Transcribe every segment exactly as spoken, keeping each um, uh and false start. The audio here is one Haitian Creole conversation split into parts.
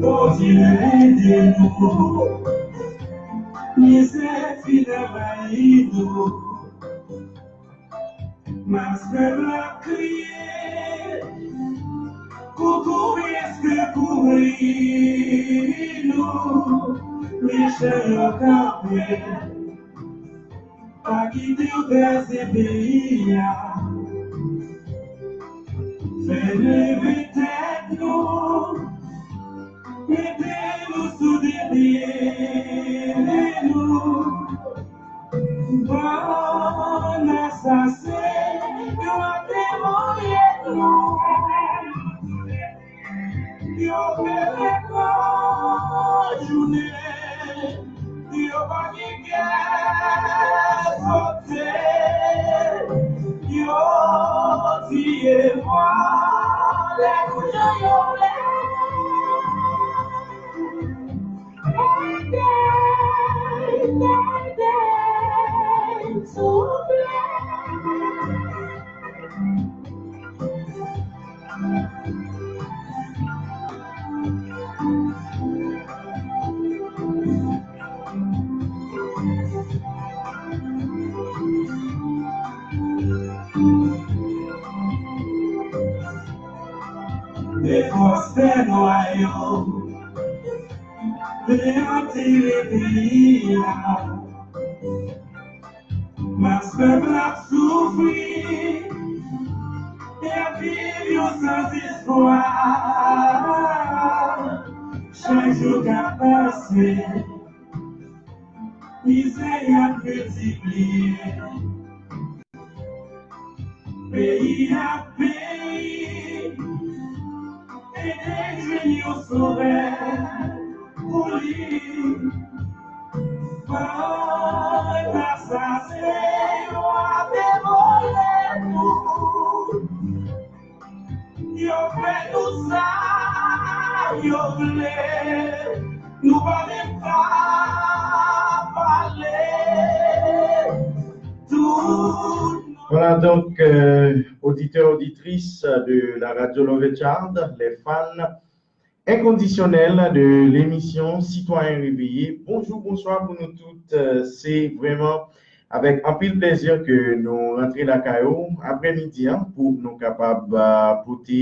Bondye ede nou, mizè fin anvayi nou. Mas pèp la ap kriye, koukou, sekou nou, mechan yo kanpe. Pa kite yo kraze peyi a. Fè leve tèt nou, mete nou sou de pye nou. Bann asasen yo ap devoye nou. Yo pere nan jounen, yo pa gen kè sote, yo tiye vòlè kou jan yo vle. Ede, ede, souple. Defòs tè nwa yo vle antere peyi a. Mas pèp la ap soufri, y ap viv yon sanzespwa. Chak jou k ap pase, mizè y ap miltipliye. Peyi ap peri, ede jwenn yon sovè pou li. Bann asasen yo ap devore nou. Yo fè nou sa yo vle. Nou pa menm ka pale. Tout Voilà, donc, euh, auditeurs, auditrices de la radio Love Child, les fans inconditionnels de l'émission Citoyen Réveillé, bonjou, bonswa pou nou tout. Euh, se vrèman avèk anpil plèzi ke nou rantre lakay ou aprèmidi an pou nou kapab, euh, pote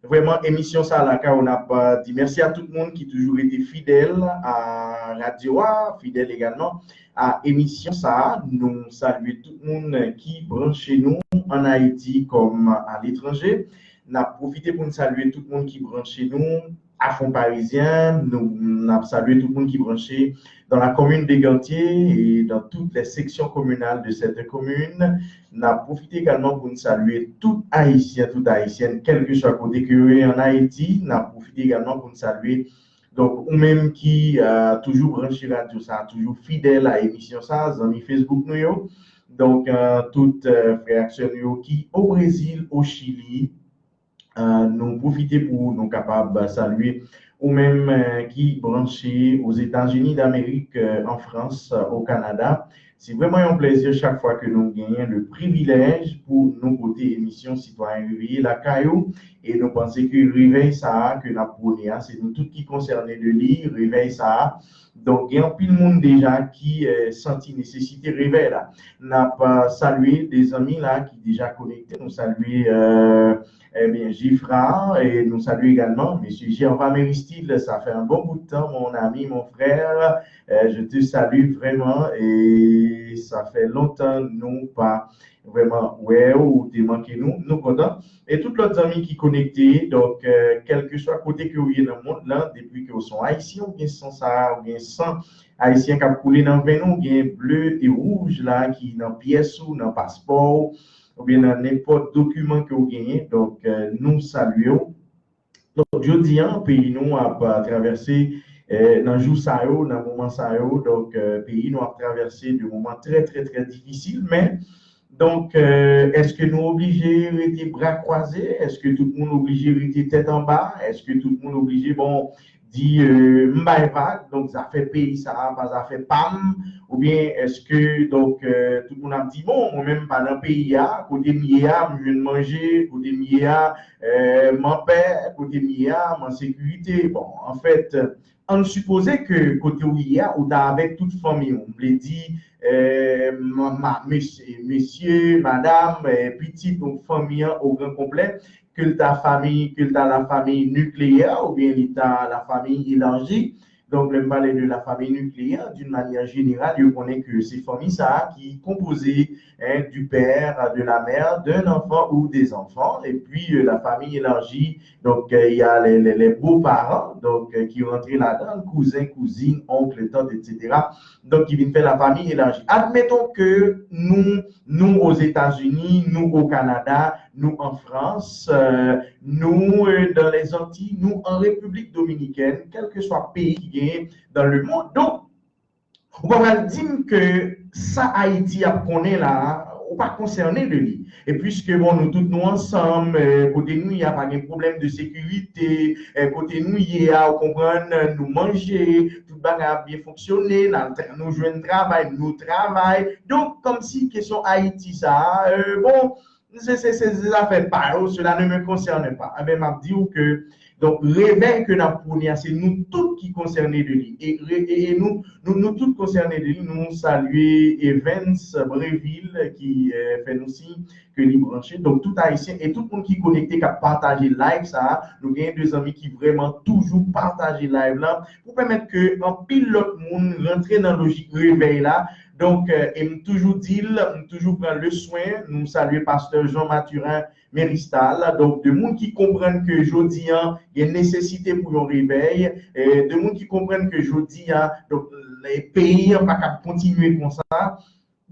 vrèman emisyon sa a lakay ou. N ap, euh, di mèsi a tout moun ki toujou rete fidèl a radyo a, fidèl egalman a emisyon sa a. Nou salye tout moun ki branche nou ann Ayiti kòm aletranje. N ap pwofite pou n salye tout moun ki branche nou à Fonds Parisiens. Nou, n ap salye tout moun ki branche dans la commune d'Égantier et dans toutes les sections communales de cette commune. N ap pwofite egalman pou n salye tout Ayisyen, tout Ayisyèn, kèlkeswa kote ke yo ye ann Ayiti. N ap pwofite egalman pou n salye, donk, ou menm ki, euh, toujou branche radyo sa, toujou fidèl a emisyon sa, zanmi Facebook nou yo. Donk, euh, tout, euh, frè ak sè nou yo ki o Brezil, o Chili, euh, nou pwofite pou nou kapab salye ou menm, euh, ki branche Ozetazini Damerik, euh, an Frans, euh, o Kanada. Se vrèman yon plèzi chak fwa ke nou genyen le privilèj pou nou pote emisyon Sitwayen Reveye lakay ou. E nou panse ke revèy sa a ke n ap pwone a, se nou tout ki konsène de li, revèy sa a. Donk, gen anpil moun deja ki, eh, santi nesesite revèy la. N ap, eh, salye de zanmi la ki deja konekte. Nou salye, eh, ebyen, Geffrard, e nou salye egalman mesye Gerva Meristil. Ça fait un bon bout de temps, mon ami, mon frère. Eh, je te salue vraiment, et ça fait longtemps nou pa vrèman wè ou, ou te manke nou, nou kontan. E tout lòt zanmi ki konekte, donk, eh, kèlkeswa kote ke w ye nan mond lan, depi ke w se yon Ayisyen, ou gen san sa a, ou gen san Ayisyen k ap koule nan venn ou, ou gen ble e wouj la ki nan pyès ou, nan paspò w, oubyen nan nenpòt dokiman ke w genyen. Donk, eh, nou salye w. Donk, jodi a, peyi nou ap, eh, travèse, eh, nan jou sa yo, nan moman sa yo, donk, eh, peyi nou ap travèse de moman trè, trè, trè difisil, men, donk, eh, èske nou oblije rete bra kwaze? Èske tout moun oblije rete tèt anba? Èske tout moun oblije, bon, di, euh, m bay vag, donk zafè peyi sa a pa zafè pa m, oubyen èske, donk, euh, tout moun ap di, bon, mwen menm m pa nan peyi a, kote m ye a, m jwenn manje, kote m ye a, euh, m anpè, kote m ye a, m an sekirite. Bon, anfèt, ann sipoze ke kote w ye a, ou ta avèk tout fanmi w. M vle di, euh, ma, ma, mesye, mesye, madanm, euh, pitit, donk fanmi an o gran konplè, ke l ta fanmi, ke l ta la fanmi nikleyè oubyen li ta la fanmi elaji. Donk, lè m pale de la fanmi nikleyè, d'une manière générale, yo konnen ke se fanmi sa a ki konpoze, hein, du père, de la mère, d'un enfant ou des enfants, et puis, euh, la famille élargie, donc, euh, il y a les, les, les beaux-parents, donc, euh, ki rantre ladan, kouzen, kouzin, onk, tant, et cetera. Donk, ki vin fè la famille élargie. Admettons que nous, nous aux États-Unis, nous au Canada, nous en France, euh, nous, euh, dans les Antilles, nous en République dominicaine, quel que soit pays qui gagne dans le monde. Donc, ou pa pral di m ke sa Ayiti ap konnen la, ou pa konsène de li. E piske, bon, nou tout nou ansanm, eh, kote nou ye a pa gen pwoblèm de sekirite, eh, kote nou ye a, ou konprann, nou manje, tout bagay ap byen fonksyone, n al tra-, nou jwenn travay, nou travay. Donk, kòmsi kesyon Ayiti sa a, eh, bon, se, se, se, se zafè pa yo, cela ne me concerne pas. Enben, m ap di w ke, donk, revèy ke n ap pwone a, se nou tout ki konsène de li. E, e, e nou, nou, nou tout konsène de li. Nou salye Evans Breville ki, eh, fè nou siy ke li branche. Donk, tout Ayisyen e tout moun ki konekte, k ap pataje live sa a. Nou gen de zanmi ki vrèman toujou pataje live la pou pèmèt ke anpil lòt moun rantre nan lojik revèy la. Donk, eh, e m toujou di l, m toujou pran le swen, nou salye pastè Jean Mathurin Méristal. Donk, de moun ki konprann ke jodi a, gen nesesite pou yon revèy, eh, de moun ki konprann ke jodi a, donk, le peyi a pa kab kontinye konsa.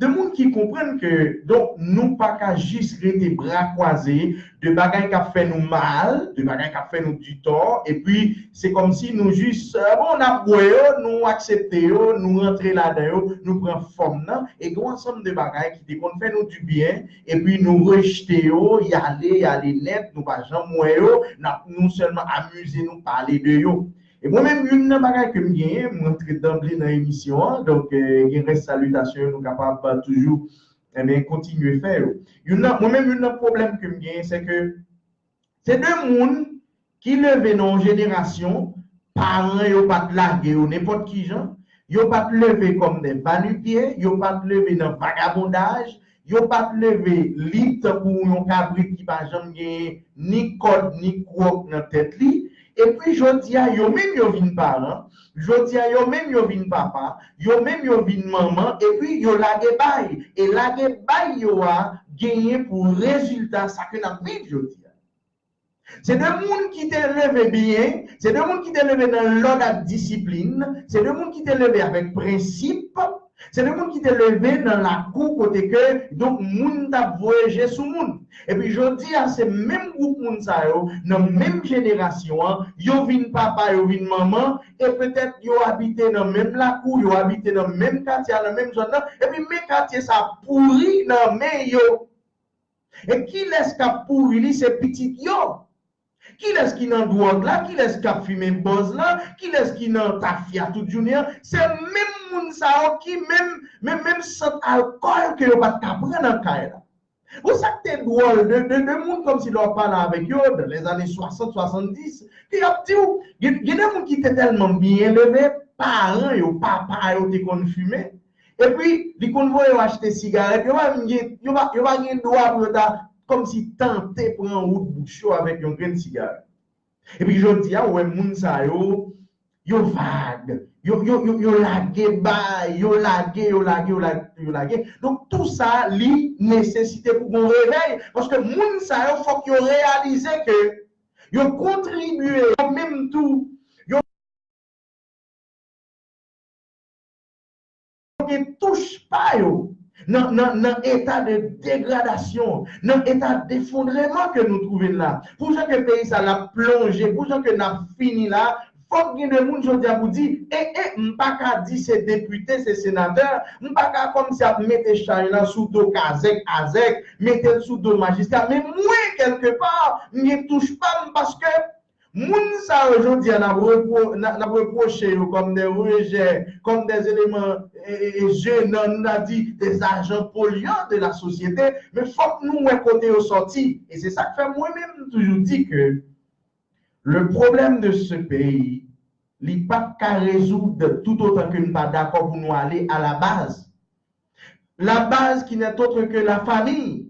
De moun ki konprann ke, donk, nou pa ka jis rete bra kwaze de bagay k ap fè nou mal, de bagay k ap fè nou di tò, epi se kòmsi nou jis, eh, bon, n ap bwè yo, nou aksepte yo, nou rantre ladan yo, nou pran fòm nan, e gen yon ansanm de bagay ki te konn fè nou di byen, epi nou rejte yo, y ale, y ale nèt, nou pa janm wè yo, n ap, nou sèlman amize nou pale de yo. E mwen menm, youn nan bagay ke m genyen, m rantre danble nan emisyon an, donk, eh, gen rès salitasyon yo, nou kapab, eh, toujou, enben, kontinye fè yo. Youn nan, mwen menm, youn nan pwoblèm ke m genyen, se ke se de moun ki leve nan yon jenerasyon, paran yo pa t lage yo nenpòt ki jan, yo pa t leve kòm de vanipye, yo pa t leve nan vagabondaj, yo pa t leve li tankou yon kabrit ki pa janm genyen ni kòd ni kwòk nan tèt li. Epi jodi a, yo menm yo vin paran, jodi a, yo menm yo vin papa, yo menm yo vin manman, epi yo lage bay. E lage bay yo a genyen pou rezilta sa ke n ap viv jodi a. Se de moun ki te leve byen, se de moun ki te leve nan lòd ak disiplin, se de moun ki te leve avèk prensip, se de moun ki te leve nan lakou kote ke, donk, moun t ap voye je sou moun. Epi jodi a, se menm gwoup moun sa yo, nan menm jenerasyon an, yo vin papa, yo vin manman, e petèt yo abite nan menm lakou, yo abite nan menm katye a, nan menm zòn nan, epi men katye sa pouri nan men yo. E kilès k ap pouri li? Se pitit yo. Kilès ki nan dwòg la? Kilès k ap fimen bòz la? Kilès ki nan tafya tout jounen an? Se menm moun sa yo ki menm, menm, menm sant alkòl ke yo pa t ka pran nan kay la. Bon, sa k te dwòl de, de, de moun kòmsi lè w ap pale avèk yo, dans les années soixante, soixante-dix, ke y ap di w, gen, gen de moun ki te tèlman byen leve, paran yo, papa yo te konn fimen. Epi, li konn voye yo achte sigarèt, yo pa menm gen, yo pa, yo pa gen dwa pou yo ta kòmsi tante pran wout bouch yo avèk yon grenn sigarèt. Epi jodi a, ou wè moun sa yo, yo vag, yo, yo, yo, yo lage bay, yo lage, yo lage, yo lage, yo lage. Donk, tou sa, li nesesite pou gon revèy, paske moun sa yo, fòk yo reyalize ke yo kontribye, yo menm tou, yo gen touch pa yo nan, nan, nan eta de degradasyon, nan eta defondreman ke nou twouve n la. Pou jan ke peyi sa l ap plonje, pou jan ke n ap fini la, fòk gen de moun jodi a pou di, e, e, m pa ka di se depite, se senatè, m pa ka kòmsi ap mete chay la sou do kazèk, azèk, mete l sou do majistra, men mwen, kèlkepa, m gen touch pa m paske Moun sa yo jodi a n ap repwo-, n ap, n ap repwoche yo kòm de rejè, kòm de eleman e, e, e, jenan, nou ta di des agents polluants de la société, men fòk nou wè kote yo sòti. E se sa k fè mwen menm m toujou di ke le problème de ce pays, li p ap ka rezoud tout otan ke n pa dakò pou nou ale a la baz. La baz ki n'est autre que la famille.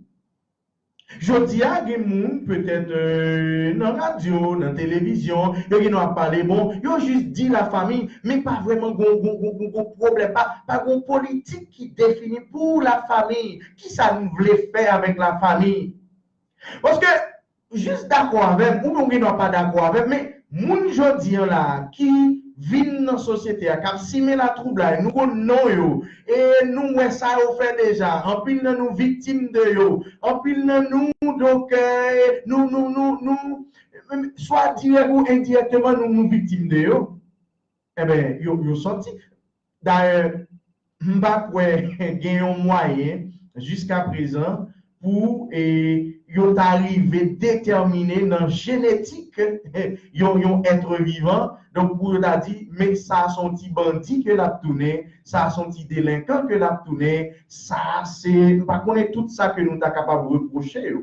Jodi a, gen moun, petèt, euh, nan radyo, nan televizyon, yo gen dwa ap pale, bon, yo jis di lafanmi, men pa vrèman gon, gon, gon, gon, gon pwoblèm, pa, pa gon politik ki defini pou lafanmi. Kisa nou vle fè avèk lafanmi? Paske, jis dakò avè m, oubyen w gen dwa pa dakò avè m, men moun jodi a la a ki vin nan sosyete a, k ap simen latwoublay, nou konn non yo, e nou wè sa yo fè deja. Anpil nan nou viktim de yo. Anpil nan nou, donk, e, nou, nou, nou, nou, swa dirèk ou endirèkteman, nou, nou viktim de yo. Enben, yo, yo sòti. Dayè, m pa kwè gen yon mwayen, jiska prezan, pou, e, yo ta rive detèmine nan jenetik yon, yon èt vivan. Donk, pou yo ta di, men sa a se yon ti bandi ke l ap tounen, sa a se yon ti delenkan ke l ap tounen, sa a se, m pa konnen tout sa ke nou ta kapab repwoche yo.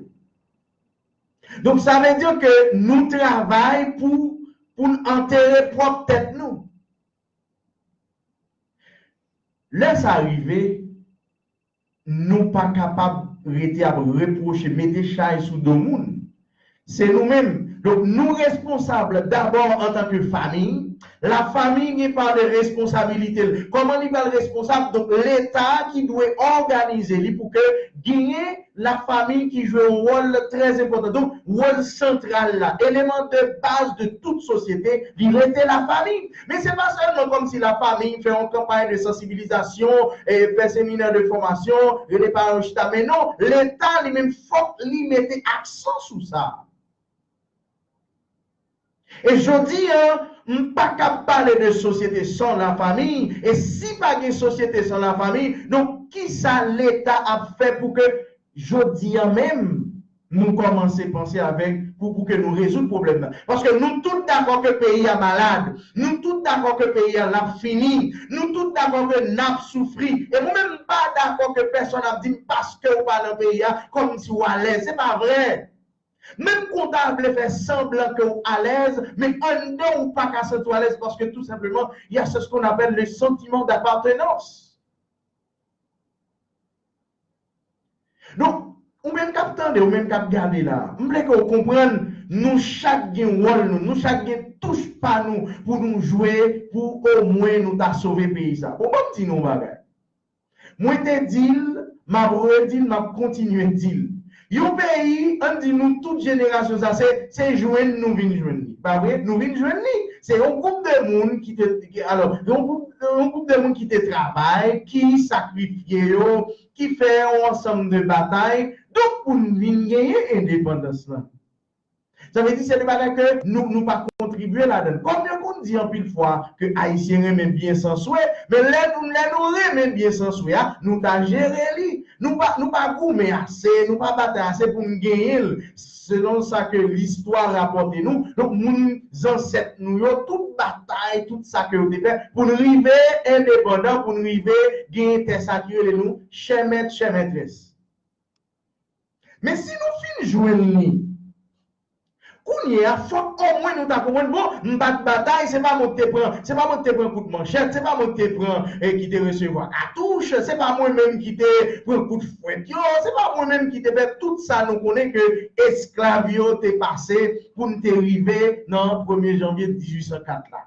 Donk, sa vle di ke nou travay pou, pou n antere pwòp tèt nou. Lè sa rive, nou pa kapab rete ap repwoche, mete chay sou do moun. Se nou menm. Donk, nou responsab dabò antanke fanmi. Lafanmi gen pa de responsabilite l. Kòman li pral responsab? Donk, Leta ki dwe òganize li pou ke genyen lafanmi ki jwe yon wòl trè enpòtan. Donk, wòl santral la, eleman de baz de tout sosyete, li rete lafanmi. Men se pa sèlman kòmsi lafanmi fè yon kanpay de sansibilizasyon, e fè seminè de fòmasyon, rele paran yo chita. Men non, Leta li menm fòk li mete aksan sou sa. E jodi a, m pa kab pale de sosyete san lafanmi, e si pa gen sosyete san lafanmi, donk kisa Leta ap fè pou ke jodi a menm, nou kòmanse panse avèk, pou, pou ke nou rezoud pwoblèm nan? Paske nou tout dakò ke peyi a malad, nou tout dakò ke peyi a l ap fini, nou tout dakò ke n ap soufri. E mwen menm, m pa dakò ke pèsonn ap di m paske ou pa nan peyi a, kòmsi w alèz. Se pa vre. Menm kon ta vle fè sanblan ke w alèz, men anndan ou pa ka santi w alèz paske tou senpleman, il y a ce qu'on appelle le sentiment d'appartenance. Donk, ou menm k ap tande, ou menm k ap gade la, m vle ke w konprann, nou chak gen wòl nou, nou chak gen touch pa nou pou nou jwe, pou omwen nou ta sove peyi sa. Bon, ban m di nou yon bagay. Mwen te di l, m ap redi l, m ap kontinye di l. Yon peyi, ann di nou tout jenerasyon sa, se, se jwenn nou vin jwenn li. Pa vre? Nou vin jwenn li. Se yon gwoup de moun ki te, ki, alò, yon gwoup, yon gwoup de moun ki te travay, ki sakrifye yo, ki fè yon ansanm de batay, donk pou n vin genyen endepandans lan. Sa vle di se de bagay ke nou, nou pa kontribye ladan l. Kòm yo konn di anpil fwa ke Ayisyen renmen byen san swe, men lè nou, lè nou renmen byen san swe a, nou ta jere li. Nou pa, nou pa goumen ase, nou pa batay ase pou n genyen l, selon sa ke listwa rapòte nou. Donk, moun zansèt nou yo, tout batay, tout sa ke yo te fè, pou n rive endepandan, pou n rive genyen tè sa ki rele nou chè mèt, chè mètrès. Men si nou fin jwenn li, kounye a, fòk omwen nou ta konprann, bon, m pa t batay, se pa mwen ki te pran, se pa mwen ki te pran kout manchèt, se pa mwen ki te pran, e ki te resevwa katouch, se pa mwen menm ki te pran kout fwèt yo, se pa mwen menm ki te fè tout sa nou konnen ke esklav yo te pase pou n te rive nan premye janvye dizuit san kat la.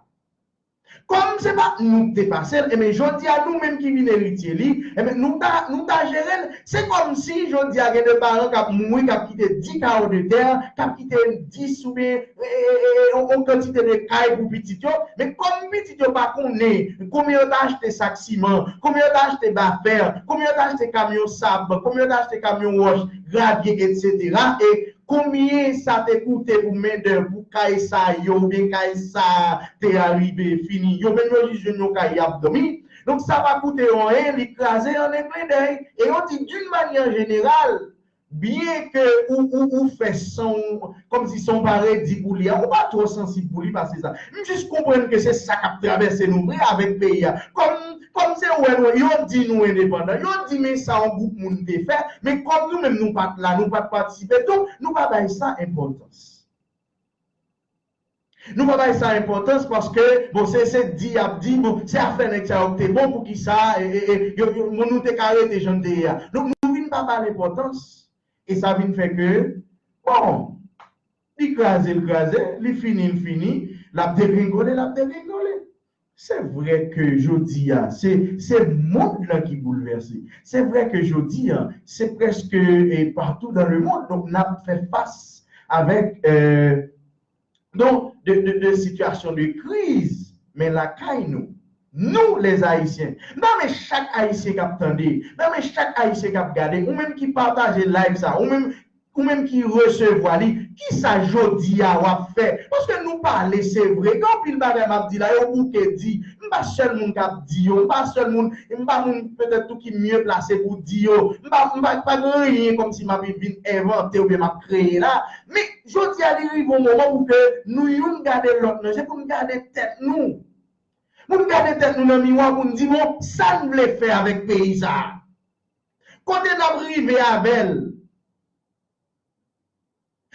Kòm se pa nou k te pase l, enben, jodi a, nou menm ki vin eritye li, enben, nou ta, nou ta jere l. Se kòmsi, jodi a, gen de paran k ap mouri, k ap kite dis kawo de tè, k ap kite dis oubyen, e, e, e, e, yon, yon kantite de kay pou pitit yo. Men kòm pitit yo pa konnen konbyen yo ta achte sak siman, konbyen yo ta achte ba fè, konbyen yo ta achte kamyon sab, konbyen yo ta achte kamyon wòch, gravye, etsetera, e konbyen sa te koute pou mendèv, pou kay sa yo, oubyen kay sa te arive fini. Yo menm yo jis jwenn yon kay y ap dòmi. Donk, sa pa koute yo anyen, li kraze an en klen dèy. E yo di, d'une manière générale, byen ke ou, ou, ou fè san w, kòmsi san w pa redi pou li a, ou pa twò sansib pou li pase sa. M jis konprann ke se sa k ap travèse nou vre avèk peyi a. Kòm, kòm se wè nou, yo di nou endepandan, yo di men sa yon gwoup moun te fè, men kòm nou menm nou pa t la, nou pa t patisipe, donk nou pa bay sa enpòtans. Nou pa bay sa enpòtans paske, bon, se, se di y ap di, bon, se afè nèg sa yo k te bon, poukisa, e, e, e, yo, yo, bon, nou te ka rete jan n te ye a. Donk, nou vin pa ba l enpòtans. E sa vin fè ke, bon, li kraze, l kraze, li fini, l fini, l ap degrengole, l ap degrengole. Se vre ke jodi a, se, se mond lan ki boulvèse. Se vre ke jodi a, se prèske, e, partout dans le monde. Donk, n ap fè fas avèk, e, donk, de, de, de sitiyasyon de kriz, men lakay nou, nou, les Haïtiens, m ta renmen chak Ayisyen k ap tande, m ta renmen chak Ayisyen k ap gade, ou menm ki pataje live sa, ou menm, ou menm ki resevwa li, kisa jodi a w ap fè? Paske nou pale, se vre, gen anpil bagay m ap di la, yo bouke di, m pa sèl moun k ap di yo, m pa sèl moun, m pa moun petèt tou ki mye plase pou di yo, m pa, m pa, pa gen anyen kòmsi m ap vin envante oubyen m ap kreye la, men jodi a, li rive yon moman pou ke nou youn gade lòt nan je, pou n gade tèt nou. Pou n gade tèt nou nan miwa, pou n di, bon, sa n vle fè avèk peyi sa a? Kote n ap rive avè l?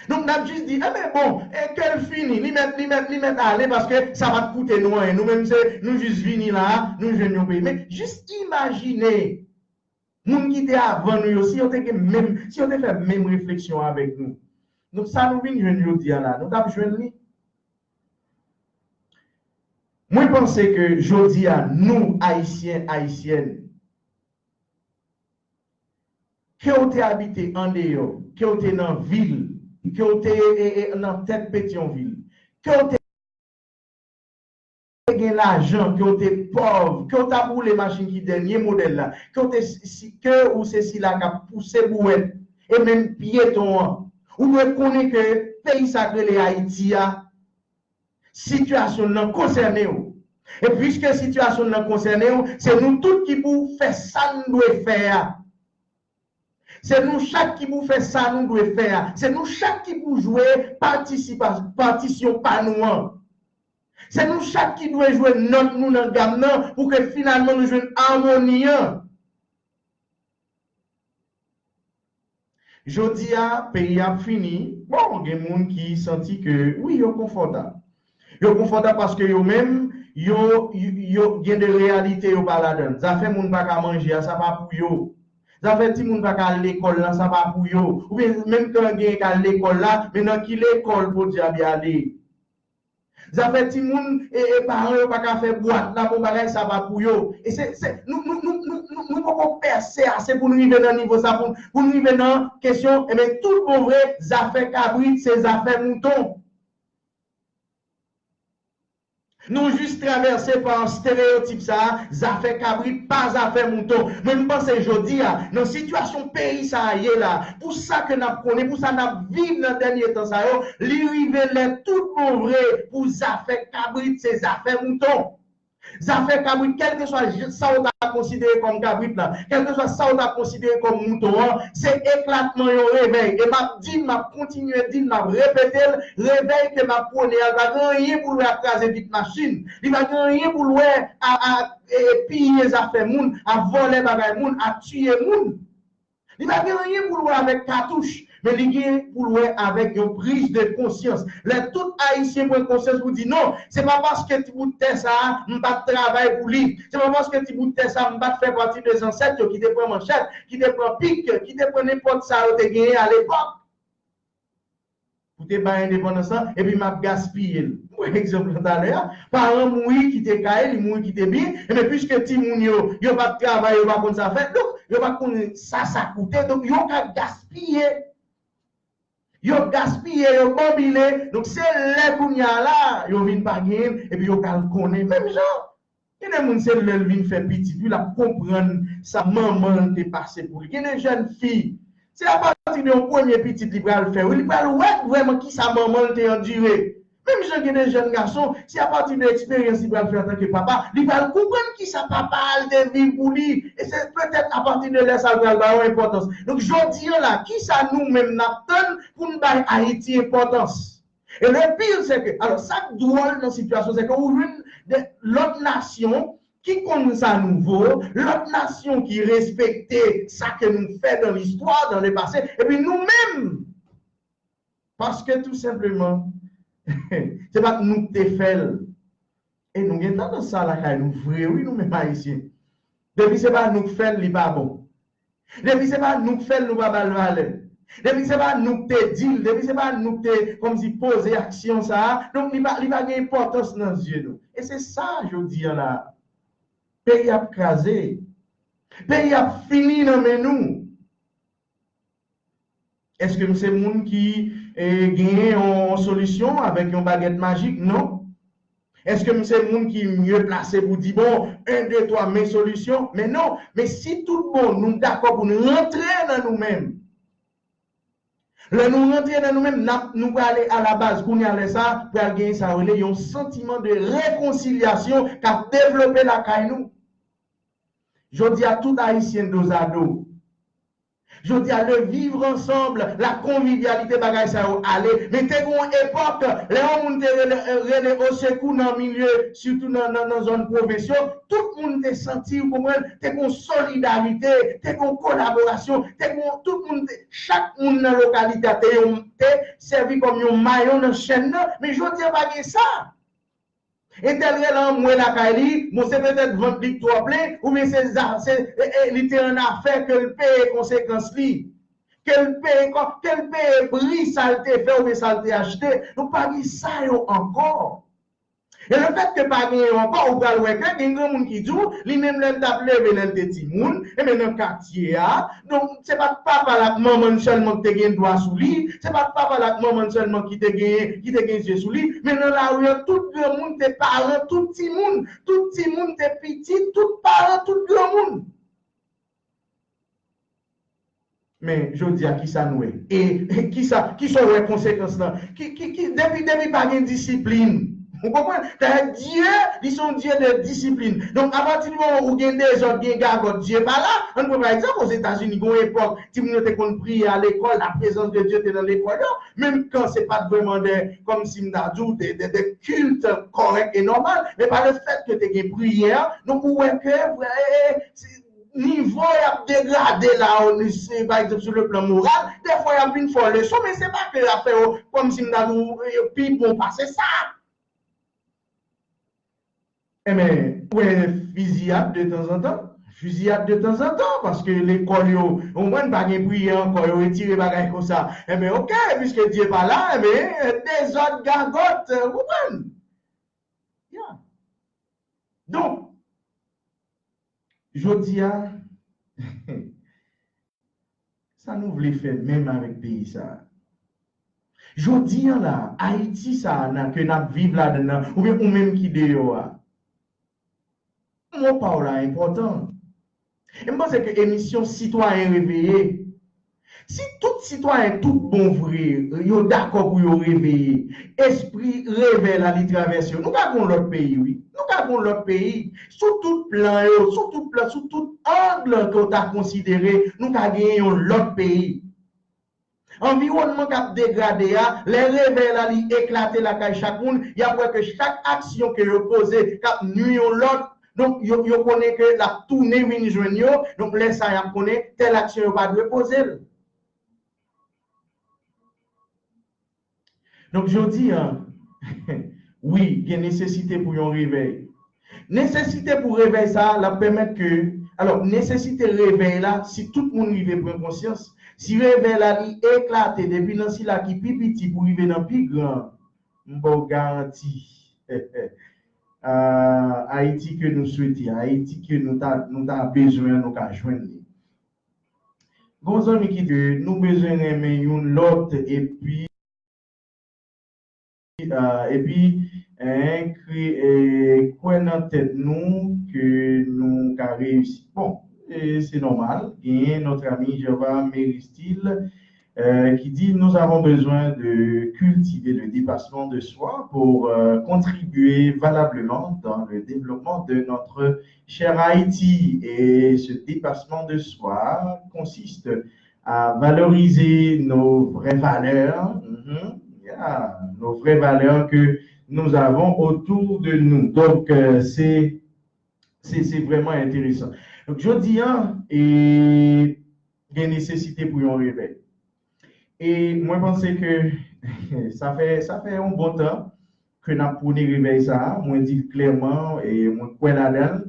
Donk, n ap jis di, enben, bon, e ke l fini, li mèt, li mèt, li mèt ale, paske sa pa t koute nou anyen. Nou menm, se, nou jis vini la a, nou jwenn yon peyi. Men, jis imajine, moun ki te avan nou yo, si yo te gen menm, si yo te fè menm refleksyon avèk nou, nou, sa nou vin jwenn jodi a la, nou t ap jwenn li? Mwen panse ke jodi a, nou, Ayisyen, Ayisyèn, ke w te abite andeyò, ke w te nan vil, ke w te, e, e, nan tèt Petyonvil, ke w te gen lajan, ke w te pòv, ke w t ap woule machin ki dènye modèl la, ke w te si, si, ke ou se sila k ap pouse bouwèt e menm pyeton an, ou dwe konnen ke peyi sa k rele Ayiti a, sitiyasyon l nan konsène w. E piske sitiyasyon l nan konsène w, se nou tout ki pou fè sa n dwe fè a. Se nou chak ki pou fè sa nou dwe fè a. Se nou chak ki pou jwe patisipa-, patisyon pa nou an. Se nou chak ki dwe jwe nòt nou nan gam nan pou ke finalman nou jwenn amoni an. Jodi a, peyi a ap fini. Bon, gen moun ki santi ke, wi, yo konfòtab. Yo konfòtab paske yo menm, yo, yo, yo gen de reyalite yo pa ladan l. Zafè moun pa ka manje a, sa pa pou yo. Zafè timoun pa ka al lekòl lan, sa pa pou yo. Oubyen menm kan gen k al lekòl la, men nan ki lekòl podyab y ale? Zafè timoun, e, e paran yo pa ka fè bwat la, bon bagay, sa pa pou yo. E se, se, nou, nou, nou, nou, nou, nou poko pèse ase pou n rive nan nivo sa, pou, pou n rive nan kesyon, enben, tout bon vre, zafè kabrit, se zafè mouton. Nou jis travèse pa stereyotip sa a, zafè kabrit pa zafè mouton. Mwen, m panse jodi a, nan sitiyasyon peyi sa a ye la, pou sa ke n ap konnen, pou sa n ap viv nan dènye tan sa yo, li rive lè tout bon vre pou zafè kabrit se zafè mouton. Zafè kabrit, kèlkeswa j-, sa w ta konsidere kòm kabrit la, kèlkeswa sa w ta konsidere kòm mouton an, se eklatman yon revèy. E m ap di l, m ap kontinye di l, m ap repete l, revèy ke m ap pwone a, l pa gen anyen pou l wè ak kraze vit machin. Li pa gen anyen pou l wè a, a, e, e, piye zafè moun, a vòlè bagay moun, a tiye moun. Li pa gen anyen pou l wè avèk katouch, men li gen pou l wè avèk yon priz de konsyans. Lè tout Ayisyen pran konsyans pou di, non, se pa paske ti bout tè sa a, m pa t travay pou li. Se pa paske ti bout tè sa a, m pa t fè pati de zansèt yo ki te pran manchèt, ki te pran pik, ki te pran nenpòt sa yo te genyen alepòk pou te bay endepandans lan, epi m ap gaspiye l. M pran egzanp lan talè a. Paran mouri kite kay, li mouri kite byen, ebyen, piske timoun yo, yo pa t travay, yo pa konn sa fè, donk, yo pa konn sa sa koute, donk, yo ka gaspiye. Yo gaspiye, yo banbile, donk, se lè kounye a la, yo vin pa genyen, epi yo pral konnen menm jan. Gen de moun se lè l vin fè pitit, wi, l ap konprann sa manman l te pase pou li. Gen de jèn fi, se apati de yon premye pitit li pral fè, wi, li pral wè vrèman kisa manman l te andire. Menm jan gen de jèn gason, se apati de eksperyans li pral fè antanke papa, li pral konprann kisa papa a l te viv pou li. E se petèt apati de lè sa a l pral ba yo enpòtans. Donk, jodi a la, kisa nou menm n ap tann pou n bay Ayiti enpòtans? E le pire, se ke, alò, sa k dwòl nan sitiyasyon, se ke ou jwenn de lòt nasyon ki konn sa nou vo, lòt nasyon ki respekte sa ke nou fè dans l'histoire, dans le passé, epi nou menm, paske tou senpleman, se pa t nou k te fè l. E nou gen tandans sa lakay nou vre, wi, nou menm Ayisyen. Depi se pa nou k fè l, li pa bon. Depi se pa nou k fè l, nou pa ba l valè. Depi se pa nou k te di l, depi se pa nou k te, kòmsi, poze aksyon sa a, donk li pa, li pa gen enpòtans nan zye nou. E se sa, jodi a la, peyi ap kraze. Peyi ap fini nan men nou. Èske m se moun ki, eh, genyen yon solisyon avèk yon bagèt majik? Non. Èske m se moun ki mye plase pou di, bon, en, de, twa, men solisyon? Men non. Men si tout bon, nou dakò pou n rantre nan nou menm, lè nou rantre nan nou menm, n ap, nou prale alabaz. Kounye a, lè sa a, pral genyen sa yo rele yon santiman de rekonsilyasyon k ap devlope lakay nou. Jodi a, tout Ayisyen dozado. Jodi a, le vivre ensemble, la convivialité, bagay sa yo ale. Men te gen yon epòk, lè yon moun te rele, rele osekou nan milye, sitou nan, nan, nan zòn pwovens yo, tout moun te santi, ou konprann, te gen yon solidarite, te gen yon kolaborasyon, te gen yon, tout moun te, chak moun nan lokalite a te yon, te sèvi kòm yon mayon nan chèn nan. Men jodi a, pa gen sa. Entèl rele anmwe lakay li, bon, se petèt vant li k twò plen, oubyen se, se, e, e, li te an afè ke l peye konsekans li. Ke l peye kò, ke l peye pri sa l te fè oubyen sa l te achte. Donk, pa gen sa yo ankò. E le fèt ke pa gen yo ankò, ou pral wè ke gen granmoun ki di w, li menm lè l t ap leve, lè l te timoun, e men nan katye a, donk, se pa t papa l ak manman l sèlman ki te gen dwa sou li, se pa t papa l ak manman l sèlman ki te gen, ki te gen zye sou li, men nan lari a, tout granmoun te paran tout timoun, tout timoun te pitit tout paran tout granmoun. Men, jodi a, kisa n wè? E kisa, kisa w wè konsekans lan? Ki, ki, ki, depi, depi pa gen disiplin. Ou konprann? Dayè, Dye, li se yon Dye de disiplin. Donk, apati di moman ou gen dezòd, gen gagòt, Dye pa la. Ann pran pa egzanp, Ozetazini, gen yon epòk, timoun yo te konn priye a lekòl, la prezans de Dye te nan lekòl yo. Menm kan se pa t vrèman de, kòmsi m ta di w, de, de, de kilt kòrèk e nòmal, men pa le fèt ke te gen priyè, donk ou wè ke, vrè, e, e, se, nivo y ap degrade la, o, se, pa egzanp, sou le plan moral, defwa y ap vin fè w leson, men se pa ke y ap fè yo kòmsi m ta di w, yo pi bon pase sa. Enben, ou wè fiziyad de tanzantan, fiziyad de tanzantan, paske lekòl yo, ou konprann, pa gen priyè ankò, yo retire bagay konsa. Enben, oke, piske Dye pa la, enben, dezòd, gagòt, ou konprann? Ya. Donk, jodi a, sa nou vle fè menm avèk peyi sa a? Jodi a la, Ayiti sa a nan, ke n ap viv ladan l nan, oubyen ou menm ki deyò a, mo pa w la enpòtan. E m panse ke emisyon Sitwayen Reveye, si tout sitwayen tout bon vre, yo dakò pou yo reveye, espri revèy la li travèse yo, nou ka gen yon lòt peyi, wi. Nou ka gen yon lòt peyi. Sou tout plan yo, sou tout plan, sou tout ang ke w ta konsidere, nou ka genyen yon lòt peyi. Anviwònman k ap degrade a, lè revèy la li eklate lakay chak moun, y ap wè ke chak aksyon ke yo poze k ap nwi yon lòt, donk yo, yo konnen ke l ap tounen vin jwenn yo, donk lè sa a y ap konnen tèl aksyon yo pa dwe poze l. Donk, jodi a, wi, gen nesesite pou yon revèy. Nesesite pou revèy sa a, l ap pèmèt ke, alò, nesesite revèy la, si tout moun rive pran konsyans, si revèy la li eklate depi nan sila ki pi piti pou rive nan pi gran, m ba w garanti, ah, Ayiti ke nou swete, Ayiti ke nou ta, nou ta bezwen an, nou ka jwenn li. Gon zanmi ki di, nou bezwen renmen youn lòt, epi, ah, epi, en, kre-, eh, kwè nan tèt nou ke nou ka reyisi. Bon, eh, se nòmal. Genyen notre ami Jehovah Méristil, euh, qui dit: Nous avons besoin de cultiver le dépassement de soi pour euh, contribuer valablement dans le développement de notre cher Haïti. Et ce dépassement de soi consiste à valoriser nos vraies valeurs, mhm, yeah, nos vraies valeurs que nous avons autour de nous. Donc, euh, c'est c'est c'est vraiment intéressant. Donc, jodi a, e, gen nesesite pou yon revèy. E mwen panse ke sa fè, sa fè yon bon tan ke n ap pwone revèy sa a. Mwen di l klèman, e mwen kwè ladan l.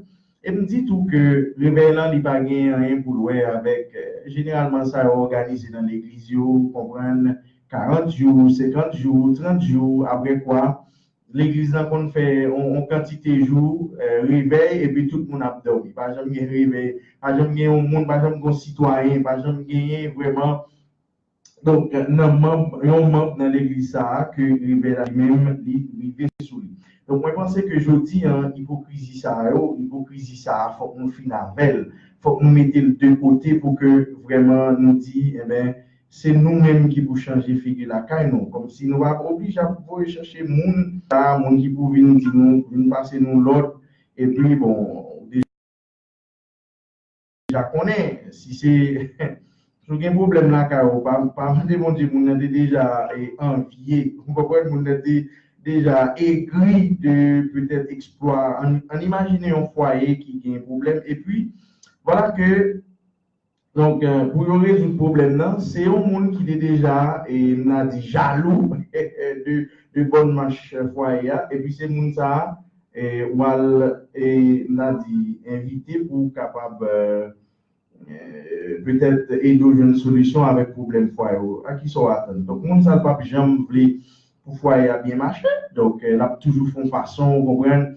E m di tou ke revèy lan, li pa gen anyen pou l wè avèk, e, jeneralman, sa yo òganize nan legliz yo, ou konprann, karant jou, senkant jou, trant jou, apre kwa, legliz lan konn fè yon, yon kantite jou, e, revèy, epi tout moun ap dòmi. Pa janm gen revèy, pa janm gen yon moun, pa janm gen yon sitwayen, pa janm genyen vrèman. Donk, nan manm, yon manm nan legliz sa a, ke revèy la li menm, li rive sou li. Donk, mwen panse ke jodi a, ipokrizi sa yo, ipokrizi sa a, fòk nou fin avè l. Fòk nou mete l de kote pou ke vrèman nou di, enben, se nou menm ki pou chanje figi lakay nou. Kòmsi nou pa oblije ap voye chèche moun, sa, moun ki pou vin di nou, vin pase nou lòd, epi, bon, ou deja konnen, si se, si w gen pwoblèm lakay ou, pa, pa mande Bondye, moun nan te deja, e, anvye, ou konprann, moun nan te deja egri de petèt eksplwa. Ann, ann imajine yon fwaye ki gen pwoblèm, epi, vwala ke Donk, e, pou yo rezoud pwoblèm nan, se yon moun ki te deja, e, m ta di, jalou de, de bòn mach fwaye a, epi se moun sa a, e, w al, e, m ta di, envite pou w kapab, e, e, petèt ede w jwenn solisyon avèk pwoblèm fwaye w. A kisa w atann? Donk, moun sa a l p ap janm vle pou fwaye a byen mache. Donk, e, l ap toujou fè yon fason, ou konprann,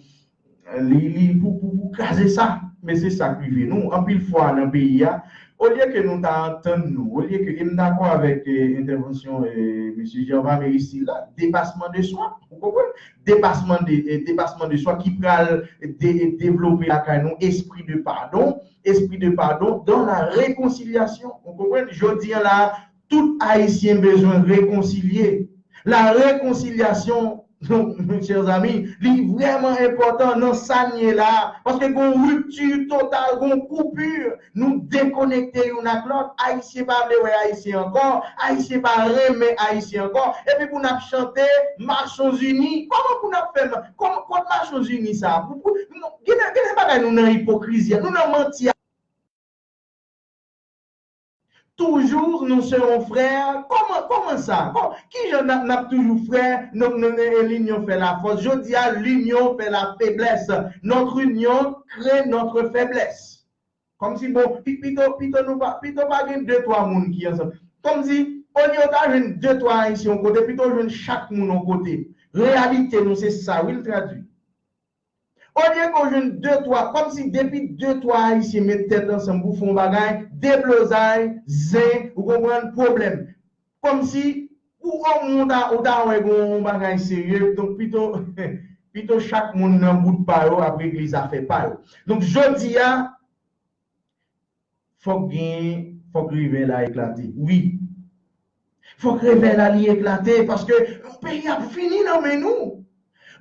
li, li pou, pou, pou kraze sa. Men se sa k rive nou. Anpil fwa nan peyi a, olye ke nou ta antann nou, olye ke, e m dakò avèk, e, entèvansyon, e, mesye Gervais Méricil la, depasman de swa, ou konprann? Depasman de, e, depasman de swa ki pral de, devlope lakay nou espri de padon, espri de padon dans la réconciliation. Ou konprann? Jodi a la, tout Ayisyen bezwen rekonsilye. La réconciliation, mes chers amis, li vrèman enpòtan nan sa n ye la a, paske gon ripti total, gon koupi, nou dekonekte youn ak lòt, Ayisyen pa vle wè Ayisyen ankò, Ayisyen pa renmen Ayisyen ankò, epi pou n ap chante Marchons Unis, kòman pou n ap fè, kòman, kot Marchons Unis sa a? Pou, pou, nou, gen de, gen de bagay nou nan ipokrizi a, nou nan manti a. Toujours nous serons frères. Kòman, kòman sa? Kò-, kijan n ap, n ap toujou frè? Nou, nou, nou, e linyon fè lafòs. Jodi a, l'union fait la faiblesse. Notre union crée notre faiblesse. Kòmsi, bon, pi-, pito, pito nou pa, pito pa gen de, twa moun ki ansanm. Kòmsi, olye w ta jwenn de, twa Ayisyen yon kote, pito w jwenn chak moun yon kote. Reyalite nou, se sa, wi, l tradui. Olye ke w jwenn de, twa, kòmsi depi de, twa Ayisyen met tèt ansanm pou fè yon bagay, deblozay, zen, ou konprann, pwoblèm. Kòmsi, ou, omwen, ou ta, ou ta wè gon yon bagay serye, donk pito, pito chak moun nan bout pa yo ap regle zafè pa yo. Donk, jodi a, fòk gen, fòk revèy la eklate. Wi. Fòk revèy la li eklate, paske peyi ap fini nan men nou.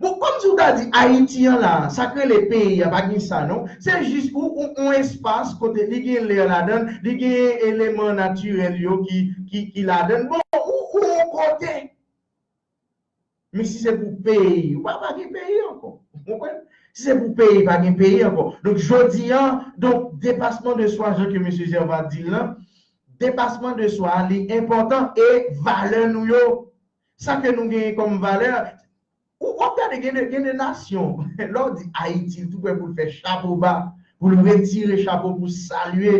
Bon, kòmsi w ta di Ayiti an la, sa k rele peyi a, pa gen sa non. Se jis ou, ou, yon espas kote li gen lè ladan l, li gen eleman natirèl yo ki, ki, ki ladan l. Bon, ou, ou yon kote. Men si se pou peyi, ou pa, pa gen peyi ankò. Ou konprann? Si se pou peyi, pa gen peyi ankò. Donk, jodi a, donk, depasman de swa, jan ke mesye Gervais di l lan, depasman de swa, li enpòtan e valè nou yo. Sa ke nou genyen kòm valè, ou, w ap gade, gen de, gen de nasyon, lè w di Ayiti, l tou prè pou l fè chapo ba, pou l retire chapo pou salye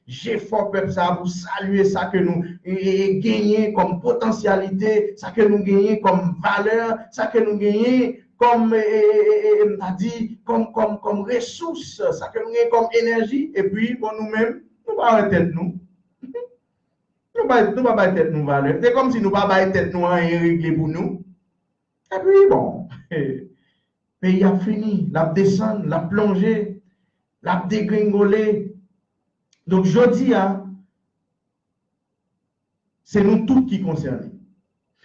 jefò pèp sa a, pou salye sa ke nou, e, e, e, genyen kòm potansyalite, sa ke nou genyen kòm valè, sa ke nou genyen kòm, e, e, e, e, e, m ta di, kòm, kòm, kòm resous, sa ke nou genyen kòm enèji, epi, bon, nou menm, nou pa wè tèt nou. Nou pa, nou pa bay tèt nou valè. Se kòmsi nou pa bay tèt nou anyen regle pou nou. Epi, bon, peyi ap fini, l ap desann, l ap plonje, l ap degringole. Donk, jodi a, Se nou tout ki konsène.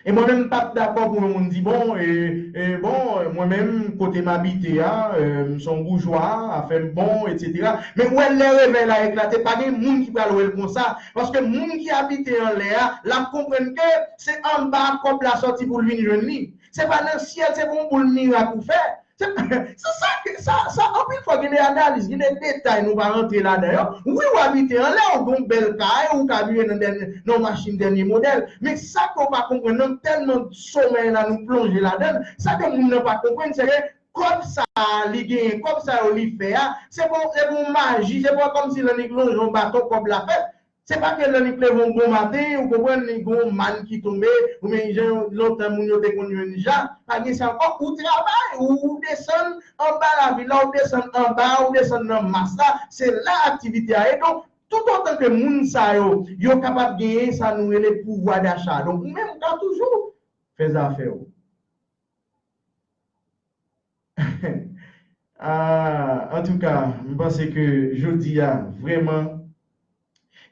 E mwen menm, m p ap dakò pou yon moun di, bon, e, e, bon, mwen menm, kote m abite a, e, m se yon boujwa, afè m bon, etsetera. Men ou wè, lè revèy la eklate, pa gen moun ki pral wè l konsa. Paske moun ki abite anlè a, l ap konprann ke se anba kòb la sòti pou l vin jwenn li. Se pa nan syèl, se pa yon boul mirak ou fè. Se, se sa, ke- sa, sa, anpil fwa, gen de analiz, gen de detay nou pa rantre ladan yo. Wi, w abite anlè, ou gen yon bèl kay, ou ka vive nan dènye, nan yon machin dènye modèl. Men sa ke w pa konprann nan, tèlman somèy la nou plonje ladan l, sa ke moun nan pa konprann, se ke kòb sa a li genyen, kòb sa yo li fè a, se pou, se pou maji, se pou kòmsi lè nèg lonje yon baton, kòb la fèt. Se pa ke lè li leve yon bon maten, ou konprann, li gen yon mann ki tonbe, oubyen jan lontan moun yo te konn jwenn ja, pa gen sa ankò, ou travay, ou, ou desann anba lavil la, ou desann anba, ou desann nan mas la, se la aktivite a ye. Donk, toutotan ke moun sa yo, yo kapab genyen sa nou rele pouvwa dacha. Donk, ou menm, ou ka toujou fè zafè w. Ah, antouka, m panse ke jodi a, vrèman,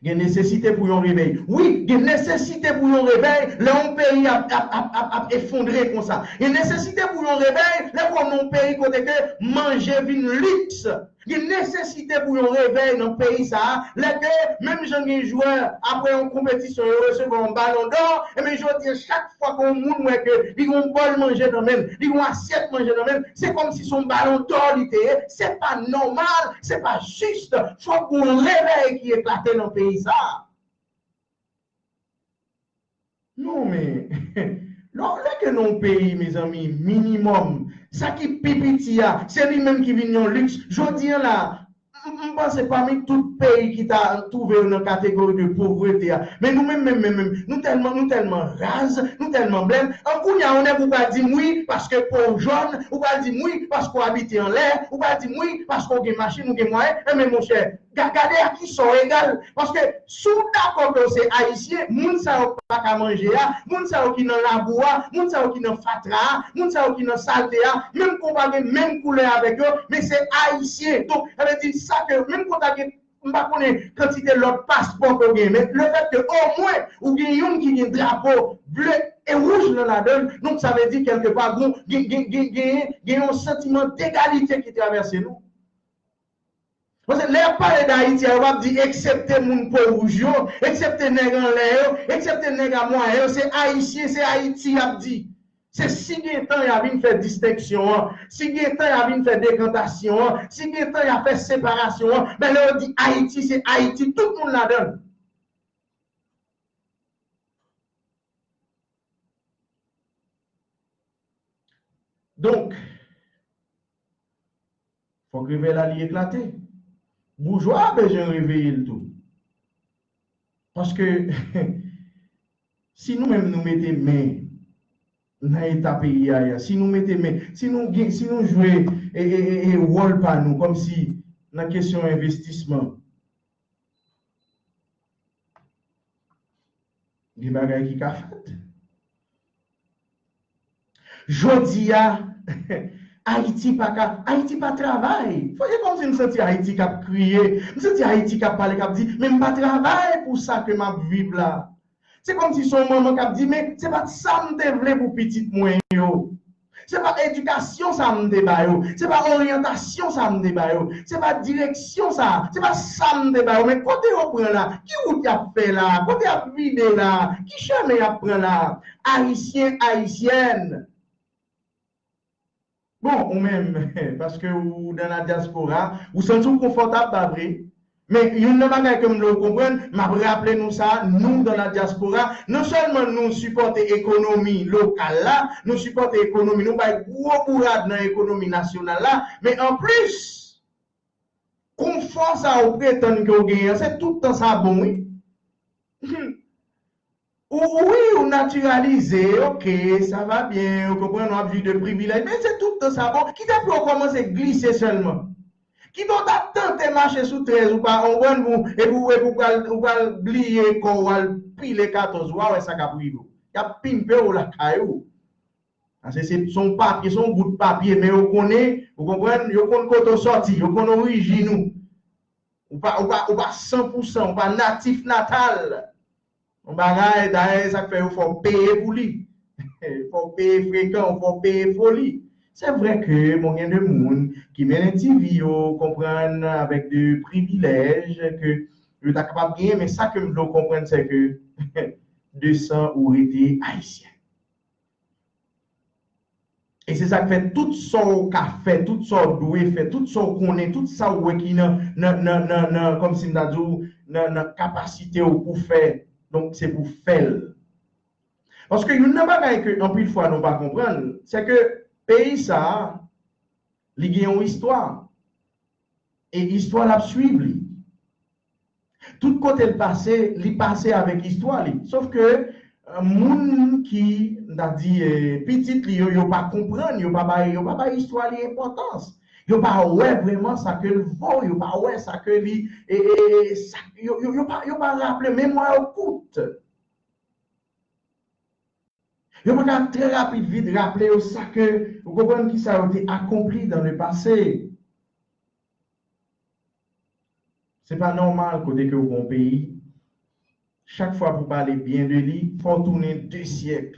gen nesesite pou yon revèy. Wi, gen nesesite pou yon revèy lè yon peyi ap, ap, ap, ap, ap efondre konsa. Gen nesesite pou yon revèy lè w nan yon peyi kote ke manje vin liks. Gen nesesite pou yon revèy nan peyi sa a, lè ke menm jan gen jwè, apre yon konpetisyon, yo resevwa yon balon dò, ebyen, jodi a, chak fwa ke yon moun wè ke li gen yon bòl manje nan men l, li gen yon asyèt manje nan men l, se kòmsi se yon balon dò li te ye. Se pa nòmal, se pa jis. Fòk gen yon revèy ki eklate nan peyi sa a. Non, men, lè, lè ke nan yon peyi, mezanmi, minimòm, sa ki pi piti a, se li menm ki vin yon liks. Jodi a la, m, m panse pami tout peyi ki ta twouve yo nan kategori de povrete a, men nou menm, menm, menm, menm, nou tèlman, nou tèlman raz, nou tèlman blèd. An kounye a, yon nèg ou pral di m wi, paske po w jòn, ou pral di m wi, paske w abite anlè, ou pral di m wi, paske w gen machin, ou gen mwayen, enben, monchè, Ga-, gade a kisa w egal. Paske si w dakò ke w se Ayisyen, moun sa yo k pa ka manje a, moun sa yo ki nan labou a, moun sa yo ki nan fatra a, moun sa yo ki nan salte a, menm ke w pa gen menm koulè avèk yo, men se Ayisyen. Donk, sa vle di sa ke menm ke w ta gen, m pa konnen kantite lòt paspò ke w gen, men lefètke omwen ou gen youn ki gen drapo ble e wouj nan ladan l, donk sa vle di kèlkepa gen, gen, gen, gen, gen, gen yon santiman degalite ki travèse nou. Paske lè y ap pale d Ayiti a, yo p ap di eksepte moun po wouj yo, eksepte nèg anlè yo, eksepte nèg a mwayen yo, se Ayisyen, se Ayiti y ap di. Se si gen tan y a vin fè distenksyon an, si gen tan y a vin fè dekantasyon an, si gen tan y a fè separasyon an, men lè yo di Ayiti, se Ayiti, tout moun ladan l. Donk, fòk revèy la li eklate. Boujwa a bezwen reveye l tou. Paske si nou menm nou mete men nan eta peyi a ye a, si nou mete men, si nou gen, si nou jwe e, e, e, e wòl pa nou, kòmsi nan kesyon envestisman, gen bagay ki ka fèt. Jodi a, Ayiti pa ka, Ayiti pa travay. Fò, e kòmsi m santi Ayiti k ap kriye, m santi Ayiti k ap pale, k ap di, men m pa travay pou sa ke m ap viv la. Se kòmsi se yon manman k ap di, men se pa t sa m te vle pou pitit mwen yo. Se pa edikasyon sa a m te ba yo. Se pa oryantasyon sa a m te ba yo. Se pa direksyon sa a. Se pa sa m te ba yo. Men kote yo pran la? Ki wout y ap fè la? Kote y ap vide la? Ki chemen y ap pran la? Ayisyen, Ayisyèn. Bon, ou menm, paske ou dans la diaspora, ou santi w konfòtab, pa vre? Men youn nan bagay ke m vle w konprann, m ap raple nou sa, nou dans la diaspora, non sèlman nou sipòte ekonomi lokal la, nou sipòte ekonomi, nou bay gwo bourad nan ekonomi nasyonal la, men anplis, konfò sa ou pretann ke w genyen an, se tout tan sa bon, wi. Ou, ou, wi, ou natiralize, ok, sa va byen, ou konprann, w ap jwi de privilèj, men se tout tan sa bon. Kite pou yo kòmanse glise sèlman. Kite w ta tante mache sou trèz ou pa, ou konprann, pou, epi w, epi w pral, ou pral bliye kò w al pile katòz, w a wè sa k ap rive w. Y ap pimpe w lakay ou. Paske se, se yon papye, se yon bout papye, men yo konnen, ou konprann, yo konn kote w sòti, yo konn orijin ou. Ou pa, ou pa, ou pa san pou san, ou pa natif natal. Yon bagay, dayè, sa k fè yo fè w peye pou li. Fò w peye frekan, fò w peye foli. Se vre ke, bon, gen de moun ki mennen ti vi yo, konprann, avèk de privilèj ke yo ta kapab genyen, men sa ke m vle w konprann, se ke de san ou rete ayisyen. E se sa k fè tout sa w ka fè, tout sa w dwe fè, tout sa w konnen, tout sa w wè ki nan, nan, nan, nan, nan, kòmsi m ta di w, nan, nan kapasite w pou fè, donk se pou fè l. Paske youn nan bagay ke anpil fwa nou pa konprann, se ke peyi sa a, li gen yon istwa. E istwa l ap swiv li. Tout kote l pase, li pase avèk istwa li. Sof ke, euh, moun ki, n ta di, euh, pitit li yo, yo pa konprann, yo pa bay, yo pa bay istwa li enpòtans. Yo pa wè vrèman sa ke l vo, yo pa wè sa ke li, e, e, e, sa, yo, yo, yo pa, yo pa raple, memwa yo kout. Yo pa ka trè rapid, vit raple yo sa ke, ou konprann ki sa yo te akonpli dans le passé. Se pa nòmal kote ke w gon peyi, chak fwa pou pale byen de li, fò w tounen de syèk.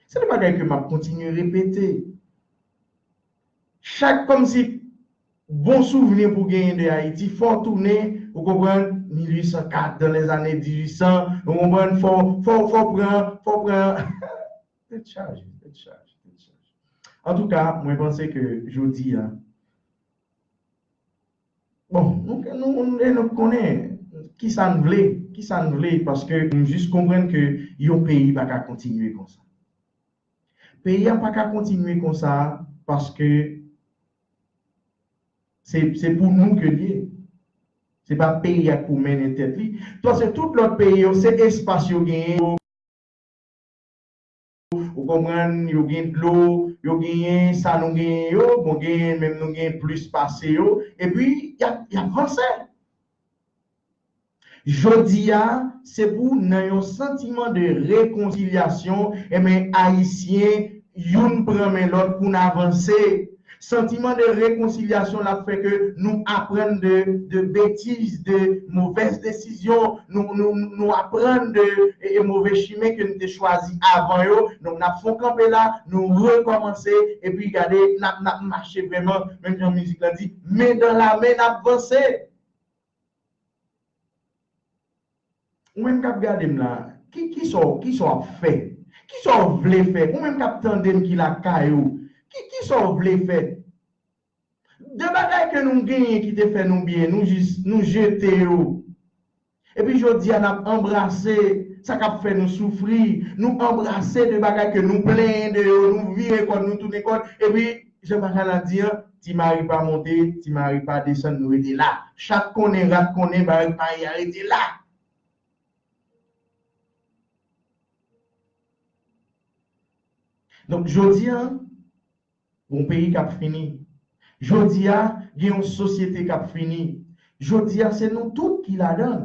Se de bagay ke m ap kontinye repete. Chak kòmsi bon souvni pou genyen de Ayiti, fò w tounen, ou konprann, mil uit san kat, dans les années mil uit san, ou konprann, fò, fò, fò pran, fò pran. Tèt chaje, tèt chaje, tèt chaje. Antouka, mwen panse ke jodi a, bon, nou, nou, nou, nou konnen ki sa n vle, ki sa n vle, paske m jis konprann ke yon peyi pa ka kontinye konsa. Peyi a pa ka kontinye konsa paske se, se pou nou ke l ye. Se pa peyi a k pou mennen tèt li. Paske tout lòt peyi yo, se espas yo genyen yo. Ou konprann, yo gen dlo, yo genyen sa nou genyen yo, bon, genyen menm nou genyen plis pase yo, epi y ap, y ap vanse. Jodi a, se pou nan yon santiman de rekonsilyasyon, enben, Ayisyen, youn pran men lòt pou n avanse. Santiman de rekonsilyasyon la fè ke nou aprann de, de betiz, de movèz desizyon, nou, nou, nou aprann de e, e move chimen ke nou te chwazi avan yo. Donk, n ap fè yon kanpe la, nou rekòmanse, epi gade, n ap, n ap mache vrèman, menm jan mizik la di, men dan la men, n ap vanse. Ou menm k ap gade m la, ki, ki sa w, ki sa w ap fè? Ki sa w vle fè? Ou menm k ap tande m ki lakay ou, ki, ki sa w vle fè? De bagay ke nou genyen ki te fè nou byen, nou jis, nou jete yo. Epi jodi a, n ap anbrase sa k ap fè nou soufri. Nou anbrase de bagay ke nou plenyen de yo, nou vire kò n, nou tounen kò n. Epi, jan Bacana di an, ti mari pa monte, ti mari pa desann, nou rete la. Chat konnen, rat konnen, bagay mari a rete la. Donk, jodi a, gon peyi k ap fini. Jodi a, gen yon sosyete k ap fini. Jodi a, se nou tout ki ladan l.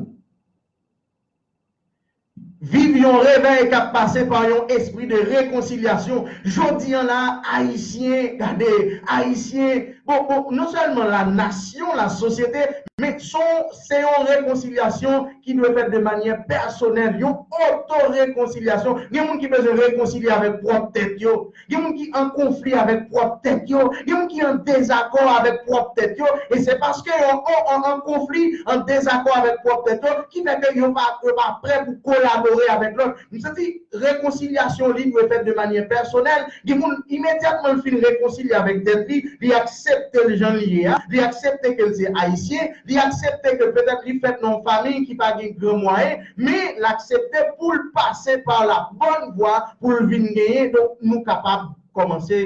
Viv yon revèy k ap pase pa yon espri de rekonsilyasyon. Jodi a la, Ayisyen, gade, Ayisyen, bon, bon, non sèlman la nasyon, la sosyete, men son, se yon rekonsilyasyon ki dwe fèt de manyè pèsonèl, yon oto-rekonsilyasyon. Gen moun ki bezwen rekonsilye avèk pwòp tèt yo. Gen moun ki an konfli avèk pwòp tèt yo. Gen moun ki an dezakò avèk pwòp tèt yo. E se paske yo an, an, an konfli, an dezakò avèk pwòp tèt yo, ki fè ke yo pa, yo pa prè pou kolabore avèk lòt. M santi rekonsilyasyon li dwe fèt de manyè pèsonèl. Gen moun, imedyatman l fin rekonsilye avèk tèt li, li aksepte l jan l ye a, li aksepte ke l se ayisyen, li aksepte ke petèt li fèt nan yon fanmi ki pa gen gran mwayen, men l aksepte pou l pase pa la bòn vwa pou l vin genyen. Donk, nou kapab kòmanse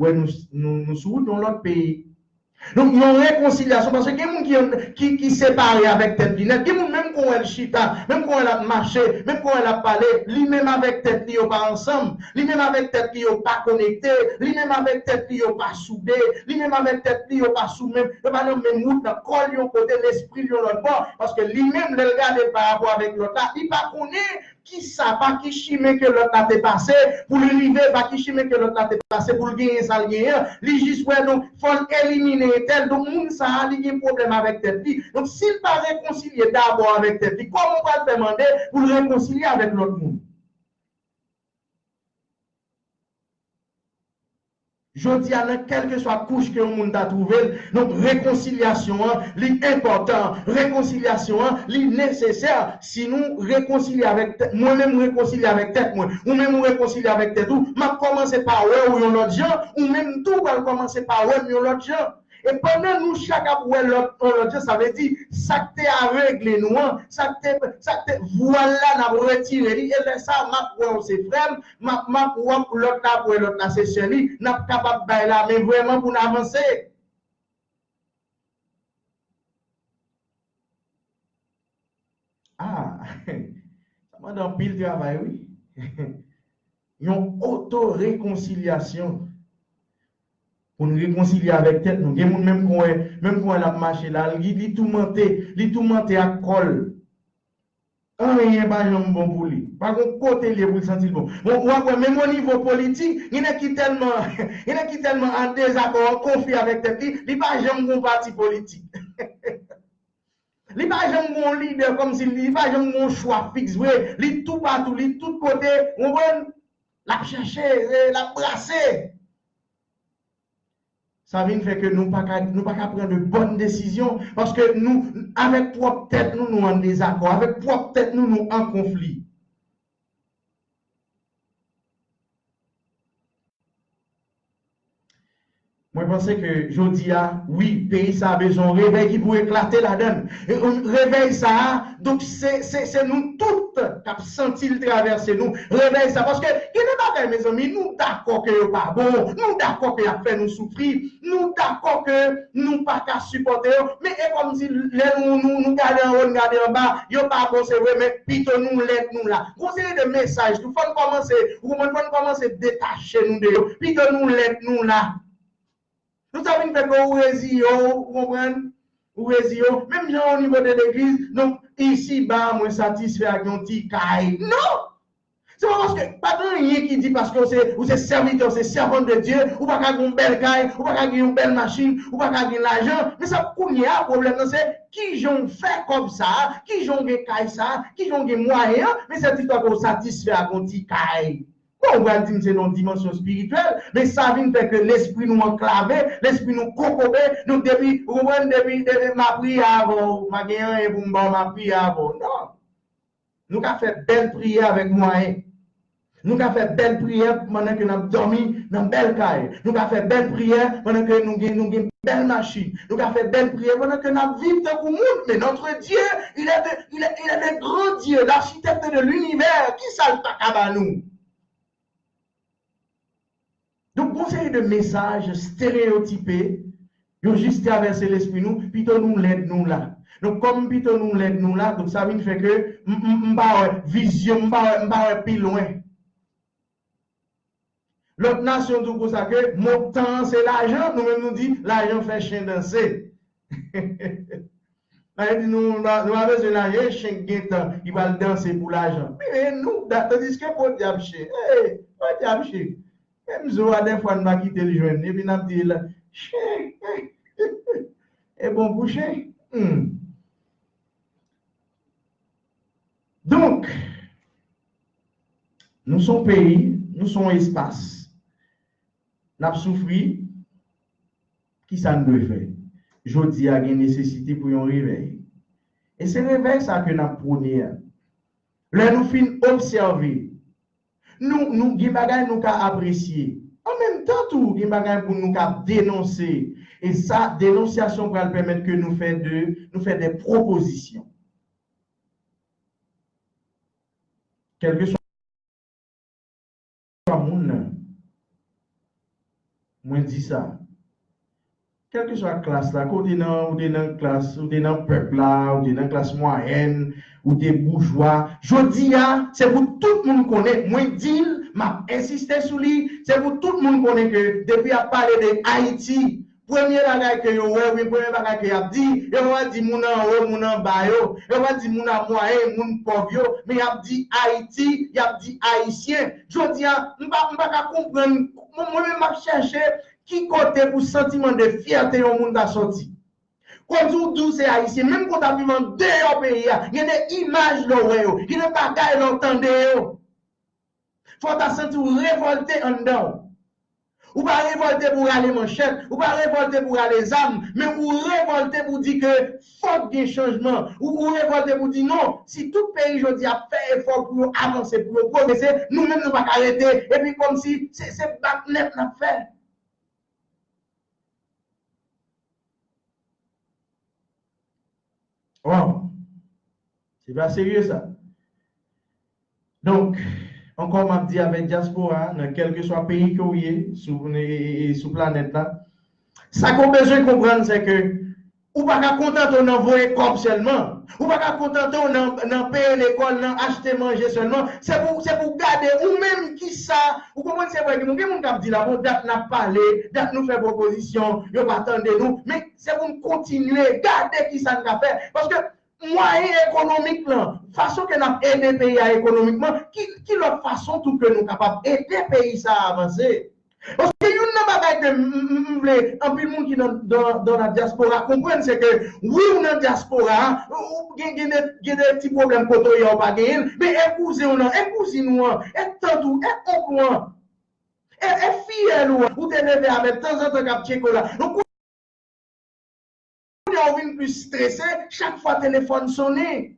wè nou, nou, nou sou wout yon lòt peyi. Donk, yon rekonsilyasyon, paske gen moun ki, ki, ki separe avèk tèt li nèt. Gen moun, menm kon wè l chita, menm kon wè l ap mache, menm kon wè l ap pale, li menm avèk tèt li yo pa ansanm, li menm avèk tèt li yo pa konekte, li menm avèk tèt li yo pa soude, li menm avèk tèt li yo pa sou menm, yo pa nan menm wout, nan kò l yon kote, lespri l yon lòt bò, paske li menm, lè l gade l pa rapò avèk lòt la, li pa konnen kisa, pa ki chimen ke lòt la te pase pou l rive, pa ki chimen ke lòt la te pase pou l genyen sa l genyen an. Li jis wè, donk, fò l elimine entèl. Donk, moun sa a, li gen pwoblèm avèk tèt li. Donk, si l pa rekonsilye dabò avèk tèt li, kòman w pral fè mande pou l rekonsilye avèk lòt moun? Jodi a, nan kèlkeswa kouch ke yon moun ta twouve l, donk rekonsilyasyon an, li enpòtan. Rekonsilyasyon an, li nesesè. Si nou rekonsilye avèk tèt, mwen menm rekonsilye avèk tèt mwen, ou menm ou rekonsilye avèk tèt ou, m ap kòmanse pa wè w yon lòt jan, ou menm tou w pral kòmanse pa wè m yon lòt jan. E pandan nou chak ap wè lòt yon lòt jan, sa vle di, sa k te avegle nou an, sa k te, sa k te vwal la, n ap retire li. E lè sa a, m ap wè w se frè m, m ap, m ap wè lòt la, ap wè lòt la se sè li, n ap kapab bay lamen vrèman pou n avanse. Ah, sa mande anpil travay, wi. Yon oto-rekonsilyasyon. Pou n rekonsilye avèk tèt nou. Gen moun menm kon wè, menm kon wè l ap mache la, li, li toumante, li toumante ak kò l. Anyen pa janm bon pou li. Pa gon kote l ye pou l santi l bon. Bon, w ap wè, menm o nivo politik, gen nèg ki tèlman, gen nèg ki tèlman an dezakò, an konfli avèk tèt li, li pa janm gon pati politik. Li pa janm gon lidè kòmsi li, li pa janm gon chwa fiks vre. Li toupatou, li tout kote, ou konprann? L ap chèche, e, l ap brase. Sa vin fè ke nou pa ka, nou pa ka pran de bòn desizyon, paske nou, avèk pwòp tèt nou, nou an dezakò, avèk pwòp tèt nou, nou an konfli. Mwen panse ke jodi a, wi, peyi sa a bezwen yon revèy ki pou eklate ladan l. E, um, revèy sa a, donk, se, se, se nou tout k ap santi l travèse nou. Revèy sa, paske gen de bagay, mezanmi, nou dakò ke yo pa bon, nou dakò ke y ap fè nou soufri, nou dakò ke nou pa ka sipòte yo, men e kòmsi lè nou, nou, nou gade anwo, nou gade anba, yo pa bon, se vre, men pito nou lèd nou la. Gon seri de mesaj tou, fò n kòmanse, ou konprann, fò n kòmanse detache nou de yo. Pito nou lèd nou la. Nou sa vin fè ke ou reziye w, ou konprann? Ou reziye w. Menm jan o nivo de legliz, donk, isiba, mwen satisfè ak yon ti kay. Non! Se pa paske, pa gen anyen ki di paske ou se, ou se sèvitè, ou se sèvant de Dye, ou pa ka gen yon bèl kay, ou pa ka gen yon bèl machin, ou pa ka gen lajan. Men sa kounye a, pwoblèm nan se kijan w fè kòb sa a, kijan w gen kay sa a, kijan w gen mwayen an, men se istwa ke w satisfè ak yon ti kay. Bon, ou pral di m se nan yon dimansyon espirityèl, men sa vin fè ke lespri nou anklave, lespri nou kokobe, nou depi, ou konprann, depi, depi m a priye avè w, m a gen anyen pou m ba w, m a priye avè w. Non. Nou ka fè bèl priyè avèk mwayen. Nou ka fè bèl priyè pandan ke n ap dòmi nan bèl kay. Nou ka fè bèl priyè pandan ke nou gen, nou gen bèl machin. Nou ka fè bèl priyè pandan ke n ap viv tankou moun. Men notre Dieu, il est de, il est, il est le grand Dieu, l'architecte de l'univers. Kisa l pa ka ba nou? Donk, gon seri de mesaj stereyotipe, yo jis travèse lespri nou, pito nou lèd nou la. Donk, kòm pito nou lèd nou la, donk sa vin fè ke m, m, m pa wè vizyon, m pa wè, m pa wè pi lwen. Lòt nasyon di w konsa ke mo tan an se lajan, nou menm nou di lajan fè chen danse. Sa vle di nou, nou pa, nou pa bezwen lajan, e chen k gen tan, li pral danse pou lajan. Men nou, da-, tandiske podyab chen, e, podyab chen. Menm zo a, dèfwa, n pa kite l jwenn, epi n ap di l, chen, e bon pou chen. Hmm. Donk, nou se yon peyi, nou se yon espas. N ap soufri, kisa n dwe fè? Jodi a gen nesesite pou yon revèy. E se revèy sa ke n ap pwone a. Lè nou fin obsève, nou, nou gen bagay nou ka apresye. An menm tan tou, gen bagay pou nou ka denonse. E sa, denonsyasyon pral pèmèt ke nou fè de, nou fè de pwopozisyon. Kèlkeswa moun nan, mwen di sa. Kèlkeswa klas la, ke w te nan, ou te nan klas, ou te nan pèp la, ou te nan klas mwayèn, ou te boujwa. Jodi a, se pou tout moun konnen, mwen di l, m ap ensiste sou li, se pou tout moun konnen ke depi y ap pale de Ayiti, Premye bagay ke yo wè, oubyen premye bagay ke y ap di, yo pa di moun anwo, moun anba yo, yo pa di moun a mwayen, moun pòv yo, men y ap di Ayiti, y ap di Ayisyen. Jodi a, m pa, m pa ka konprann, mwen, mwen menm m ap chèche ki kote pou santiman de fyète yon moun ta sòti. Kòmsi w di w se Ayisyen, menm ke w t ap viv andeyò peyi a, gen de imaj lè w wè yo, gen de bagay lè w tande yo. Fò w ta santi w revòlte anndan w. Ou pa revòlte pou w rale manchèt, ou pa revòlte pou w rale zam, men ou revòlte pou w di ke fòk gen chanjman. Ou, ou revòlte pou w di non, si tout peyi jodi a ap fè efò pou yo avanse, pou yo pwogrese, nou menm nou pa ka rete. Epi kòmsi se, se bat nèt n ap fè. Waw! Se pa serye sa. Donk, ankò m ap di avèk dyaspora a, nan kèlkeswa peyi ke w ye sou, e, e, e, sou planèt la, sa ke w bezwen konprann, se ke ou pa ka kontante w nan voye kòb sèlman. Ou pa ka kontante w nan, nan peye lekòl, nan achte manje sèlman. Se pou, se pou w gade ou menm kisa, ou konprann, se vre, gen moun, gen moun k ap di la, bon, dat n ap pale, dat nou fè pwopozisyon, yo pa tande nou. Men se pou n kontinye gade kisa n ka fè. Paske mwayen ekonomik lan, fason ke n ap ede peyi a ekonomikman, ki, ki lòt fason tou ke nou kapab ede peyi sa a avanse? Paske youn nan bagay ke m, m, m, m vle anpil moun ki nan, nan, nan la dyaspora konprann, se ke wi, ou nan dyaspora a, ou gen, gen de, gen de ti pwoblèm kote w ye a ou pa genyen l, men e kouzen w nan, e kouzin ou an, e tant ou, e onk ou an, e, e fiyèl ou an, ou te leve avè l tanzantan k ap tcheke w la. Donk, kounye a ou vin plis strese chak fwa telefòn sonnen.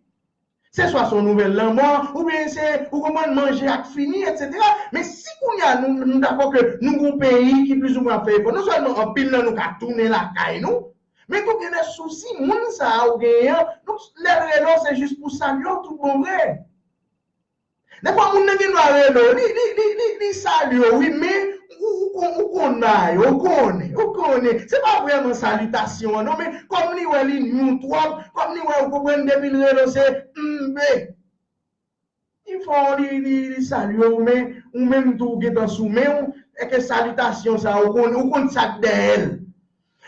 Se swa se yon nouvèl lanmò, oubyen se, ou konprann, manje ak fini, etsetera. Men si kounye a nou, nou dakò ke nou gon peyi ki plizoumwen ap fè efò, non sèlman anpil nan nou ka tounen lakay nou, men tou gen de sousi, moun sa a ou genyen an, nou, lè l rele w, se jis pou salye w tout bon vre. Defwa moun nan gen dwa rele w, li, li, li, li, li salye w, wi, men ou, ou, kon- ou konn bagay yo, ou konnen, ou konnen. Se pa vrèman salitasyon an, non, men kòm li wè li nwi w twòp, kòm li wè, ou konprann, depi l rele w, se mbe. Li fè w, li, li, li salye w, men ou menm tou, ou gentan sou men w, e ke salitasyon sa a, ou konn, ou konn sa k dèyè l.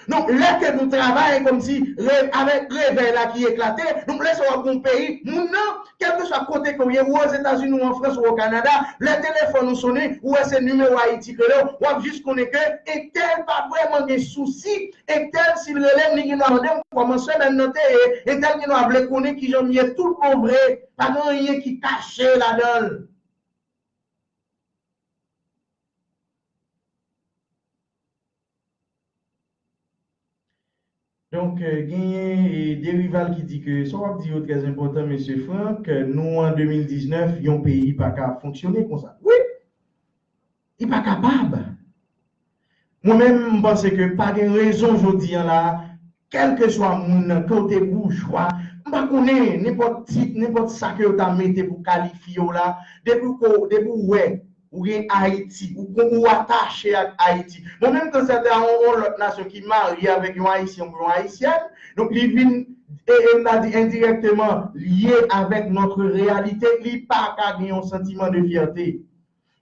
Donk, lè ke nou travay kòmsi re- avèk revèy la ki eklate, donk lè sa w ap gon peyi, moun nan, kèlkeswa kote ke w ye, ou Ozetazini, ou an Frans, ou o Kanada, lè telefòn ou sonnen, ou wè se nimewo Ayiti k rele w, w ap jis konnen ke entèl pa vrèman gen sousi, entèl si l rele m, li gen dwa mande m kòman semèn nan te ye, entèl gen dwa vle konnen kijan m ye tout bon vre, pa gen anyen ki kache ladan l. Donk, euh, genyen, euh, de rival ki di ke sa w ap di yo trè enpòtan, mesye Frank, euh, nou an de mil diznèf, yon peyi pa ka fonksyone konsa. Wi, li pa kapab. Mwen menm, m panse ke pa gen rezon jodi a la, kèlkeswa moun nan, ke w te boujwa, m pa konnen, nenpòt tit, nenpòt sa ke yo ta mete pou kalifye w la, depi w ko- depi w wè ou gen Ayiti, ou kon- ou atache ak Ayiti. Bon, menm kan sèten a yon, yon lòt nasyon ki marye avèk yon Ayisyen ou yon Ayisyèn, donk li vin, e, e m ta di endirèkteman lye avèk notre réalité, li pa ka gen yon santiman de fyète.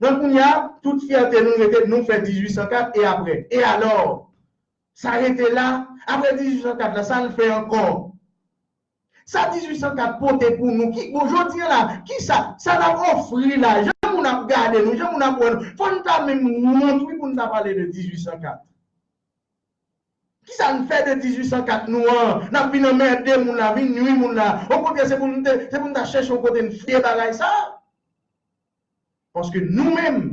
Donk, kounye a, tout fyète nou rete, nou fè dizuit san kat, e apre? E alò? Sa rete la, apre dizuit san kat la, sa n fè ankò? Sa dizuit san kat pote pou nou, ki, bon, jodi a la, kisa, sa n ap ofri la, jan moun ap gade nou, jan moun ap wè nou, fò n ta menm wont, wi, pou n ta pale de dizuit san kat. Kisa n fè de dizuit san kat nou an? N ap vin anmède moun la, vin nwi moun la. Okontrè, se pou n te, se pou n ta chèche yon kote n fouye bagay sa. Paske nou menm,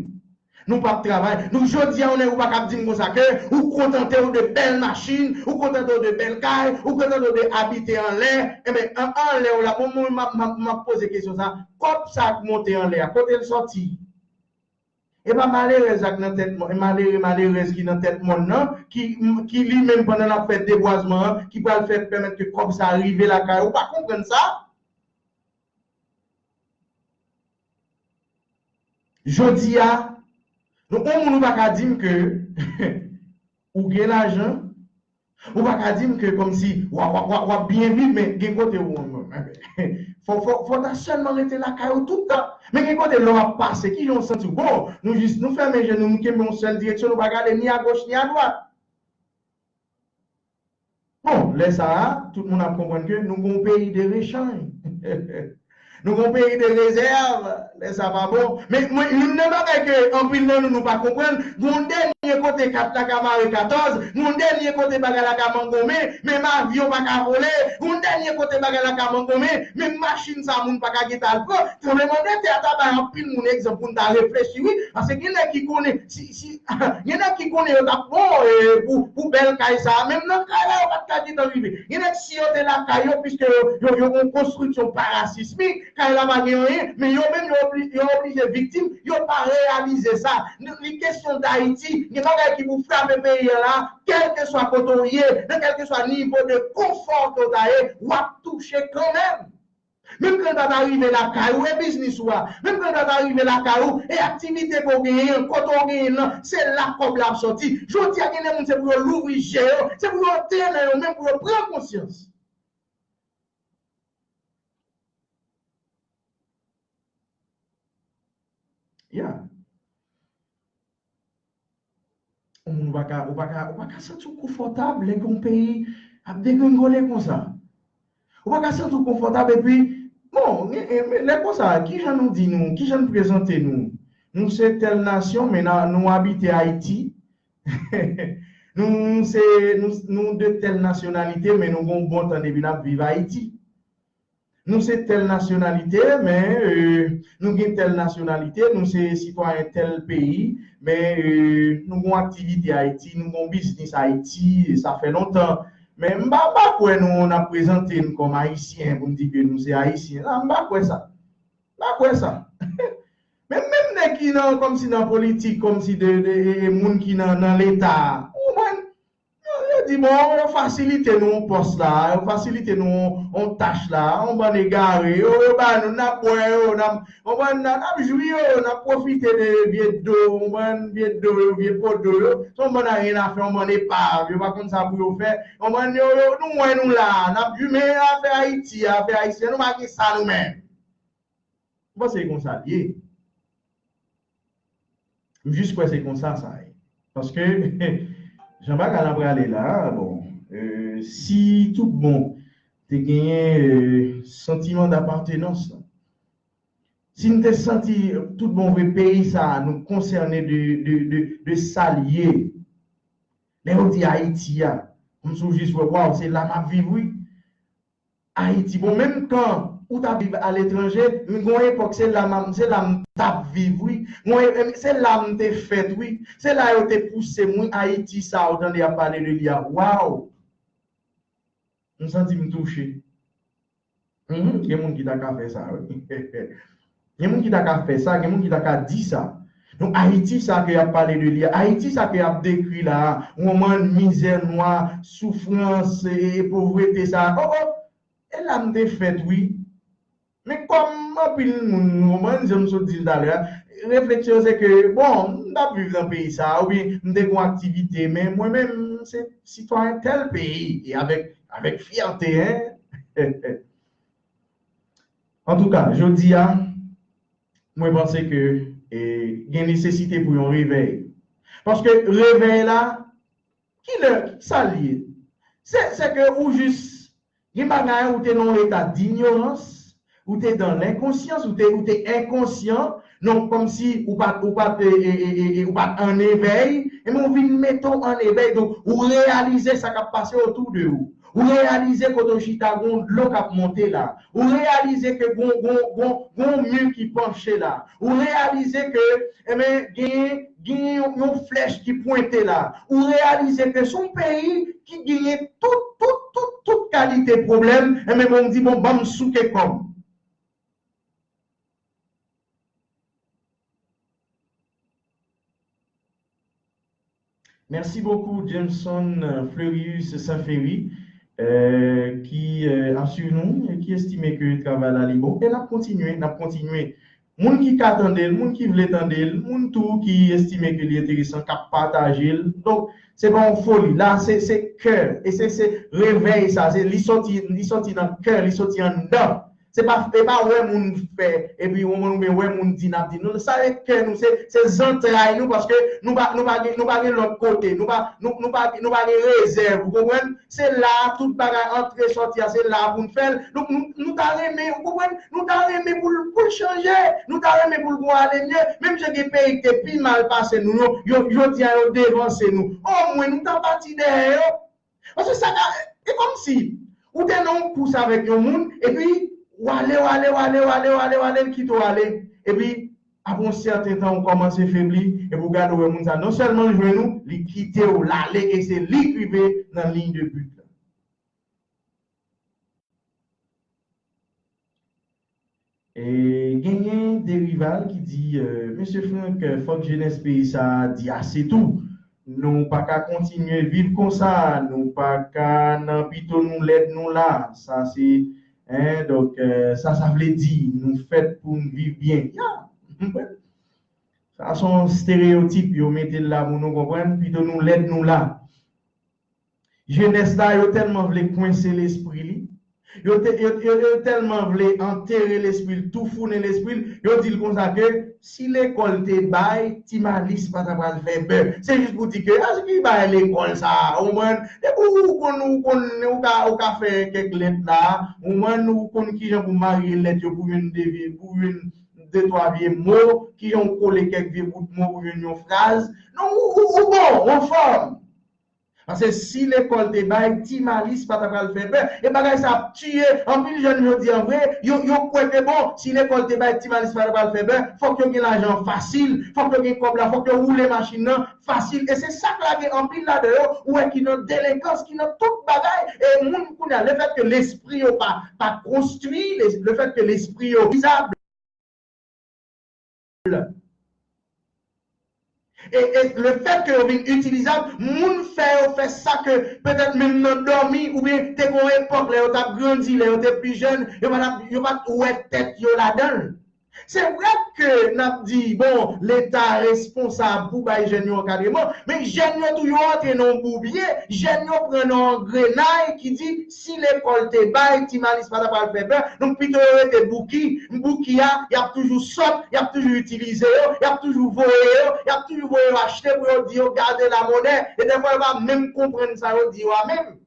nou p ap travay. Nou, jodi a, yon nèg ou pa kab di m konsa ke ou kontante w de bèl machin, ou kontante w de bèl kay, ou kontante w de abite anlè. Enben, an, anlè w la, bon, mwen, m ap, m ap, m ap poze kesyon sa, kòb sa k monte anlè a, kote l sòti? E pa malerèz ak nan tèt mòn, malere, malerèz ki nan tèt mòn nan, ki, ki li menm, pandan l ap fè debwazman an, ki pral fè pèmèt ke kòb sa rive lakay ou. Ou pa konprann sa? Jodi a, nou, yon moun ou pa ka di m ke ou gen lajan, ou pa ka di m ke kòmsi w ap, w ap, w ap, w ap byen viv, men gen kote ou, fò, fò, fò w ta sèlman rete lakay ou tout tan. Men gen kote lè w ap pase, kijan w santi w? Bon, nou jis, nou fèmen je nou, nou kenbe yon sèl direksyon, nou pa gade ni agoch ni adwat. Lè sa a, tout moun ap konprann ke nou gon peyi de rechanj. Nou gon peyi de rezèv. Lè sa pa bon. Men mwen, youn nan bagay ke anpil nan nou, nou pa konprann, gon dènye kote kat la ka mare katòz, gon dènye kote bagay la ka mangonmen, menm avyon pa ka vole, gon dènye kote bagay la ka mangonmen, menm machin sa moun pa ka gentan al pran. Tranblemanntè a ta bay anpil moun egzanp pou n ta reflechi, wi. Paske gen nèg ki konnen, si, si, gen nèg ki konnen yo t ap bon, e, pou, pou bèl kay sa a. Menm nan kay la, yo pa t ka gentan rive. Gen nèg, si yo te lakay yo, piske yo, yo, yo gon konstriksyon parasismik, kay la pa gen anyen, men yo menm, yo obli-, yo oblije viktim, yo pa reyalize sa. N-, li kesyon d Ayiti, gen bagay ki pou frape peyi a la, kèlkeswa kote w ye, nan kèlkeswa nivo de konfò ke w ta ye, w ap touche kanmenm. Menm ke l pa ta rive lakay ou, e biznis ou a. Menm ke l pa ta rive lakay ou, e aktivite ke w genyen an, kote w genyen l lan, se la kòb la ap sòti. Jodi a, gen de moun, se pou yo louvri je yo, se pou yo trennen yo menm, pou yo pran konsyans. Ya. Yon moun ou pa ka, ou pa ka, ou pa ka santi w konfòtab lè yon peyi ap degrengole konsa. Ou pa ka santi w konfòtab epi, bon, e, e, men lè konsa, kijan nou di nou, kijan nou prezante nou? Nou se tèl nasyon, men na, nou abite Ayiti. Nou, nou se, nou, nou de tèl nasyonalite, men nou gon bon tan depi n ap viv Ayiti. Nou se tèl nasyonalite, men, e, nou gen tèl nasyonalite, nou se sitwayen tèl peyi, men, e, nou gon aktivite Ayiti, nou gon biznis Ayiti, sa fè lontan. Men m pa, m pa kwè nou, n ap prezante n kòm Ayisyen pou n di ke nou se Ayisyen. Non, m pa kwè sa. M pa kwè sa. Men menm nèg ki nan, kòmsi nan politik, kòmsi de, de, e, e, moun ki nan, nan Leta a, ou konprann? Yo, yo di, bon, yo fasilite nou yon pòs la, yo fasilite nou yon, yon tach la, yon bann egare, yo, yo ba nou, n ap bwè yo, n ap, yon bann, n ap jwi yo, n ap pwofite de vye do, yon bann vye do yo, vye po do yo, se yon bann aryen afè, yon bann epav, yo pa konn sa pou yo fè, yon bann yo, yo, nou wè nou la, n ap jwi, men afè Ayiti, afè ayisyen, nou pa gen sa nou menm. M panse se konsa l ye. M jis kwè se konsa sa ye. Paske, jan bagay la prale la, bon, e, si tout bon te genyen, e, santiman dapatenans, si n te santi tout bon vre peyi sa a, nou konsène de, de, de, de sa l ye. Lè yo di Ayiti a, kòmsi w jis wè, waw, se la m ap viv, wi. Ayiti. Bon, menm kan ou t ap viv aletranje, m gen yon epòk, se la m, se la m t ap viv, wi. Mwen, se la m te fèt, wi. Se la yo te pouse m, wi. Ayiti sa ou tande y ap pale de li a. Waw! M santi m touche. Mhm, gen moun ki ta ka fè sa, wi. Gen moun ki ta ka fè sa, gen moun ki ta ka di sa. Donk, Ayiti sa ke y ap pale de li a, Ayiti sa ke y ap dekri la a, yon bann mizè nwa, soufrans, e, e povrete sa a. Oh, oh! E la m te fèt, wi. Men kòm anpil moun, ou konprann, jan m sot di l talè a, refleksyon se ke, bon, m t ap viv nan peyi sa a, oubyen m te gen yon aktivite, men mwen menm, m se sitwayen tèl peyi, e avèk, avèk fyète, en. Antouka, jodi a, mwen panse ke, e, gen nesesite pou yon revèy. Paske revèy la, kilè, sa l ye? Se, se ke ou jis, gen bagay ou te nan yon eta dinyorans, ou te dan lenkonsyans, ou te, ou te enkonsyan, non, kòmsi ou pa t, ou pa t, e, e, e, e, e, ou pa t an evèy, e men ou vin mete w an evèy, donk ou reyalize sa k ap pase otou de ou. Ou reyalize kote w chita, gon dlo k ap monte la. Ou reyalize ke gon, gon, gon, gon mi ki panche la. Ou reyalize ke, enben, gen, gen yon, yon flèch ki pwente la. Ou reyalize ke se yon peyi ki genyen tout, tout, tout, tout kalite pwoblèm. Enben, bon, m di, bon, ban m souke kò m. Merci beaucoup, Jameson, euh, Fleurius Saint-Ferry, euh, ki, euh, ap swiv nou e ki estime ke travay la li bon. E n ap kontinye, n ap kontinye. Moun ki ka tande l, moun ki vle tande l, moun tou ki estime ke li enteresan, k ap pataje l. Donk, se pa yon foli. La, se, se kè. E se, se revèy sa. Se, li sòti, li sòti nan kè, li sòti anndan. Se pa, e pa wè moun fè, epi ou konprann, oubyen wè moun di n ap di. Non, sa e kè nou, se, se zantray nou, paske nou pa, nou pa gen, nou pa gen lòt kote, nou pa, nou, nou pa, nou pa gen rezèv, ou konprann? Se la a tout bagay antre sòti a, se la a pou n fè l. Donk, nou, nou ta renmen, ou konprann? Nou ta renmen pou l, pou l chanje, nou ta renmen pou l gon ale mye. Menm jan gen peyi ki te pi mal pase nou yo, yo, jodi a yo devanse nou. Omwen, nou ta pati dèyè yo. Paske sa ka, e kòmsi ou te nan yon kous avèk yon moun, epi w ale, w ale, w ale, w ale, w ale, w ale, l kite w ale. Epi, apre yon sèten tan, ou kòmanse febli, epi ou gade, ou wè moun sa, non sèlman l jwenn ou, li kite w, l ale, e se li k rive nan liy de bit la. E genyen de rival ki di, euh, Mesye Frank, fòk jenès peyi sa a di ase tou. Nou pa ka kontinye viv konsa, nou pa ka nan pito nou lèd nou la. Sa se, en, donk, euh, sa, sa vle di, nou fèt pou n viv byen. Ya! Sa se yon estereyotip yo mete la pou nou konprann, pito nou lèd nou la. Jenès la, yo tèlman vle kwense lespri li. Yo, te, yo, yo, yo tèlman vle antere lespri l, toufounen lespri l. Yo di l konsa ke si lekòl te bay, Ti Malis pa ta pral fè bè. Se jis pou di ke, a, se ki bay lekòl sa a, ou konprann? Depi ou konn, ou konn, ou ka, ou ka fè kèk lèt la, ou konprann, ou konn kijan pou marye lèt yo pou jwenn de vye, pou jwenn de twa vye mo, kijan ou kole kèk vye bout mo pou jwenn yon fraz. Non, ou, ou, ou bon, ou anfòm. Paske si lekòl te bay, Ti Malis pa ta pral fè bè. E bagay sa ap tiye anpil jèn jodi a vre. Yo, yo kwè ke bon, si lekòl te bay, Ti Malis pa ta pral fè bè. Fòk yo gen lajan fasil, fòk yo gen kòb la, fòk yo woule machin nan fasil. E se sa k lage anpil ladan yo, ou wè, ki nan delenkans, ki nan tout bagay. E moun kounye a, lefètke lespri yo pa, pa konstwi, le, lefètke lespri yo vizab, E, e lefètke yo vin itilizab, moun fè yo fè sa ke petèt menm nan dòmi, oubyen te gon epòk lè yo t ap grandi, lè yo te pi jèn, yo pa t ap, yo pa t wè tèt yo ladan l. Se vre ke n ap di, bon, Leta responsab pou bay jèn yo ankadreman, men jèn yo tou yo antre nan yon boubye, jèn yo pran nan yon angrenay ki di, si lekòl te bay, Ti Malis pa ta pral fè bè. Donk, pito yo rete Bouki. Bouki a, y ap toujou sòt, y ap toujou itilize yo, y ap toujou voye yo, y ap toujou voye yo achte pou yo di yo gade lamonè. E dèfwa, yo pa menm konprann sa yo di yo a menm.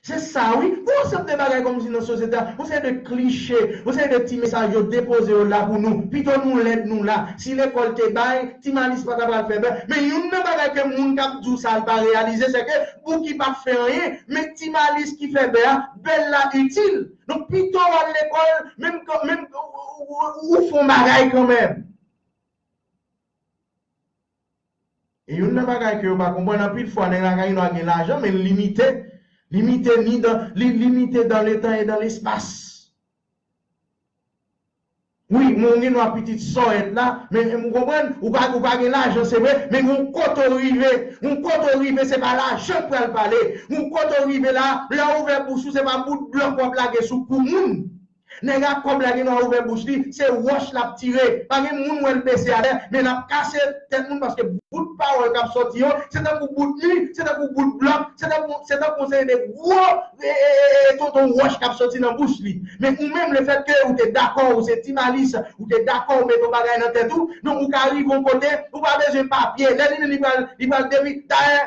Se sa, wi. Gon ansanm de bagay kòmsi nan sosyete a, yon seri de kliche, yon seri de ti mesaj yo depoze yo la pou nou. Pito nou lèd nou la. Si lekòl te bay, Ti Malis pa ta pral fè bè. Men youn nan bagay ke moun k ap di w sa l pa reyalize, se ke Bouki pa t fè anyen, men Ti Malis ki fè bè a, bè l la itil. Donk, pito w al lekòl, menm, menm, ou, ou, ou, ou fè yon bagay kanmenm. E youn nan bagay ke yo pa konprann, anpil fwa, nèg lakay nou a gen lajan, men l limite. Limite ni dan, li limite dans le temps et dans l'espace. Wi, mwen gen dwa pitit sòyèt la, men ou konprann, ou pa, ou pa gen lajan, se vre, men gon kote w rive, gon kote w rive, se pa lajan k pral pale. Gon kote w rive la, lè w ouvè bouch ou, se pa bout blòk w ap lage sou kou moun. Nèg a kòb la gen dwa ouvè bouch li, se wòch l ap tire. Pa gen moun wè l bese atè, men l ap kase tèt moun paske bout pawòl k ap sòti yo, se tankou bout mi, se tankou bout blòk, se tankou, se tankou se de gwo, e, e, e, e, tonton wòch k ap sòti nan bouch li. Men ou menm, lefètke ou te dakò, ou se Ti Malis, ou te dakò, ou mete yon bagay nan tèt ou, donk ou ka rive yon kote, ou pa bezwen papye. Lè li menm li pral, li pral depi, dayè,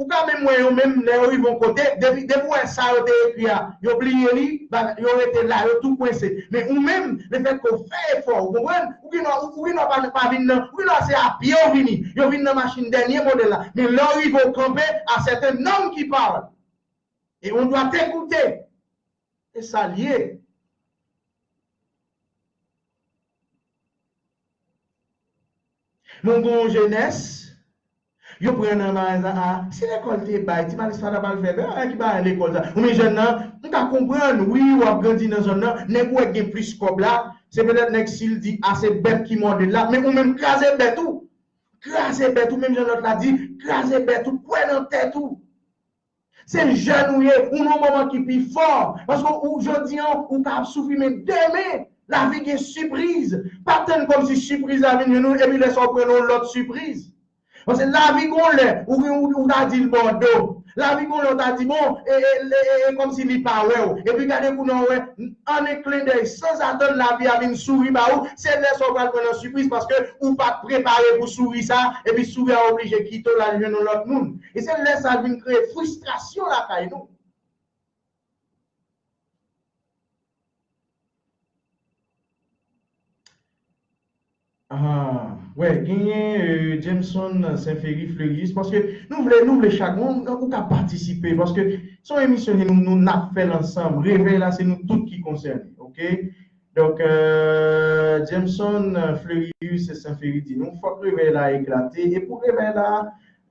ou ka menm wè yo menm lè yo rive yon kote, depi, depi w wè sa yo te ekri a, yo bliye li, ba, yo rete la, yo tou kwense. Men ou menm, lefètke w fè efò, ou konprann? Ou gen dwa, ou, ou gen dwa pa, pa vin nan, ou gen dwa se a pye w vini. Yo vin nan machin dènye modèl la. Men lè w rive w kanpe, à c'est un homme qui parle. Et on doit t'écouter. E sa l ye. Men gen yon jenès, yo pran nan bagay sa a, si lekòl te bay, Ti Malis pa ta pral fè bè, bagay ki bagay lekòl sa. Ou men jèn nan, m ka konprann, wi, w ap grandi nan zòn nan, nèg ou wè k gen plis kòb la, se petèt nèg si l di, a, se bèt ki mòde l la, men ou menm kraze bèt ou. Kraze bèt ou, menm jan lòt la di, kraze bèt ou, kwè nan tèt ou. Se jèn ou ye, ou nan moman ki pi fò. Paske ou, jodi a, ou ka ap soufri, men demen, lavi gen sipriz. Pa tann kòmsi sipriz la vin jwenn ou, epi lè sa w pran yon lòt sipriz. Paske lavi gon lè, ou, ou, ou ta di l bòdo. Lavi gon lè w ta di, bon, e, e, e, e, e kòmsi li pa wè w. Epi gade kounye a w wè, an en klen dèy, sanzatann lavi a vin souri ba ou. Se lè sa w pral pran nan sipriz paske ou pa t prepare pou souri sa, epi souri a oblije kite w, l al jwenn yon lòt moun. E se lè sa l vin kreye fristrasyon lakay nou. Ah, wè, genyen euh, Jameson Saint-Ferry Fleurius, paske nou vle, nou vle chak moun ou ka patisipe, paske se yon emisyon ke nou, nou n ap fè l ansanm. Revèy la, se nou tout ki konsène, oke? Donk, euh, Jameson euh, Fleurius Saint-Ferry di nou, fòk revèy la eklate, e pou revèy la,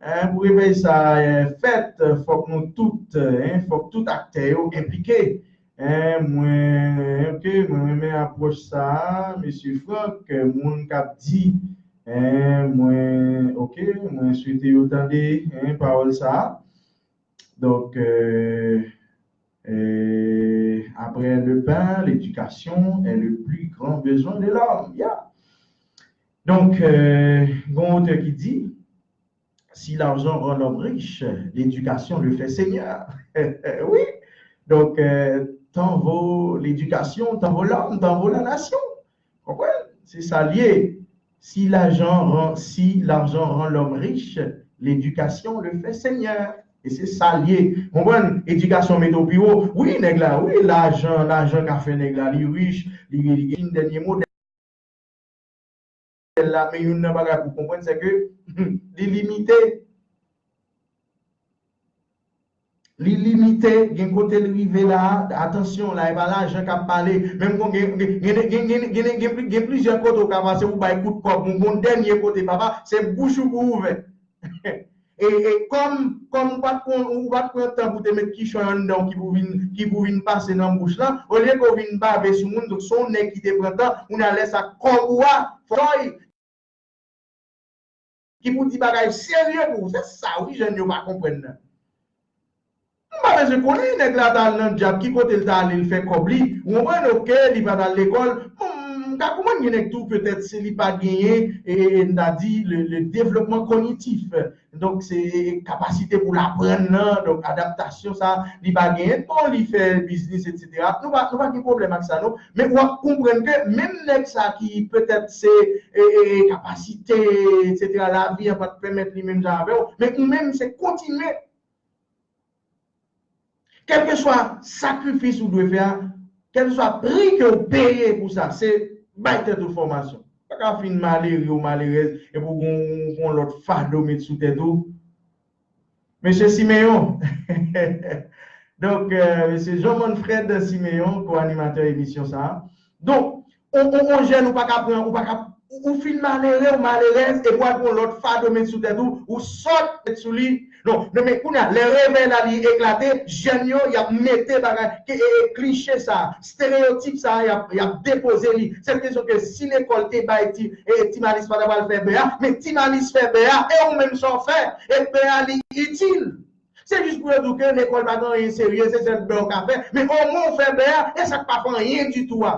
hein, pou revèy sa euh, fèt, fòk nou tout, hein, fòk tout aktè yo enplike. Hein, mwen, oke, mwen renmen apwòch sa a, mesye Frank, moun k ap di, hein, mwen, oke, mwen swete yo tande, hein, pawòl sa a. Donk, euh, euh, après le pain, l'éducation est le plus grand besoin de l'homme. Yeah. Donk, euh, gon otè ki di, si l'argent rend l'homme riche, l'éducation le fait seigneur. Wi. Donk, euh, tant vaut l'éducation, tant vaut l'homme, tant vaut la nation. Konprann? Se sa l ye. Si lajan ran, si l'argent rend l'homme riche, l'éducation le fait seigneur. E se sa l ye. Konprann? Edikasyon mete w pi wo. Wi, nèg la, wi, lajan, lajan ka fè nèg la, li rich, li, li gen dènye modèl la, men youn nan bagay pou konprann, se ke li limite. Li limite, gen kote l rive la, atansyon, la, e pa lajan k ap pale. Menm kon gen, gen, gen, gen, gen, gen, gen, gen, gen plizyè kote ou ka pase, ou bay kout kòb, ou gon dènye kote, papa, se bouch ou pou ouvè. E, e kòm, kòm ou pa t pran, ou pa t pran tan pou te met kichòy anndan w ki pou vin, ki pou vin pase nan bouch lan, olye ke w vin bave sou moun, donk se yon nèg ki te pran tan, kounye a lè sa kòb ou a, fòy, ki pou di bagay serye pou ou. Se sa wi jèn yo pa konprann nan. M pa bezwen konnen nèg la t al nan djab, ki kote l t ale, l fè kòb li. Ou konprann, oke, li pa t al lekòl. Bon, m ka konprann gen nèg tou, petèt, se li pa genyen, e, e, n ta di, le, le développement cognitif. Donk, se kapasite pou l aprann nan, donk, adaptasyon sa, li pa genyen. Bon, li fè biznis, etsetera. Nou pa, nou pa gen pwoblèm ak sa, non. Men w ap konprann ke menm nèg sa ki petèt se e, e, e, kapasite, etsetera, lavi an pa t pèmèt li menm jan avè w, men ou menm se kontinye. Kèlkeswa sakrifis ou dwe fè a, kèlkeswa pri ke w peye pou sa, se bay tèt ou fòmasyon. Pa ka fin malere ou malerèz epi w gon, gon lòt fado met sou tèt ou. Mesye Simeon. Donk, euh, mesye Jean Manfred Simeon, ko-animatè emisyon sa a. Donk, on, on, on jèn ou pa ka pran, ou pa ka, ou, ou fin malere, ou malerèz, epi w al pran lòt fado met sou tèt ou, ou sòt met sou li. Non, non, men kounye a, lè revèy la li eklate, jèn yo, y ap mete bagay, ke, e, e, kliche sa, estereyotip sa, y ap, y ap depoze li. Se kesyon ke si lekòl te bay ti, e, Ti Malis pa ta pral fè bè a, men Ti Malis fè bè a, e ou menm sa w fè, e bè a li itil. Se jis pou yo di w ke lekòl pa gen anyen serye, se sèl bè w ka fè, men omwen w fè bè a, e sa k pa fè anyen ditou a.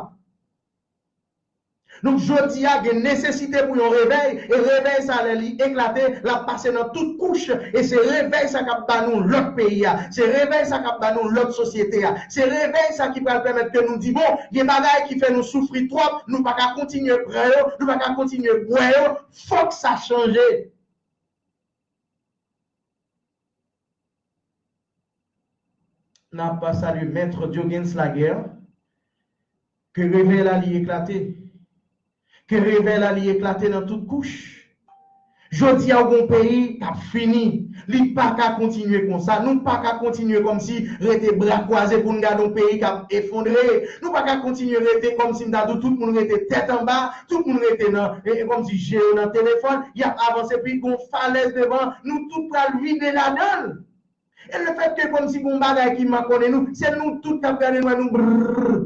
Donk, jodi a, gen nesesite pou yon revèy, e revèy sa, lè li eklate, l ap pase nan tout kouch, e se revèy sa k ap ba nou lòt peyi a, se revèy sa k ap ba nou lòt sosyete a, se revèy sa ki pral pèmèt ke nou di, bon, gen bagay ki fè nou soufri twòp, nou pa ka kontinye pran yo, nou pa ka kontinye bwè yo, fòk sa chanje. N ap salye Mèt Diogens Laguerre. Ke revèy la li eklate. Ke revèy la li eklate nan tout kouch. Jodi a, w gon peyi k ap fini. Li pa ka kontinye konsa. Nou pa ka kontinye kòmsi rete bra kwaze pou n gade yon peyi k ap efondre. Nou pa ka kontinye rete kòmsi m ta di w tout moun rete tèt anba, tout moun rete nan, e, e, kòmsi je yo nan telefòn, y ap avanse, pi gon falèz devan, nou tout pral vide ladan l. E lefètke kòmsi gon bagay ki makònen nou, se nou tout k ap gade nou, nou brrr.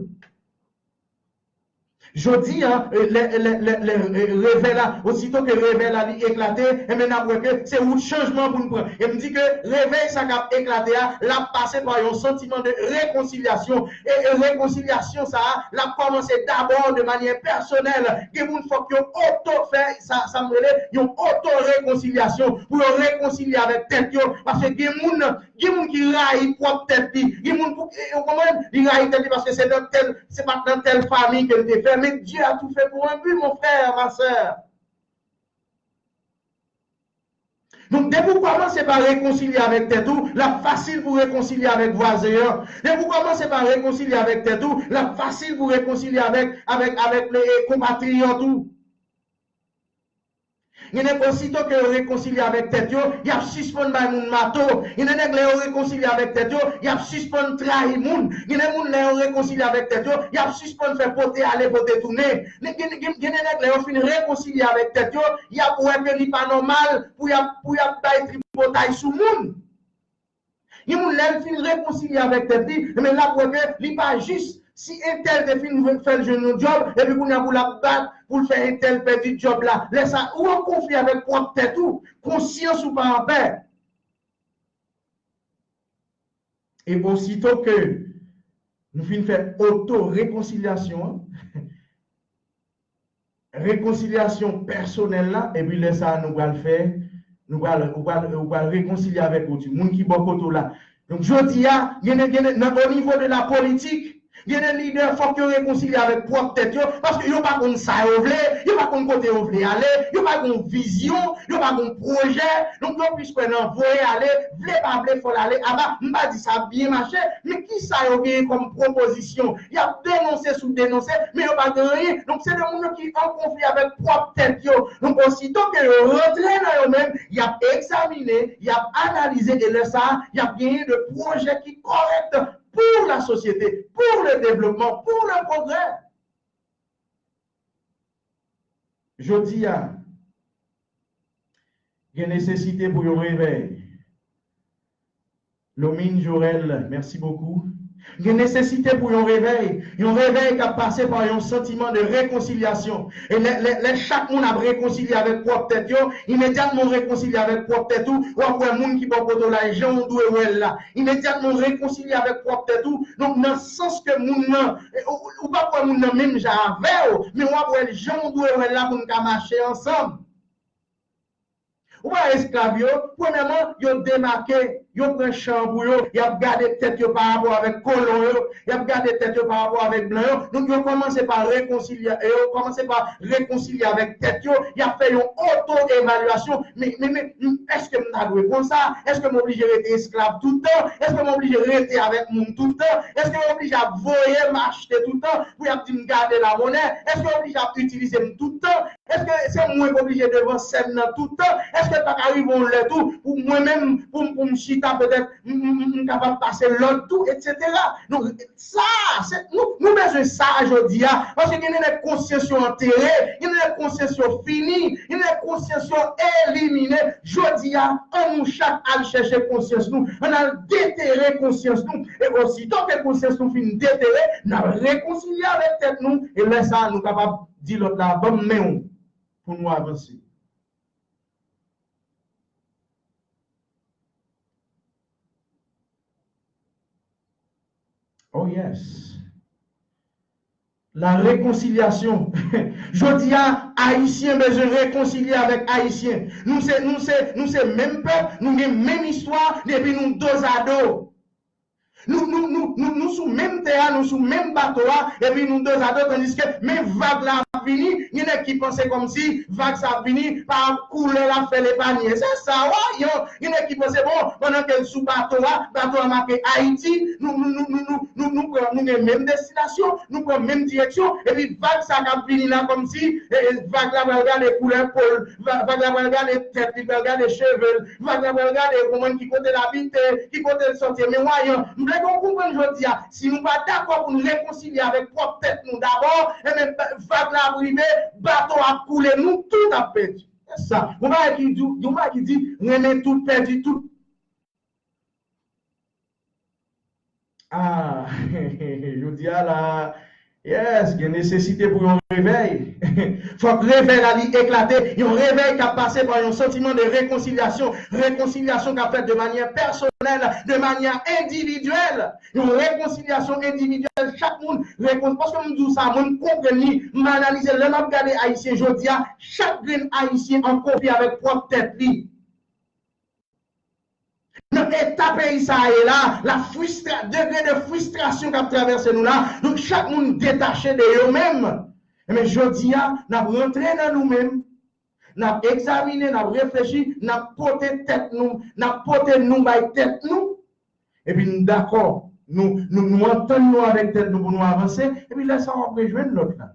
Jodi a, eh, lè, lè, lè, lè, eh, revèy la, osito ke revèy la li eklate, enben n ap wè ke se wout chanjman pou n pran. E m di ke revèy sa k ap eklate a, l ap pase pa yon santiman de rekonsilyasyon. E, e rekonsilyasyon sa a, l ap kòmanse dabò de manyè pèsonèl. Gen moun fòk yo oto fè sa, sa m rele yon oto rekonsilyasyon. Pou yo rekonsilye avèk tèt yo. Paske gen moun, gen moun ki rayi pwòp tèt li. Gen moun pou, e, ou konprann? Li rayi tèt li paske se nan tèl, se pa t nan tèl fanmi ke l te fè. Men Dieu a tout fait pour un but, mon frère, ma sœur. Donk, depi w kòmanse pa rekonsilye avèk tèt ou, l ap fasil pou rekonsilye avèk vwazen an. Depi w kòmanse pa rekonsilye avèk tèt ou, l ap fasil pou rekonsilye avèk, avèk, avèk le, e, konpatriyòt ou. Gen nèg, osito ke yo rekonsilye avèk tèt yo, y ap sispann bay moun mato. Gen de nèg, lè yo rekonsilye avèk tèt yo, y ap sispann trayi moun. Gen de moun, lè yo rekonsilye avèk tèt yo, y ap sispann fè pote ale, pote tounen. Gen, gen, gen, gen de nèg, lè yo fin rekonsilye avèk tèt yo, y ap wè ke li pa nòmal pou y ap, pou y ap bay tripotay sou moun. Gen moun, lè l fin rekonsilye avèk tèt li, enben, l ap wè ke li pa jis. Si entèl te fin fè l jwenn yon djòb, epi kounye a pou l ap bat pou l fè entèl pèdi djòb la. Lè sa, ou an konfli avèk pwòp tèt ou. Konsyans ou pa anpè. E osito ke nou fin fè oto rekonsilyasyon an, rekonsilyasyon pèsonèl la, epi lè sa a nou pral fè, nou pral, ou pral, ou pral rekonsilye avèk ou, di moun ki bò kote w la. Donk, jodi a, gen de, gen de, nan, o nivo de la politik, gen de lidè, fòk yo rekonsilye avèk pwòp tèt yo, paske yo pa konn sa yo vle, yo pa konn kote yo vle ale, yo pa gon vizyon, yo pa gon pwojè, donk yo plis kwè nan voye ale, vle pa vle, fò l ale, aba, m pa di sa ap byen mache, men kisa yo genyen kòm pwopozisyon? Y ap denonse sou denonse, men yo pa gen anyen. Donk, se de moun yo ki an konfli avèk pwòp tèt yo. Donk, osito ke yo rantre nan yo menm, y ap egzamine, y ap analize, e lè sa a, y ap genyen de pwojè ki kòrèk pour la société, pour le développement, pour le progrès. Jodi a, gen nesesite pou yon revèy. Lomine Jorel, merci beaucoup. Gen nesesite pou yon revèy. Yon revèy k ap pase pa yon santiman de rekonsilyasyon. E lè, lè, lè chak moun ap rekonsilye avèk pwòp tèt yo, imedyatman w rekonsilye avèk pwòp tèt ou, w ap wè moun ki bò kote w la, e jan w dwe wè l la. Imedyatman w rekonsilye avèk pwòp tèt ou, donk nan sans ke moun nan, e, ou, ou p ap wè moun nan menm jan avè w, men w ap wè l jan w dwe wè l la pou n ka mache ansanm. Ou pa esklav yo, premyèman, yo demake, yo pran chan pou yo, y ap gade tèt yo pa rapò avèk kolon yo, y ap gade tèt yo pa rapò avèk blan yo. Donk, yo kòmanse pa rekonsilye, yo kòmanse pa rekonsilye avèk tèt yo, y ap fè yon oto-evalyasyon. Men, men, men, men, èske m ta dwe konsa? Èske m oblije rete esklav tout tan? Èske m oblije rete avèk moun tout tan? Èske yo oblije ap voye m achte tout tan pou y ap di m gade lamonè? Èske yo oblije ap itilize m tout tan? Èske se mwen k oblije devan sèn nan tout tan? Èske l pa ka rive yon lè tou pou mwen menm, pou, pou m chita petèt, m, m, m, m kapab pase lòd tou, etsetera? Donk, sa, se, nou, nou bezwen sa jodi a. Paske gen de nèg konsyans yo antere, gen de nèg konsyans yo fini, gen de nèg konsyans yo elimine. Jodi a, an nou chak al chèche konsyans nou, ann al detere konsyans nou. E osito ke konsyans nou fin detere, n ap rekonsilye avèk tèt nou, e lè sa a, nou kapab di lòt la, ban m men w pou nou avanse. Oh yes. La réconciliation. Jodi a, Ayisyen bezwen rekonsilye avèk Ayisyen. Nou se, nou se, nou se menm pèp, nou gen menm istwa, depi nou dozado. Nou, nou, nou, nou, nou sou menm tè a, nou sou menm bato a, epi nou dozado, tandiske men vag la ap vini, gen nèg ki panse kòmsi vag sa ap vini pa koulè l ap fè l epaye. Se sa w a, yo, gen nèg ki panse, bon, pandan ke l sou bato a, bato a make Ayiti, nou, nou, nou pran, nou gen menm destinasyon, nou pran menm direksyon, epi vag sa k ap vini la kòmsi, e, e, vag la pral gade koulè po l, va-, vag la pral gade tèt li, pral gade cheve l, vag la pral gade kòman ki kote l abite, ki kote l sòti, men w a yon. M vle ke w konprann jodi a, si nou pa dakò pou n rekonsilye avèk pwòp tèt nou dabò, enben, vag la ap rive, bato a ap koule, nou tout ap pèdi. Se sa. Yon bagay ki di, yon bagay ki di, renmen tout, pèdi tout. Ah, jodi a la, Yes, gen nesesite pou yon revèy. Fòk revèy la li eklate, yon revèy k ap pase pa yon santiman de rekonsilyasyon, rekonsilyasyon k ap fèt de manyè pèsonèl, de manyè endividyèl. Yon rekonsilyasyon endividyèl, chak moun rekon-, paske m di w sa, mwen m konprann li, m analize l. Lè m ap gade Ayisyen jodi a, chak grenn Ayisyen an konfli avèk pwòp tèt li. Nan eta peyi sa a ye la, la fristra-, degre de fristrasyon k ap travèse nou la, donk chak moun detache de yo menm. Ebyen, jodi a, n ap rantre nan nou menm, n ap egzamine, n ap reflechi, n ap pote tèt nou, n ap pote nou bay tèt nou, epi n dakò, nou, nou, nou antann nou avèk tèt nou pou nou avanse, epi lè sa a w ap rejwenn lòt la.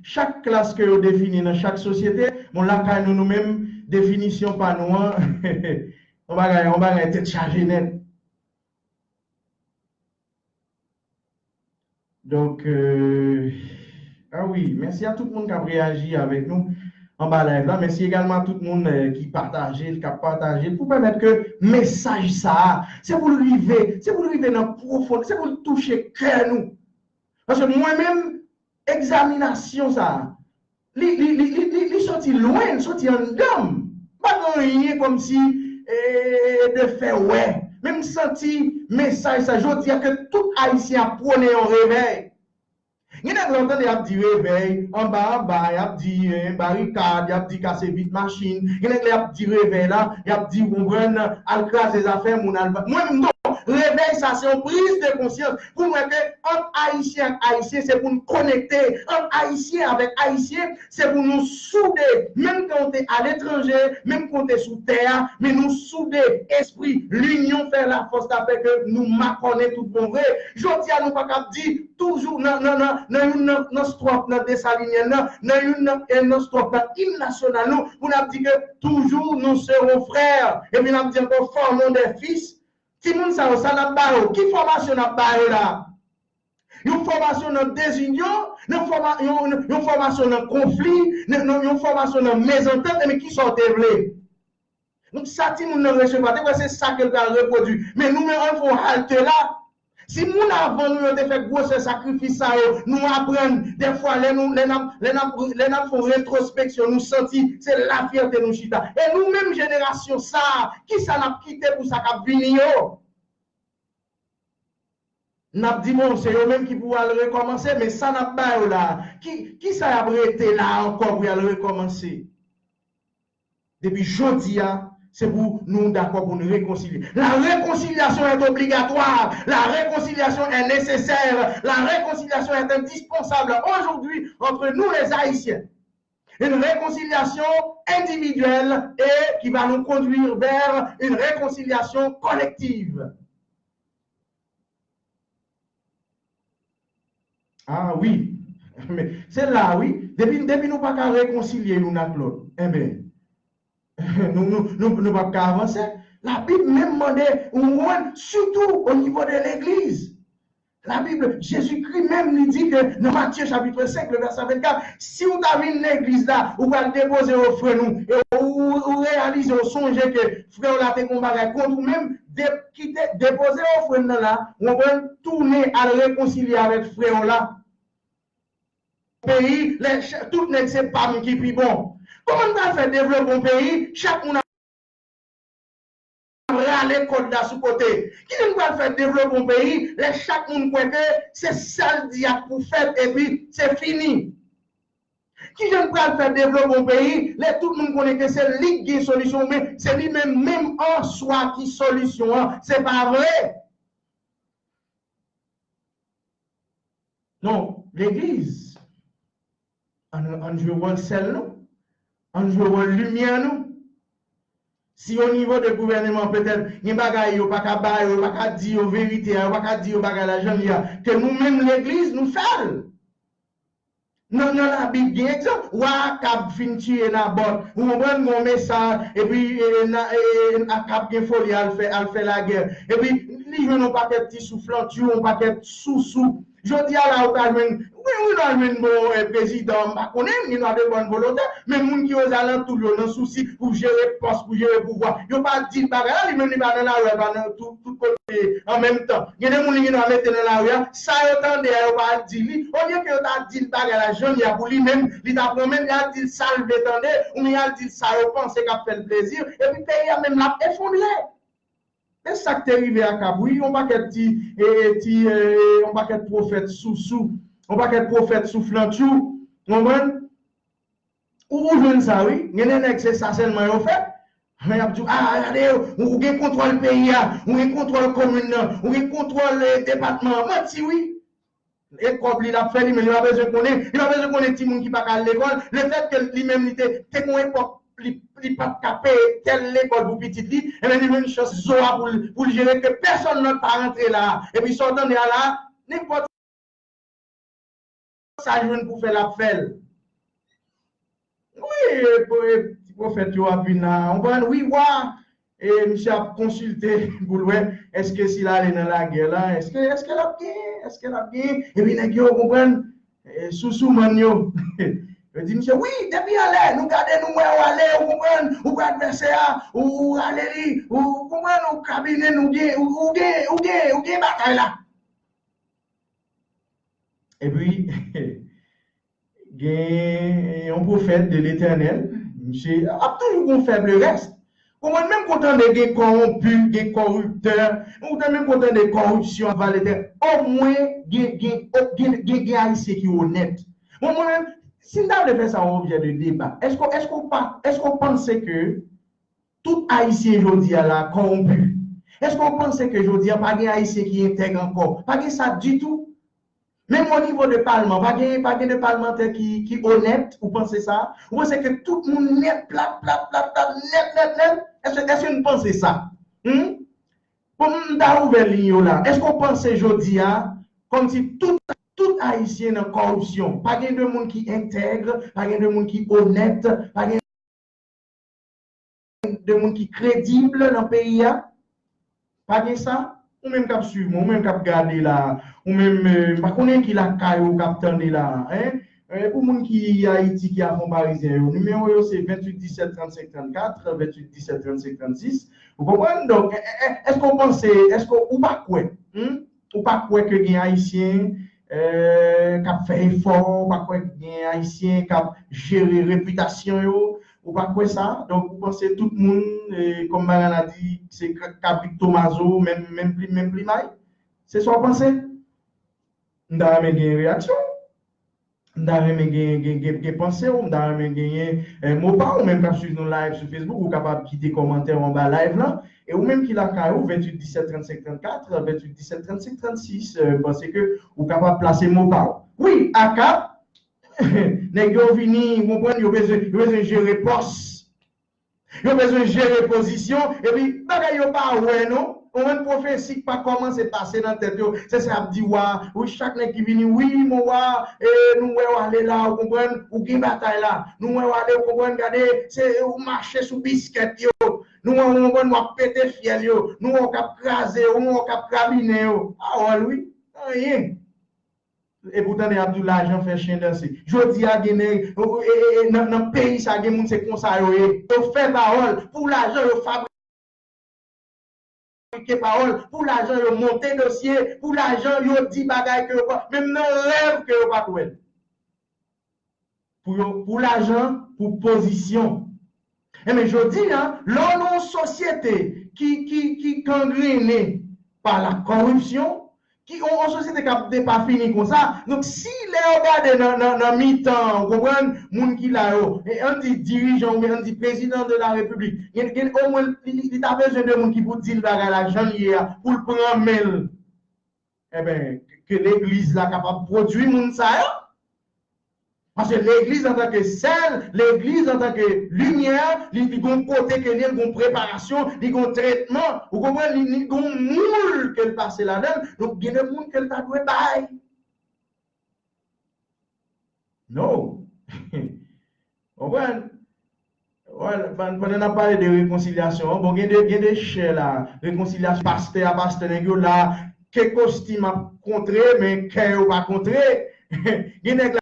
Chak klas ke yo defini nan chak sosyete, bon, lakay nou, nou menm, definisyon pa nou an, yon bagay, yon bagay tèt chaje nèt. Donk, euh, ah wi, mèsi a tout moun k ap reyaji avèk nou anba live la. Mèsi egalman a tout moun, euh, ki pataje l, k ap pataje l, pou pèmèt ke mesaj sa a, se pou l rive, se pou l rive nan pwofondè, se pou l touche kè nou. Paske mwen menm, egzaminasyon sa a, li, li, li, li, li, li soti lwen, li soti anndan m. M pa gen anyen kòmsi, eh, de fè wè. Men m santi mesaj sa, jodi a ke tout Ayisyen ap pwone yon revèy. Gen nèg lè w tande y ap di revèy, anba anba, y ap di, eh, barikad, y ap di kase vit machin. Gen nèg lè y ap di revèy la, y ap di, w konprann, al kraze zafè moun, al ba-, mwen, non, revèy sa se yon priz de konsyans pou m wè ke ant Ayisyen ak Ayisyen, se pou n konekte. Ant Ayisyen avèk Ayisyen, se pou nou soude. Menm kan w te aletranje, menm kan w te sou tè a, men nou soude. Espri linyon fè lafòs la fè ke nou makònen tout bon vre. Jodi a, nou pa kab di toujou nan, nan, nan, nan youn nan, nan stwòf nan Desalinyèn nan, nan youn nan, eh, nan stwòf nan im nasyonal nou, pou n ap di ke toujours nous serons frères. Epi n ap di ankò, formons des fils. Timoun sa yo, sa n ap ba yo? Ki fòmasyon n ap ba yo la? Yon fòmasyon nan dezinyon, yon fòma-, yon, yon, yon fòmasyon nan konfli, nan, nan, yon fòmasyon nan mezantant, ebyen kisa w te vle? Donk sa timoun nan resevwa, te kwè se sa ke l pral repwodui. Men nou menm, an fè yon halte la. Si moun avan nou yo te fè gwosè sakrifis sa yo, nou aprann, dèfwa lè nou, lè n ap, lè n ap, lè n ap fè yon retwospeksyon, nou santi se la fyète nou chita. E nou menm jenerasyon sa a, kisa n ap kite pou sa k ap vini yo? N ap di, bon, se yo menm ki pou al rekòmanse, men sa n ap ba yo la, ki, kisa y ap rete la ankò pou y al rekòmanse? Depi jodi a, se pou nou dakò pou nou rekonsilye. La réconciliation est obligatoire. La réconciliation est nécessaire. La réconciliation est indispensable aujourd'hui entre nous les Haïtiens. Une réconciliation individuelle et qui va nous conduire vers une réconciliation collective. Ah wi. Men se la wi. Depi, depi nou pa ka rekonsilye youn ak lòt, enben, nou, nou, nou, nou p ap ka avanse. Labib menm mande, ou konprann, sitou o nivo de legliz. Labib, Jezikri menm li di ke nan Matye chapit senk, le vèsè vennkat, si w ta vin legliz la, ou pral depoze ofrann ou, e ou, ou reyalize, ou sonje ke frè w la te gen yon bagay kont ou menm, de, kite, depoze ofrann nan la, ou konprann, tounen al rekonsilye avèk frè w la. Peyi, lè ch-, tout nèg se pa m ki pi bon. Kòman n pral fè devlope yon peyi, chak moun ap rale kòd la sou kote? Kijan n pral fè devlope yon peyi, lè chak moun kwè ke se sèl dyat pou fèt epi se fini? Kijan n pral fè devlope yon peyi, lè tout moun konnen ke se li k gen solisyon, men se li menm, menm an swa ki solisyon an? Se pa vre. Non, legliz, ann, ann jwe wòl sèl nou, ann jwe wòl limyè nou. Si o nivo de gouvèneman, petèt, gen bagay yo pa ka ba yo, yo pa ka di yo verite a, yo pa ka di yo bagay la jan l ye a, ke nou menm legliz, nou fè l. Nan, nan Labib, gen egzanp, wa Akab fin tiye Nabòt, ou konprann, gen yon mesaj, epi, e, e, na, e, e, Akab gen foli al fè, al fè lagè. Epi, li jwenn yon pakèt ti souflantyou, yon pakèt sousou. Jodi a la, ou ka jwenn, wi, wi, nou jwenn bon, eh, prezidan, m pa konnen, gen dwa de bòn volonte, men moun ki ozalantou l yo nan sousi pou jere pòs, pou jere pouvwa, yo pa di l bagay la, li menm li pa nan lari a, li pa nan tout, tout kote an menm tan. Gen de moun li gen dwa mete nan lari a, sa yo tande a, yo pa al di li, olye ke yo ta di l bagay la, jan l ye a pou li menm, li ta pran men l, li al di l sa l vle tande, oubyen al di l sa yo panse k ap fè l plezi, epi peyi a menm l ap efondre. E sa k te rive Akab, wi, yon pakèt ti, e, e, ti, e, yon pakèt pwofèt sousou, yon pakèt pwofèt souflantchou, ou konprann? Ou, ou jwenn sa, wi. Gen de nèg, se sa sèlman yo fè. Men y ap di w, a, gade, ou, ou gen kontwòl peyi a, ou gen kontwòl komin nan, ou gen kontwòl, e, depatman an. Manti, wi. E kòb li l ap fè li menm, li pa bezwen konnen, li pa bezwen konnen timoun ki pa ka al lekòl. Lefètke li menm li te, te gon epòk li, li pa t ka peye tèl lekòl pou pitit li, ebyen li jwenn chans zo a pou l, pou l jere ke pèsonn lòt pa rantre la. Epi sa w tande a la, nenpòt sa l jwenn pou fè l ap fè l. Wi, e, e, ti pwofèt yo ap vin la. Ou konprann? Wi, wa. E misye ap konsilte pou l wè èske si l ale nan lagè la, èske, èske l ap genyen, èske l ap genyen. Epi nèg yo, ou konprann? E, sousoumann yo. Yo di misye, wi, depi anlè, nou gade, nou wè w ale, ou konprann? Ou pran advèsè a, ou, ou rale li, ou, ou konprann? Ou kabine, nou gen, ou, ou gen, ou gen, ou gen batay la. Epi, gen yon pwofèt de Letènèl, misye ap toujou gon fèblès. Konprann, menm kontan de gen kòwonpi, gen kòriptè, kontan menm kontan de kòripsyon ap vale tè. Omwen, gen, gen, gen, gen, gen Ayisyen ki onèt. Bon, mwen menm, si n ta vle fè sa yon objè de deba, èske, èske w pa, èske w panse ke tout Ayisyen jodi a la kòwonpi? Èske w panse ke jodi a pa gen Ayisyen ki entèg ankò? Pa gen sa ditou. Menm o nivo de palman, pa gen, pa gen de palmantè ki, ki onèt, ou panse sa? Ou panse ke tout moun nèt, plat, plat, plat, plat, nèt, nèt, nèt? Èske, èske n panse sa? Hmm? Bon, m ta ouvè liy yo la. Èske w panse jodi a, kòmsi tout, tout Ayisyen nan kòripsyon? Pa gen de moun ki entèg, pa gen de moun ki onèt, pa gen de moun ki kredib nan peyi a? Pa gen sa? Ou menm k ap swiv mwen, ou menm k ap gade la, ou menm, eh, m pa konnen ki lakay ou k ap tande la, en? Eh, pou moun ki Ayiti, ki a Fon Parizyen yo, nimewo yo se venntuit disèt trannsenk trannkat, venntuit disèt trannsenk trannsis. Ou konprann? Donk, eh, eh, eh, èske w panse, èske w pa kwè? Hmm? Ou pa kwè ke gen Ayisyen, eh, k ap fè efò, ou pa kwè gen Ayisyen k ap jere repitasyon yo, ou pa kwè sa? Donk, ou panse tout moun, eh, kòm Mariana di, se ka-, kabrit Tomazo, menm, menm plim, menm plimay? Se sa w panse? M ta renmen gen reyaksyon. M ta renmen gen, gen, gen, gen panse w, m ta renmen genyen, eh, mo pa w, ou menm k ap swiv nou live sou Facebook, ou kapab kite kòmantè w anba live lan. E ou menm ki lakay ou, venntuit disèt trannsenk trannkat, venntuit disèt trannsenk trannsis, eh, m panse ke ou kapab plase mo pa w. Wi, Akab, nèg yo vini, ou konprann, yo bezwen, yo bezwen jere pòs. Yo bezwen jere pozisyon, epi bagay yo pa wè non. Ou konprann, pwofesi k pa kòmanse pase nan tèt yo. Se sa y ap di wa, wi, chak nèg ki vini, wi, mon wa, e, nou wè w ale la, ou konprann, ou gen batay la. Nou wè w ale, ou konprann, gade, se ou mache sou biskèt yo. Nou wè, ou konprann, w ap pete fyèl yo. Nou wè w k ap kraze yo, nou wè w k ap krabinen yo. Pawòl, wi. Anyen. Epi w tande y ap di w lajan fè chen danse. Jodi a gen nèg, e, e, e, nan, nan peyi sa gen moun se konsa yo ye. Yo fè pawòl, pou lajan yo fabrike pawòl, pou lajan yo monte dosye, pou lajan yo di bagay ke yo pa, menm nan rèv ke yo pa t wè l. Pou yo, pou lajan, pou pozisyon. Enben, jodi a, lè w nan yon sosyete ki, ki, ki gangrene pa la kòripsyon, ki, yon, yon sosyete k ap depafini konsa, donk, si lè yo gade nan, nan, nan mitan, ou konprann, moun ki la yo, e ann di dirijan oubyen ann di prezidan de la repiblik, gen, gen omwen li, li, li ta bezwen de moun ki pou di l bagay la jan l ye a, pou l pran men l. Enben, ke legliz la kapab pwodui moun sa yo. Paske legliz antanke sèl, legliz antanke limyè, li, li gon kote ke li ye, li gon preparasyon, li gon tretman, ou konprann, li, li gon moul ke l pase ladan l, donk gen de moun ke l ta dwe bay. No. Konprann? Wè, pandan n ap pale de rekonsilyasyon an, bon, gen de, gen de chè la, rekonsilyasyon, pastè a, pastè, nèg yo la, ke kostim ap kontre, men kè yo pa kontre. Gen nèg la,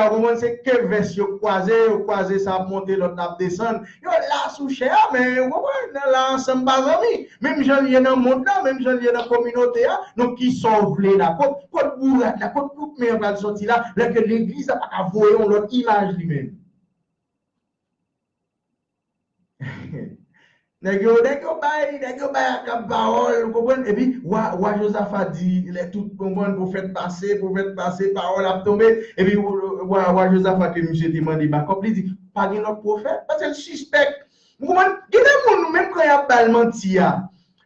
ou konprann, se ke vès yo kwaze, yo kwaze, sa ap monte, lòt la ap desann. Yo la sou chè a, men ou konprann, nan la ansanm pa zanmi. Menm jan l ye nan mond la, menm jan l ye nan kominote a. Donk, kisa w vle la? Kot, kot bourad la? Kot kout men an pral sòti la? Lè ke legliz la pa ka voye yon lòt imaj li menm. Nèg yo, nèg yo bay, nèg yo bay akab pawòl, ou konprann? Epi, wa, wa Jozafa di, lè tout, konprann, pwofèt pase, pwofèt pase, pawòl ap tonbe. Epi, wa, wa Jozafa ke misye te mande bakòp, li di, pa gen lòt pwofèt, paske l sispèk. Ou konprann? Gen de moun, menm kan y ap ba l manti a,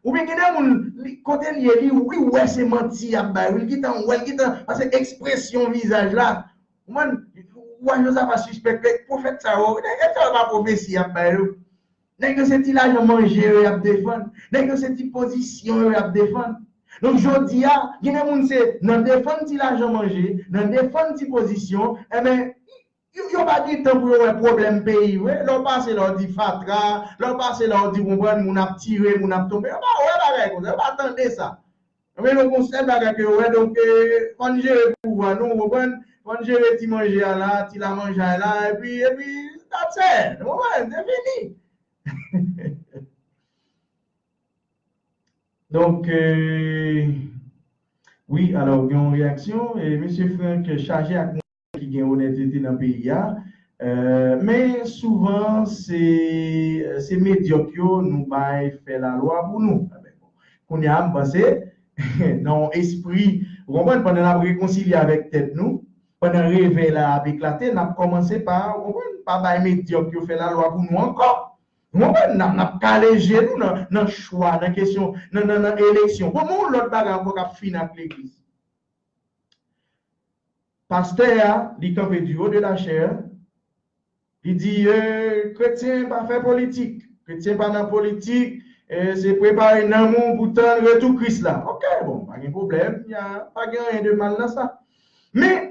oubyen gen de moun, li, kote l ye, li, li wè se manti y ap bay, li gentan wè, li gentan, paske ekspresyon vizaj la, ou konprann? Wa Jozafa sispèk, pwofèt sa yo, nèg sa yo pa pwofesi y ap bay yo. Nèg yo se ti lajan manje yo y ap defann. Nèg yo se ti pozisyon yo y ap defann. Donk, jodi a, gen de moun se nan defann ti lajan manje, nan defann ti pozisyon, enben, yo, yo pa gen tan pou yo wè pwoblèm peyi yo. Lè w pase la, w di fatra, lè w pase la, w di, konprann, moun ap tire, moun ap tonbe. Yo pa wè bagay konsa, yo pa tande sa. Enben, donk, yon sèl bagay ke yo wè, donk, eh, fò n jere pouvwa nou, w konprann? Fò n jere ti manje a la, ti lamanjay la, epi, epi, that's it, w konprann? Se fini. Donk, eh, wi, alò, gen yon reyaksyon, e mesye Frank chaje ak ki gen onètete nan peyi a. Eh, men souvan, se, se medyòk yo nou bay fè lalwa pou nou. Kounye a, m panse, nan yon espri, ou konprann, pandan n ap rekonsilye avèk tèt nou, pandan revèy la ap eklate, n ap kòmanse pa, ou konprann, pa bay medyòk yo fè lalwa pou nou ankò. Ou konprann, n ap, n ap kale je nou nan, nan chwa, nan kesyon, nan, nan, nan eleksyon. Bon, men yon lòt bagay ankò k ap fini ak legliz. Pastè a, li kanpe du haut de la chair, li di, eh, kretyen pa fè politik, kretyen pa nan politik, eh, se prepare nanm ou pou tann retou Kris la. Ok, bon, pa gen pwoblèm, y a, pa gen anyen de mal nan sa. Men,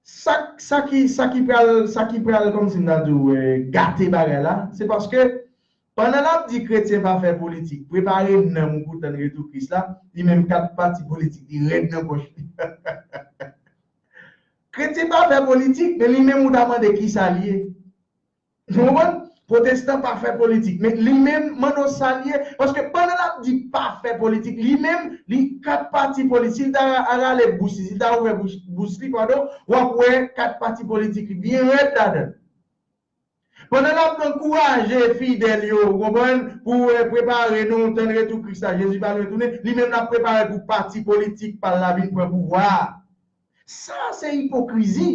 sa, sa ki, sa ki pral, sa ki pral, kòmsi m ta di w, eh, gate bagay la, se paske pandan l ap di kretyen pa fè politik, prepare nanm ou pou tann retou Kris la, li menm kat pati politik li rèd nan pòch li. Kretyen pa fè politik, men li menm ou ta mande kisa l ye. Ou konprann? Pwotestan pa fè politik, men li menm mande w sa l ye, paske pandan l ap di pa fè politik, li menm, li kat pati politik, si l ta ra-, rale bous li, si l ta ouvè bous, bous li, padon, w ap wè kat pati politik li byen rèd ladan l. Pandan l ap ankouraje fidèl yo, ou konprann, pou, eh, prepare nou, tann retou Kris la, Jezi pral retounen, li menm l ap prepare pou pati politik pa l la vin pran pouvwa a. Sa se ipokrizi.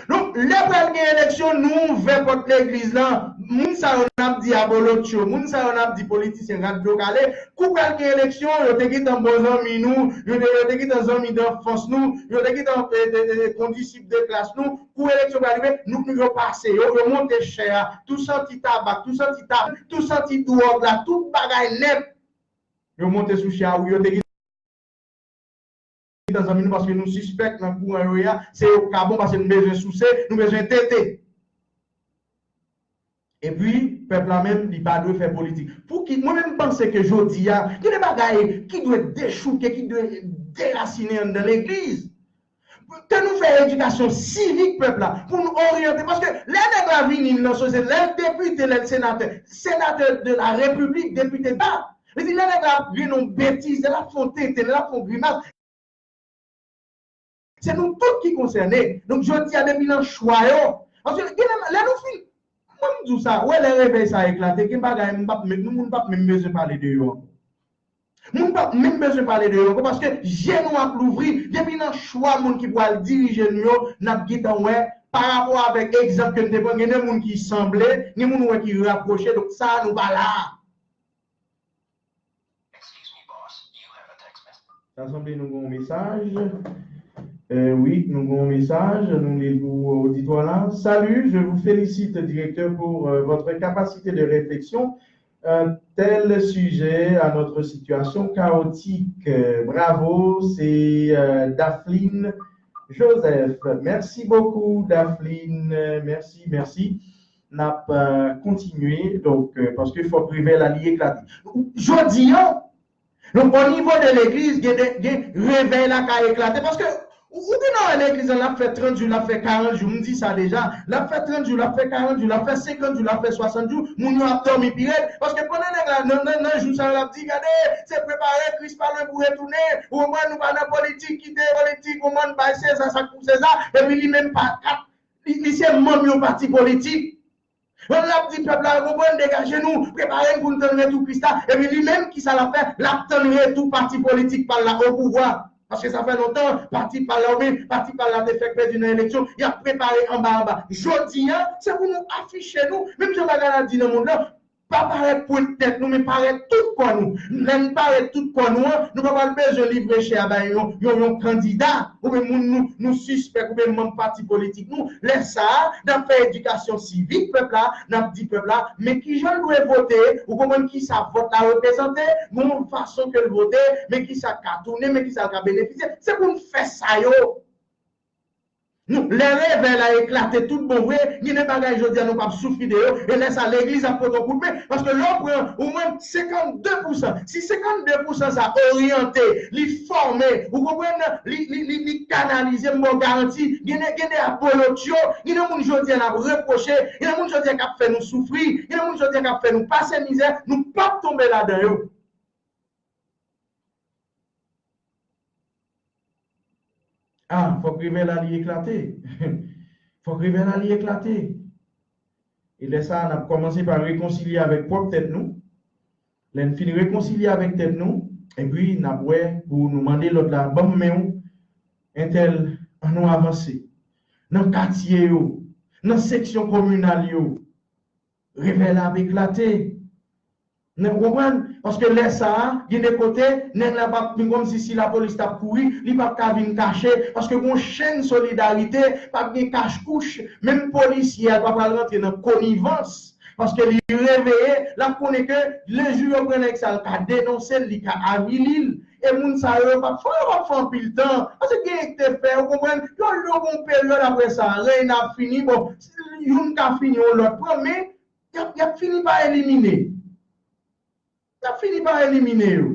Donk, lè pral gen eleksyon, nou ouvè pòt legliz lan, moun sa yo n ap di abolotcho, moun sa yo n ap di politisyen rat dlo kale, kou pral gen eleksyon, yo te gentan bon zanmi nou, yo te, yo te gentan zanmi danfans nou, yo te gentan, eh, eh, eh, kondisip de klas nou, kou eleksyon pral rive, nou, nou yo pase, yo, yo monte chè a, tou santi tabak, tou santi tab, tou santi dwòg la, tout bagay nèt. Yo monte sou chè a, wi, yo te gentan zanmi nou, paske nou sispèk nan kouran yo ye a, se yo k ka bon, paske nou bezwen souse, nou bezwen tete. Epi, pèp la menm, li pa dwe fè politik. Pouki? Mwen menm, m panse ke jodi a, gen de bagay ki dwe dechouke, ki dwe derasinen anndan legliz. Ke nou fè edikasyon sivik pèp la, pou nou oryante. Paske lè nèg la vini nan sosyete, lè l depite, lè l senatè, senatè de la repiblik, depite d'État. Li di, lè nèg la ap grenn yon betiz, lè l ap fè yon tenten, lè l ap fè yon grimas, se nou tout ki konsène. Donk, jodi a, depi nan chwa yo, paske gen lè, lè nou fin, mwen m di w sa, wè lè revèy sa eklate, gen bagay m p ap menm, nou moun p ap menm bezwen pale de yo ankò. Moun p ap menm bezwen pale de yo ankò, paske je nou ap louvri, depi nan chwa moun ki pral dirije nou yo, n ap gentan wè, pa rapò avèk egzanp ke n te pran, gen de moun ki sanble, gen moun ou wè ki rapwoche, donk sa a nou pa la a. Sa sanble nou gen yon mesaj. Euh, wi, nou gen yon mesaj. Nou li l pou oditwa la. Salut, je vous félicite, directeur, pour euh, votre capacité de réflexion. Un tel sujet à notre situation chaotique. Euh, bravo, c'est euh, Dapheline Joseph. Merci beaucoup, Dapheline. Merci, merci. N ap euh, kontinye, donk, euh, paske fòk revèy la li eklate. Jodi a, Donk, o nivo de legliz, gen, de, gen revèy la ka eklate. Paske ou, ou gen nan legliz la, l ap fè trant jou, l ap fè karant jou, m di sa deja, l ap fè trant jou, l ap fè karant jou, l ap fè senkant jou, l ap fè swasant jou, moun yo ap dòmi pi rèd. Paske pandan nèg la, nan, nan, nan jou sa yo, l ap di, gade, se prepare, Kris pa lwen pou retounen, ou konprann, nou pa nan politik, kite politik, ou konprann, bay Seza sa k pou Seza, epi li menm pa, li, li se manm yon pati politik. Lè l ap di pèp la, ou konprann, degaje nou, prepare n pou n tann retou Kris la. Epi li menm, ki sa l ap fè? L ap tann retou pati politik pa l la o pouvwa. Paske sa fè lontan, pati pa l la, oubyen pati pa l la te fèk pèdi nan eleksyon, y ap prepare anba anba. Jodi a, se pou nou afiche nou, menm jan bagay la di nan mond lan, pa parèt pwent tèt nou, men parèt tout kò nou. Lè n parèt tout kò nou an, nou pa pral bezwen livre chè a bay yon, yon, yon kandida, oubyen moun nou, nou sispèk, oubyen manm pati politik nou. Lè sa a, n ap fè edikasyon sivik pèp la, n ap di pèp la, men kijan l dwe vote, ou konprann kisa vòt la reprezante, gon fason ke l vote, men kisa k ka tounen, men kisa l ka benefisye. Se pou n fè sa yo. Nou, lè revèy la eklate tout bon vre, gen de bagay jodi a nou p ap soufri de yo, e lè sa legliz ap pote w kout men, paske lè w pran omwen senkannde pousan, si senkannde pousan sa oryante, li fòme, ou konprann, li, li, li, li kanalize, m ba w garanti, gen de, gen de abolotyo, gen de moun jodi a n ap repwoche, gen de moun jodi a k ap fè nou soufri, gen de moun jodi a k ap fè nou pase mizè, nou p ap tonbe ladan yo. Ah, fòk revèy la li eklate. Fòk revèy la li eklate. E lè sa a, n ap kòmanse pa rekonsilye avèk pwòp tèt nou. Lè n fin rekonsilye avèk tèt nou, epi n ap wè pou nou mande lòt la, ban m men w, entèl, ann nou avanse. Nan katye yo, nan seksyon kominal yo, revèy la ap eklate. Ou konprann? Paske lè sa a, gen de kote, nèg la p ap vin kòmsi si lapolis t ap kouri, li p ap ka vin kache, paske gon chenn solidarite, p ap gen kach kouch, menm polisye a pa pral rantre nan konivans, paske li reveye, l ap konnen ke lejou yo pran nèg sa, l ka denonse l, li ka avili l. E moun sa yo, yo p ap fè, yo p ap fè anpil tan, paske gen k te fè, ou konprann, yo, yo gon peryòd apre sa, rèy n ap fini, bon, youn ka fini, yon lòt pran, men y ap, y ap fini pa elimine. Y ap fini pa elimine yo.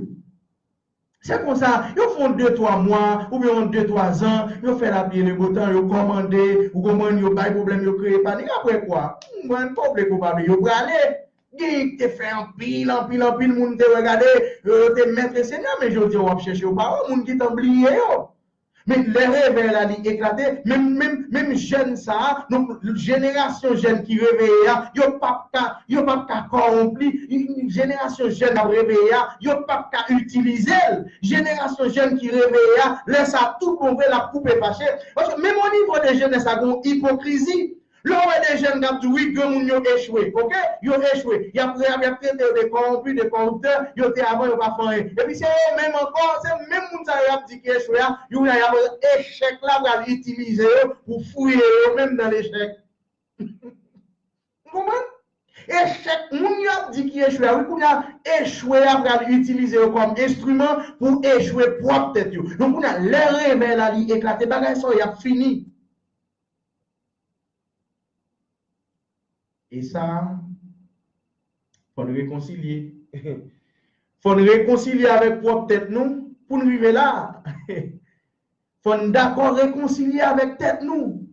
Se konsa, yo fè yon de twa mwa, oubyen yon de twa zan, yo fè lapli e le bo tan, yo kòmande, ou konprann, yo bay pwoblèm, yo kreye panik. Apre kwa? Mwen, pa vle kou pa vle, yo prale. Gen k te fè anpil, anpil, anpil moun te wè, gade, yo, yo te mèt e senyè, men jodi a w ap chèche yo pa wè, moun gentan bliye yo. Men lè revèy la li eklate, menm, menm, menm jèn sa a, donk jenerasyon jèn ki reveye a, yo p ap ka, yo p ap ka kòwonp li, jenerasyon jèn k ap reveye a, yo p ap ka itilize l. Jenerasyon jèn ki reveye a, lè sa a tout bon vre, l ap koupe fache. Paske menm o nivo de jenès la, gen yon ipokrizi. Lè w wè de jèn k ap di, wi, granmoun yo echwe, oke? Yo echwe. Y ap, y ap, y ap trete yo de kòwonpi, de kòriptè, yo te avan, yo pa fè anyen. Epi se yo menm ankò, se menm moun sa yo y ap di ki echwe a, yo, y ap, echèk la pral itilize yo pou fouye yo menm nan lechèk. Ou konprann? Echèk, moun y ap di ki echwe a, wi, kounye a, echwe a pral itilize yo kòm enstriman pou echwe pwòp tèt yo. Donk, kounye a, lè revèy la li eklate, bagay sa yo y ap fini. E sa, fò n rekonsilye. Fò n rekonsilye avèk pwòp tèt nou pou n rive la. Fò n dakò rekonsilye avèk tèt nou.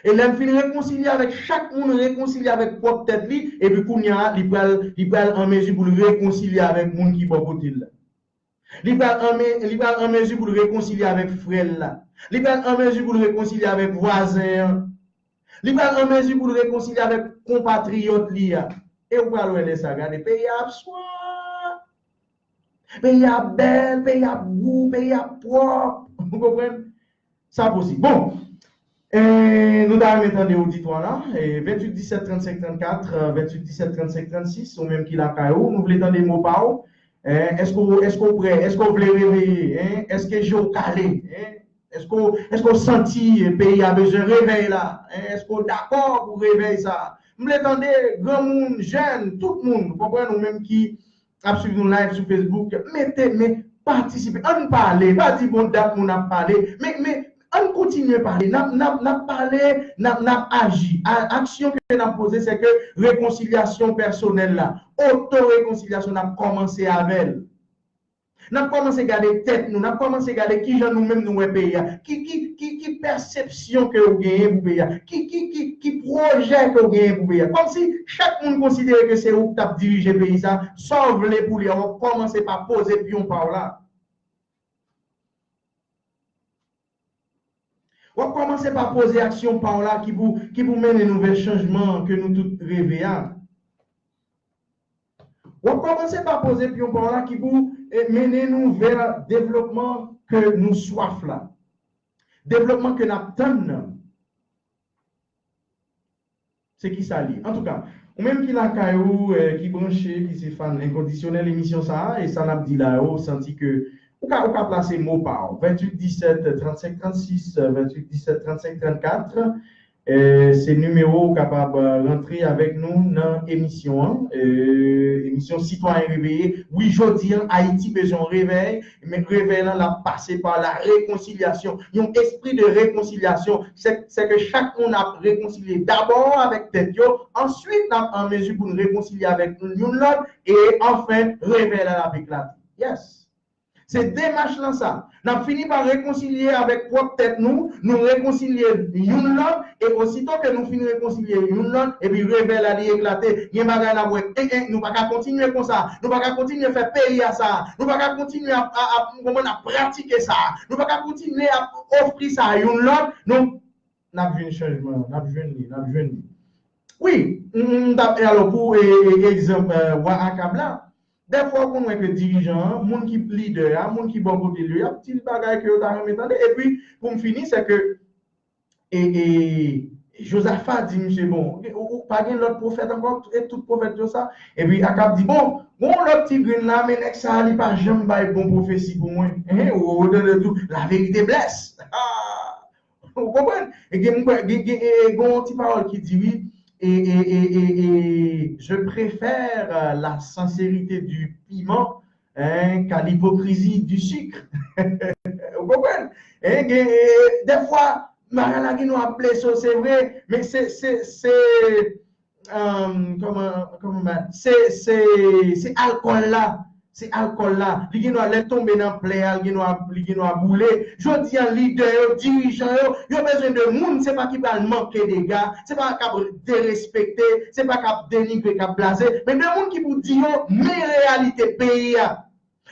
E lè n fin rekonsilye avèk chak moun, rekonsilye avèk pwòp tèt li, epi kounye a, li pral, li pral an mezi pou l rekonsilye avèk moun ki bò kote l la. Li pral an me-, li pral an mezi pou l rekonsilye avèk frè l la. Li pral an mezi pou l rekonsilye avèk vwazen an. Li pral an mezi pou l rekonsilye avèk konpatriyòt li a. E ou pral wè lè sa, gade, peyi a ap swa. Peyi a ap bèl, peyi a ap gou, peyi a ap pwòp. Ou konprann? Sa posib. Bon, e, nou ta renmen tande oditwa la. E, venntuit disèt trannsenk trannkat, e, venntuit disèt trannsenk trannsis, ou menm ki lakay ou, nou vle tande mo pa w. E, èske w, èske w prè? Èske w vle reveye? E, èske je w kale? E, èske w, èske w santi peyi a bezwen revèy la? E, èske w dakò pou revèy sa? M vle tande granmoun, jèn, tout moun, ou konprann, ou menm ki ap swiv nou live sou Facebook, mete, men patisipe. Ann pale. Pa di bon dat moun ap pale. Men, men, ann kontinye pale. N ap, n ap, n ap pale, n ap, n ap aji. A, aksyon ke n ap poze, se ke rekonsilyasyon pèsonèl la, oto-rekonsilyasyon, n ap kòmanse avè l. N ap kòmanse gade tèt nou, n ap kòmanse gade kijan nou menm nou wè peyi a. Ki, ki, ki, ki pèsepsyon ke w genyen pou peyi a? Ki, ki, ki, ki pwojè ke w genyen pou peyi a? Kòmsi chak moun konsidere ke se ou k t ap dirije peyi sa, sa w vle pou li a, w ap kòmanse pa poze pyon pa w la. W ap kòmanse pa poze aksyon pa w la ki pou, ki pou mennen nou vè chanjman ke nou tout reve a. W ap kòmanse pa poze pyon pa w la ki pou eh, mennen nou vè devlopman ke nou swaf la. Devlopman ke n ap tann nan. Se ki sa li ye. Antouka, ou menm ki lakay ou, eh, ki branche, ki se fan enkondisyonèl emisyon sa a, e sa n ap di la yo, ou santi ke ou ka, ou ka plase mo pa w. Venntuit disèt trannsenk trannsis, venntuit disèt trannsenk trannkat, eh, se nimewo ou kapab, eh, rantre avèk nou nan emisyon an, eh, emisyon Sitwayen Reveye. Wi, jodi an, Ayiti bezwen yon revèy, men revèy lan, l ap pase pa la rekonsilyasyon, yon espri de rekonsilyasyon. Se, se ke chak moun ap rekonsilye dabò avèk tèt yo, answit, n ap an mezi pou n rekonsilye avèk nou youn lòt, e anfen, revèy la, l ap eklate. Yes. Se demach lan sa. N ap fini pa rekonsilye avèk pwòp tèt nou, nou rekonsilye youn lòt, e osito ke nou fin rekonsilye youn lòt, epi revèy la li eklate, gen bagay n ap wè, en, en, nou pa ka kontinye konsa, nou pa ka kontinye fè peyi a sa, nou pa ka kontinye ap, ap, ap, konprann, ap pratike sa, nou pa ka kontinye ap ofri sa youn lòt, nou, n ap jwenn chanjman, n ap jwenn li, n ap jwenn li. Wi, m, m t ap, e alò, pou, e, e, egzanp, e, wa Akab la, dèfwa ou konn wè ke dirijan an, moun ki lidè a, moun ki bò kote li yo, y ap di l bagay ke yo ta renmen tande. Epi, pou m fini, se ke, e, e, Jozafa di misye, bon, ou, ou pa gen lòt pwofèt ankò, e tout pwofèt yo sa. Epi Akab di, bon, gon lòt ti grenn la, men nèg sa a, li pa janm bay bon pwofesi pou mwen. Hein, ou, ou tande tou, la vérité blesse. Ah! Ou konprann? E gen, gen, gen, e, e, gen yon ti pawòl ki di, wi, e, e, e, e, e, je préfère, euh, la sincérité du piment, hein, qu'à l'hypocrisie du sucre. Ou konprann? E, gen, e, dèfwa, bagay la gen dwa ap blese w, se vre, men se, se, se, um, kòman, kòman, se, se, se alkòl la. Se alkòl la. Li gen dwa, lè l tonbe nan plè a, li gen dwa, li gen dwa boule. Jodi a, lidè yo, dirijan yo, yo bezwen de moun, se pa ki pral manke dega, se pa k ap derespekte, se pa k ap denigre, k ap blaze, men de moun ki pou di yo, men reyalite peyi a.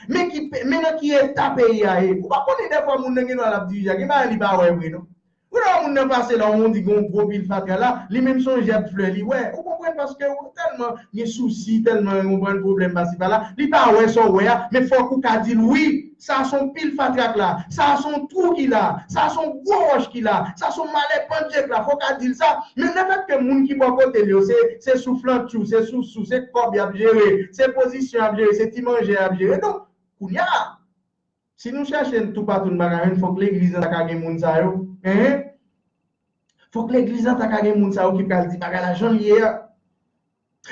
Men ki, men nan ki eta peyi a ye. Ou pa konnen dèfwa moun nan gen dwa l ap dirije a, gen bagay li pa wè vre non. Ou nan moun nan pase la, ou di gon gwo pil fatra la, li menm se yon jèb flè li wè. Ou konprann paske ou tèlman gen sousi, tèlman ou pran pwoblèm pasi pa la, li pa wè sa w wè a, men fòk ou ka di l wi, sa se yon pil fatra k la, sa se yon twou ki la, sa se yon gwo wòch ki la, sa se yon malè pandye k la, fòk ou ka di l sa. Men lefètke moun ki bò kote l yo, se, se souflantchou, se sousou, se kòb y ap jere, se pozisyon y ap jere, se ti manje y ap jere. Donk, kounye a, si nou chèche toupatou n pa ka jwenn, fòk legliz lan ta ka gen moun sa yo. Enhen. Fòk legliz lan ta ka gen moun sa yo ki pral di bagay la jan l ye a.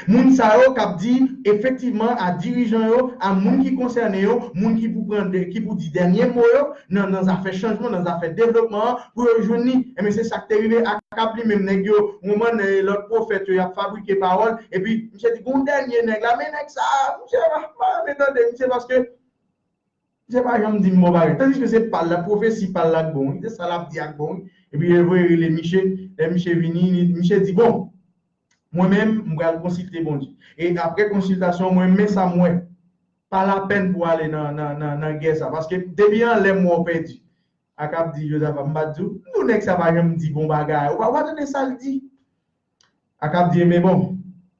Moun sa yo k ap di, efektivman, a dirijan yo, a moun ki konsène yo, moun ki pou pran, ki pou di dènye mo yo nan, nan zafè chanjman, nan zafè devlopman an, pou yo jwenn li. Enben, se sa k te rive Akab li menm, nèg yo, ou konprann, lòt pwofèt yo, y ap fabrike pawòl, epi misye di, gon dènye nèg la, men nèg sa a, misye pa, pa renmen tande misye paske misye pa janm di m bon bagay. Tandiske se pa l la, pwofesi pa l la k bon, wi. Se sa l ap di a k bon, wi. Epi yo voye rele misye. Lè misye vini, li, misye di, bon, mwen menm, m pral konsilte Bondye. E apre konsiltasyon, mwen, men sa m wè. Pa lapèn pou ale nan, nan, nan, nan gè sa. Paske depi anlè m wè w pèdi. Akab di Jozafa, m pa t di w, m di w nèg sa pa janm di bon bagay. Ou pa, ou pa tande sa l di? Akab di, enben bon,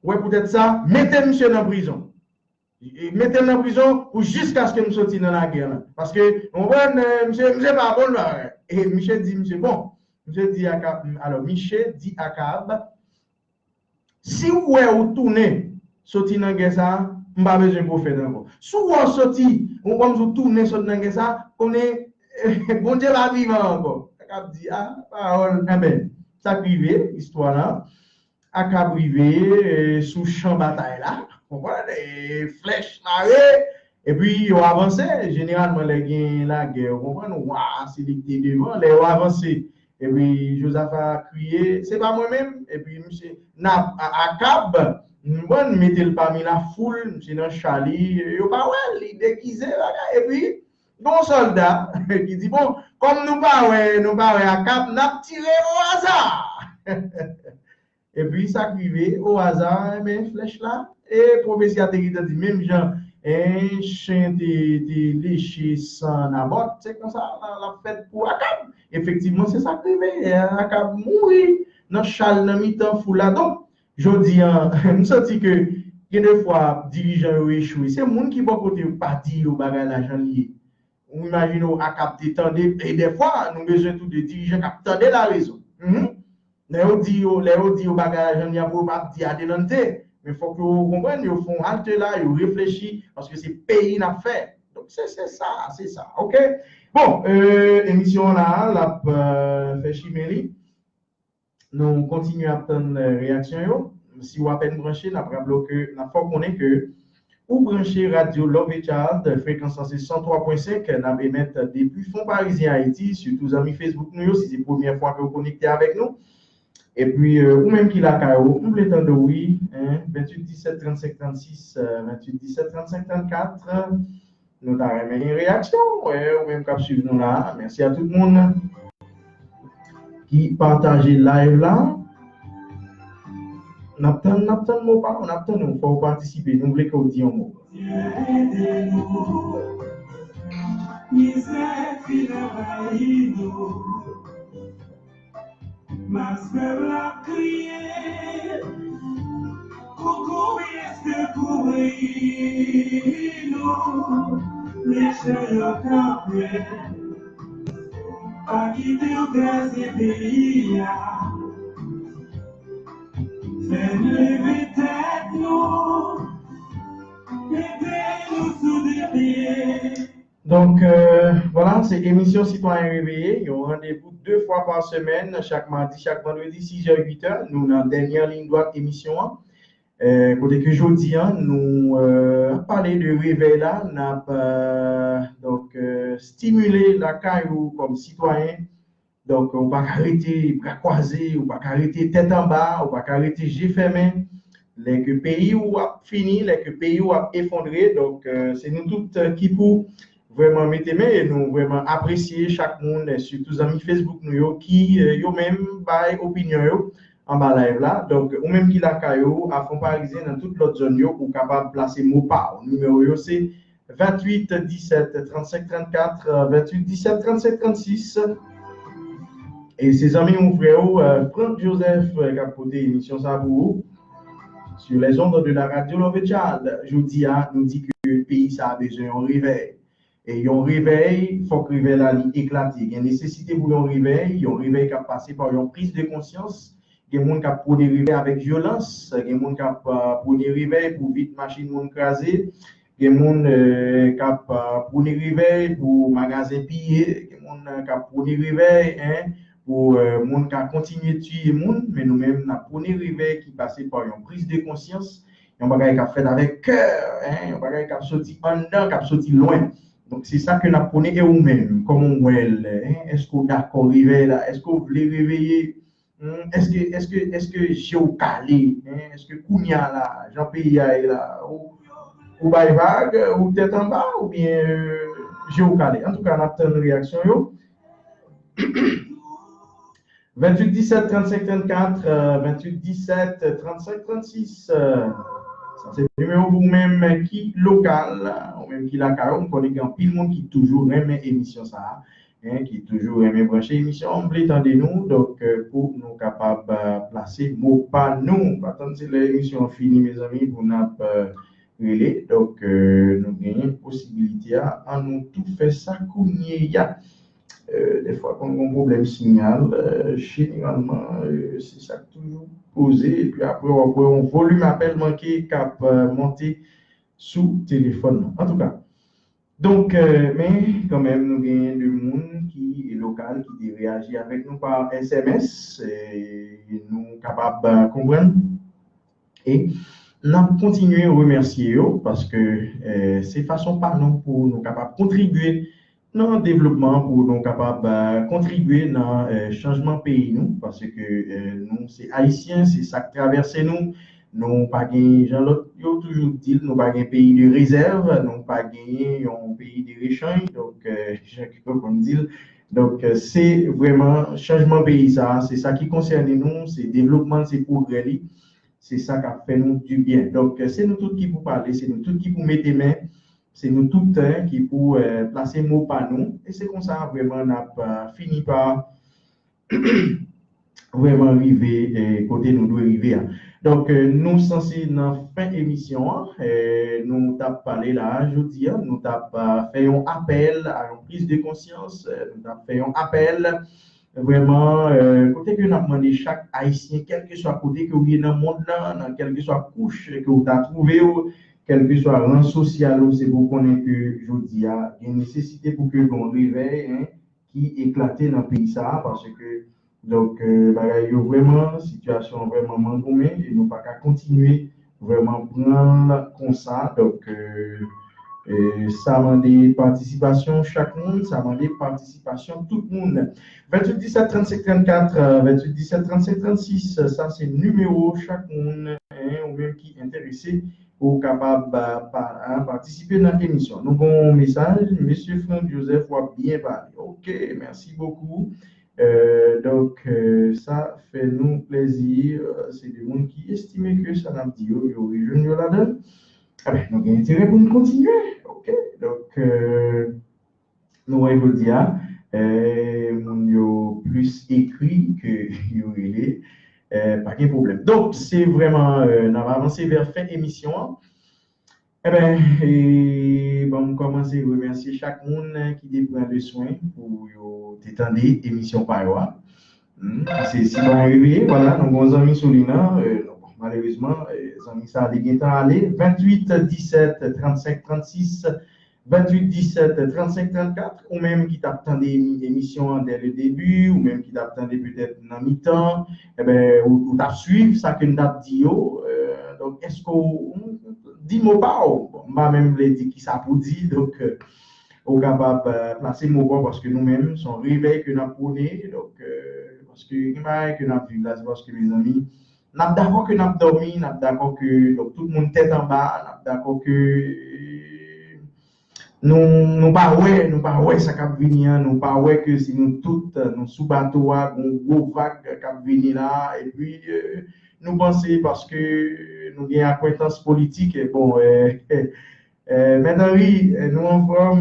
ou wè poutèt sa, mete misye nan prizon. E, mete l nan prizon pou jiskaske m soti nan lagè lan. Paske, ou konprann, e, misye, misye pa bon la. E misye di, misye, bon, misye di Akab, alò, misye di Akab, si w wè ou tounen soti nan gè sa a, m pa bezwen pwofèt ankò. Si w wè w soti, ou kòmsi w tounen soti nan gè sa a, konnen Bondye pa vivan ankò. Akab di, a, pawòl, enben, sa k rive, istwa la. Akab rive, e, sou chan batay la, konprann, e, flèch mare, epi yo avanse. Jeneralman, lè gen lagè, ou konprann, wa a se li ki te devan, lè yo avanse, epi Jozafa kriye, se pa mwen menm, epi misye, n ap, a, Akab, Bon, mete l pami lafoul, misye nan cha li, yo pa wè l, li degize, bagay. Epi, gen yon sòlda ki di, bon, kòm nou pa wè, nou pa wè Akab, n ap tire o aza. Epi, sa k rive, o aza, enben, flèch la, e pwofesi a te gentan di, menm jan, en, chen te, te leche san Nabòt, se konsa l ap fèt pou Akab. Efektivman, se sa k rive. E Akab mouri nan cha l nan mitan foul la. Donk, jodi a, m santi ke gen de fwa dirijan yo echwe. Se moun ki bò kote yo pa di yo bagay la jan l ye. Ou imajine w Akab te tande, e dèfwa, nou bezwen tou de dirijan k ap tande larezon. Mhm. Lè yo di yo, lè yo di yo bagay la jan l ye, apre yo pa ap di adelante. Men fòk yo konprann, yo fè yon halte la, yo reflechi, paske se peyi n ap fè. Donk, se, se sa, se sa, oke? Bon, euh, emisyon an la, l ap euh, fè chimen li. Nou kontinye ap tann euh, reyaksyon yo. Si w apèn branche, n ap raple w ke n ap fè w konnen ke ou branche radyo Love Child, frekans lan se san twa pwen senk, n ap emèt depi Fon Parizyen Ayiti, sitou zanmi Facebook nou yo, si se premyè fwa ke w konekte avèk nou. Epi, euh, ou menm ki lakay ou, m vle tande w wi, hein, venntuit disèt trannsenk trannsis, euh, venntuit disèt trannsenk trannkat, nou ta renmen gen reyaksyon, wè, ou menm k ap swiv nou la, mèsi a tout moun ki pataje live la. N ap tann, n ap tann mo pa w, n ap tann ou, fò w patisipe, nou vle ke w di yon mo. Mizè fin anvayi nou. Mas pèp la ap kriye, koukouy, sekouri nou, mechan yo kanpe, pa kite yo kraze peyi a, fè n leve tèt nou, mete nou sou de pye. Donk, euh, vwala, se emisyon Sitwayen Reveye, yon randevou de fwa pa semèn, chak madi, chak vandredi, sizè, uitè. Nou nan dènyè liy dwat emisyon an. Euh, kote ke jodi a, nou euh, ap pale de revèy la, n ap euh, donk euh, stimile lakay ou kòm sitwayen. Donk, ou pa ka rete bra kwaze, ou pa ka rete tèt anba, ou pa ka rete je fèmen. Lè ke peyi ou ap fini, lè ke peyi ou ap efondre, donk, euh, se nou tout euh, ki pou vrèman mete men e nou vrèman apresye chak moun, euh, sitou zanmi Facebook nou yo ki euh, yo menm bay opinyon yo anba live la. Donk, ou menm ki lakay ou, a Fon Parizyen, nan tout lòt zòn yo, ou kapab plase mo pa w. Nimewo yo se venntuit disèt trannsenk trannkat, venntuit disèt trannsenk trannsis. E se zanmi ou, frè ou, euh, Franck Joseph, euh, k ap pote emisyon sa pou ou. Sur les ondes de la radio Love Child, jodi a, nou di ke peyi sa a bezwen yon revèy. E yon revèy, fòk revèy la li eklate. Gen nesesite pou yon revèy, yon revèy k ap pase pa yon priz de konsyans. Gen moun k ap pwone revèy avèk vyolans, gen moun k ap euh, pwone revèy pou vit machin moun kraze, gen moun euh, k ap euh, pwone revèy pou magazen piye, gen moun euh, k ap pwone revèy, en, pou euh, moun ka kontinye tiye moun, men nou menm n ap pwone revèy ki pase pa yon priz de konsyans, yon bagay k ap fèt avèk kè, en, yon bagay k ap soti anndan, k ap soti lwen. Donk, se sa ke n ap pwone. E ou menm, kòman w wè l, en? Èske w dakò revèy la? Èske w vle reveye? Hmm, èske, èske, èske je w kale? En? Èske kounye a la, jan peyi a ye la, ou, ou bay vag, ou tèt anba, oubyen euh, je w kale? Antouka, n ap tann reyaksyon yo. Venntuit disèt trannsenk trannkat, euh, venntuit disèt trannsenk trannsis. Euh, sa se nimewo pou ou menm ki lokal, ou menm ki lakay ou. M konnen gen anpil moun ki toujou renmen emisyon sa a, en, ki toujou renmen branche emisyon an. M vle tande nou, donk, euh, pou nou kapab euh, plase mo pa nou. Pa tann se lè emisyon an fini, mezanmi, pou n ap euh, rele. Donk, euh, nou genyen posibilite a, an nou tou fè sa kounye a. Euh, dèfwa, konn gen pwoblèm siyal, euh, jeneralman, euh, se sa k toujou poze. Epi apre, w ap wè yon volim apèl manke k ap euh, monte sou telefòn nan. Antouka, donk, euh, men kanmenm, nou genyen de moun ki lokal ki te reyaji avèk nou pa S M S. E nou kapab euh, konprann. E n ap kontinye remèsye yo paske eh, se fason pa nou pou nou kapab kontribye nan devlopman, pou nou kapab eh, kontribye nan eh, chanjman peyi nou, paske eh, nou se Ayisyen, se sa k travèse nou, Nou pa gen, jan lòt yo toujou di l, nou pa gen peyi de rezèv, nou pa gen yon peyi de rechanj, donk, euh, jan ki konn di l. Donk, euh, se vrèman chanjman peyi sa, se sa ki konsène nou, se devlopman, se pwogrè li, se sa k ap fè nou dibyen. Donk, euh, se nou tout ki pou pale, se nou tout ki pou mete men, se nou tout, hein, ki pou, euh, plase mo pa nou, e se konsa vrèman n ap, euh, fini pa vrèman rive, eh, kote nou dwe rive a. Donk, eh, nou sanse nan fen emisyon an. Eh, nou t ap pale la, jodi a, nou t ap, ah, fè yon apèl a yon priz de konsyans, eh, nou t ap fè yon apèl vrèman, eh, kote ke n ap mande chak Ayisyen, kèlkeswa kote ke w ye nan mond lan, nan kèlkeswa kouch ke w ta twouve w, kèlkeswa ran sosyal ou, se pou w konnen ke jodi a, gen nesesite pou ke gen yon revèy, hein, ki eklate nan peyi sa a, paske, donk, eh, bagay yo vrèman, sitiyasyon an vrèman mangoumen, e nou pa ka kontinye vrèman pran l konsa. Donk, eh, eh, sa mande patisipasyon chak moun, sa mande patisipasyon tout moun. Venntuit disèt trannsenk trannkat, eh, venntuit disèt trannsenk trannsis, sa se nimewo chak moun, hein, ou menm ki enterese, pou w kapab, ah, pa, ah, patisipe nan emisyon. Nou gen yon mesaj, Mesye Frank Joseph, w ap byen pale. Ok, mèsi bokou. Euh, donk, euh, sa fè nou plezi. Euh, se de moun ki estime ke sa n ap di yo, yo rejwenn yo ladan l. Eben, nou gen enterè pou nou kontinye. Ok, donk, euh, nou wè jodi a, eh, moun yo plis ekri ke yo rele, eh, pa gen pwoblèm. Donk, se vrèman, eh, n ap avanse vè fen emisyon an. Eben, eh, ban m kòmanse remèsye chak moun, eh, ki te pran le swen pou yo te tande emisyon pa yo a. Hmm, se Sitwayen Reveye, vwala, nou gen yon zanmi sou liy nan, eh, non, bon, malerezman, eh, zanmi sa a, li gentan ale. Venntuit disèt trannsenk trannsis, venntuit disèt trannsenk trannkat, ou menm ki t ap tande emi-, emisyon an dès le début, ou menm ki t ap tande petèt nan mitan, eben, ou, ou t ap swiv sa ke n t ap di yo. Eh, donk, èske w, w di mo pa w? Bon, m pa menm vle di ki sa pou di, donk, eh, ou kapab, eh, plase mo pa w, paske nou menm, se yon revèy ke n ap pwone, donk, eh, paske gen bagay ke n ap viv la, se paske, mezanmi, n ap dakò ke n ap dòmi, n ap dakò ke, donk, tout moun tèt anba, n ap dakò ke, eh, nou, nou pa wè, nou pa wè sa k ap vini an, nou pa wè ke si nou tout, eh, nou sou bato a, gon gwo vag k ap vini la, epi, eh, nou panse paske nou gen akwentans politik, eh, bon, eh, Eh, Mèt Anri, eh, nou anfòm.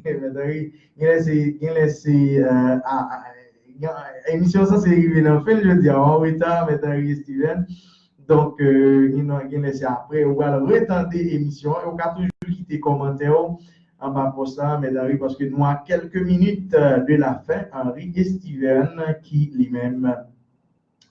Mèt Anri, gen lè se, gen lè se, eh, a, a, gen, emisyon sa se rive nan fen l jodi a, an reta, Mèt Anri Steven. Donk, eh, gen, gen lè se apre, ou pral retande emisyon an, e ou ka toujou kite kòmantè w anba pòs la, Mèt Anri, paske nou a kèlke minit, eh, de la fen, Anri Steven, ki li menm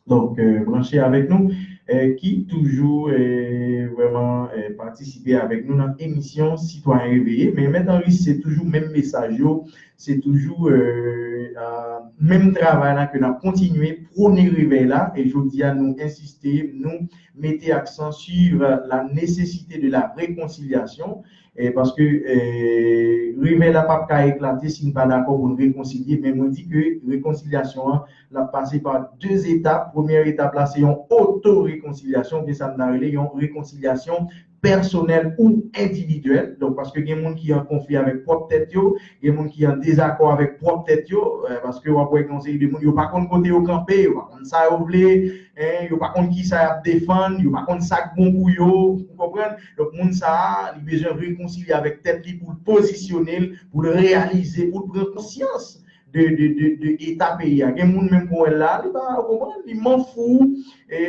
Donk, eh, branche avèk nou, eh, ki toujou, eh, vrèman, eh, patisipe avèk nou nan emisyon Sitwayen Reveye. Men, Mèt Anri, se toujou menm mesaj yo, se toujou, eh, ah, menm travay la ke n ap kontinye pwone revèy la. E jodi a, nou ensiste, nou mete aksan sur la nécessité de la réconciliation. Eh, paske, eh, revèy la p ap ka eklate si n pa dakò pou n rekonsilye. Men mwen di ke rekonsilyasyon an, l ap pase pa de etap. Premyè etap la, se yon oto-rekonsilyasyon, oubyen sa n ta rele yon rekonsilyasyon pèsonèl ou endividyèl. Donk, paske gen moun ki an konfli avèk pwòp tèt yo, gen moun ki an dezakò avèk pwòp tèt yo, eh, paske w ap wè gen yon seri de moun, yo pa konn kote yo kanpe, yo pa konn sa yo vle, en, yo pa konn kisa y ap defann, yo pa konn sa k bon pou yo, ou konprann? Donk, moun sa a, li bezwen rekonsilye avèk tèt li pou l pozisyone l, pou l reyalize, pou l pran konsyans de, de, de, de eta peyi a. Gen moun menm kon wè la, li pa, ou konprann, li manfou, e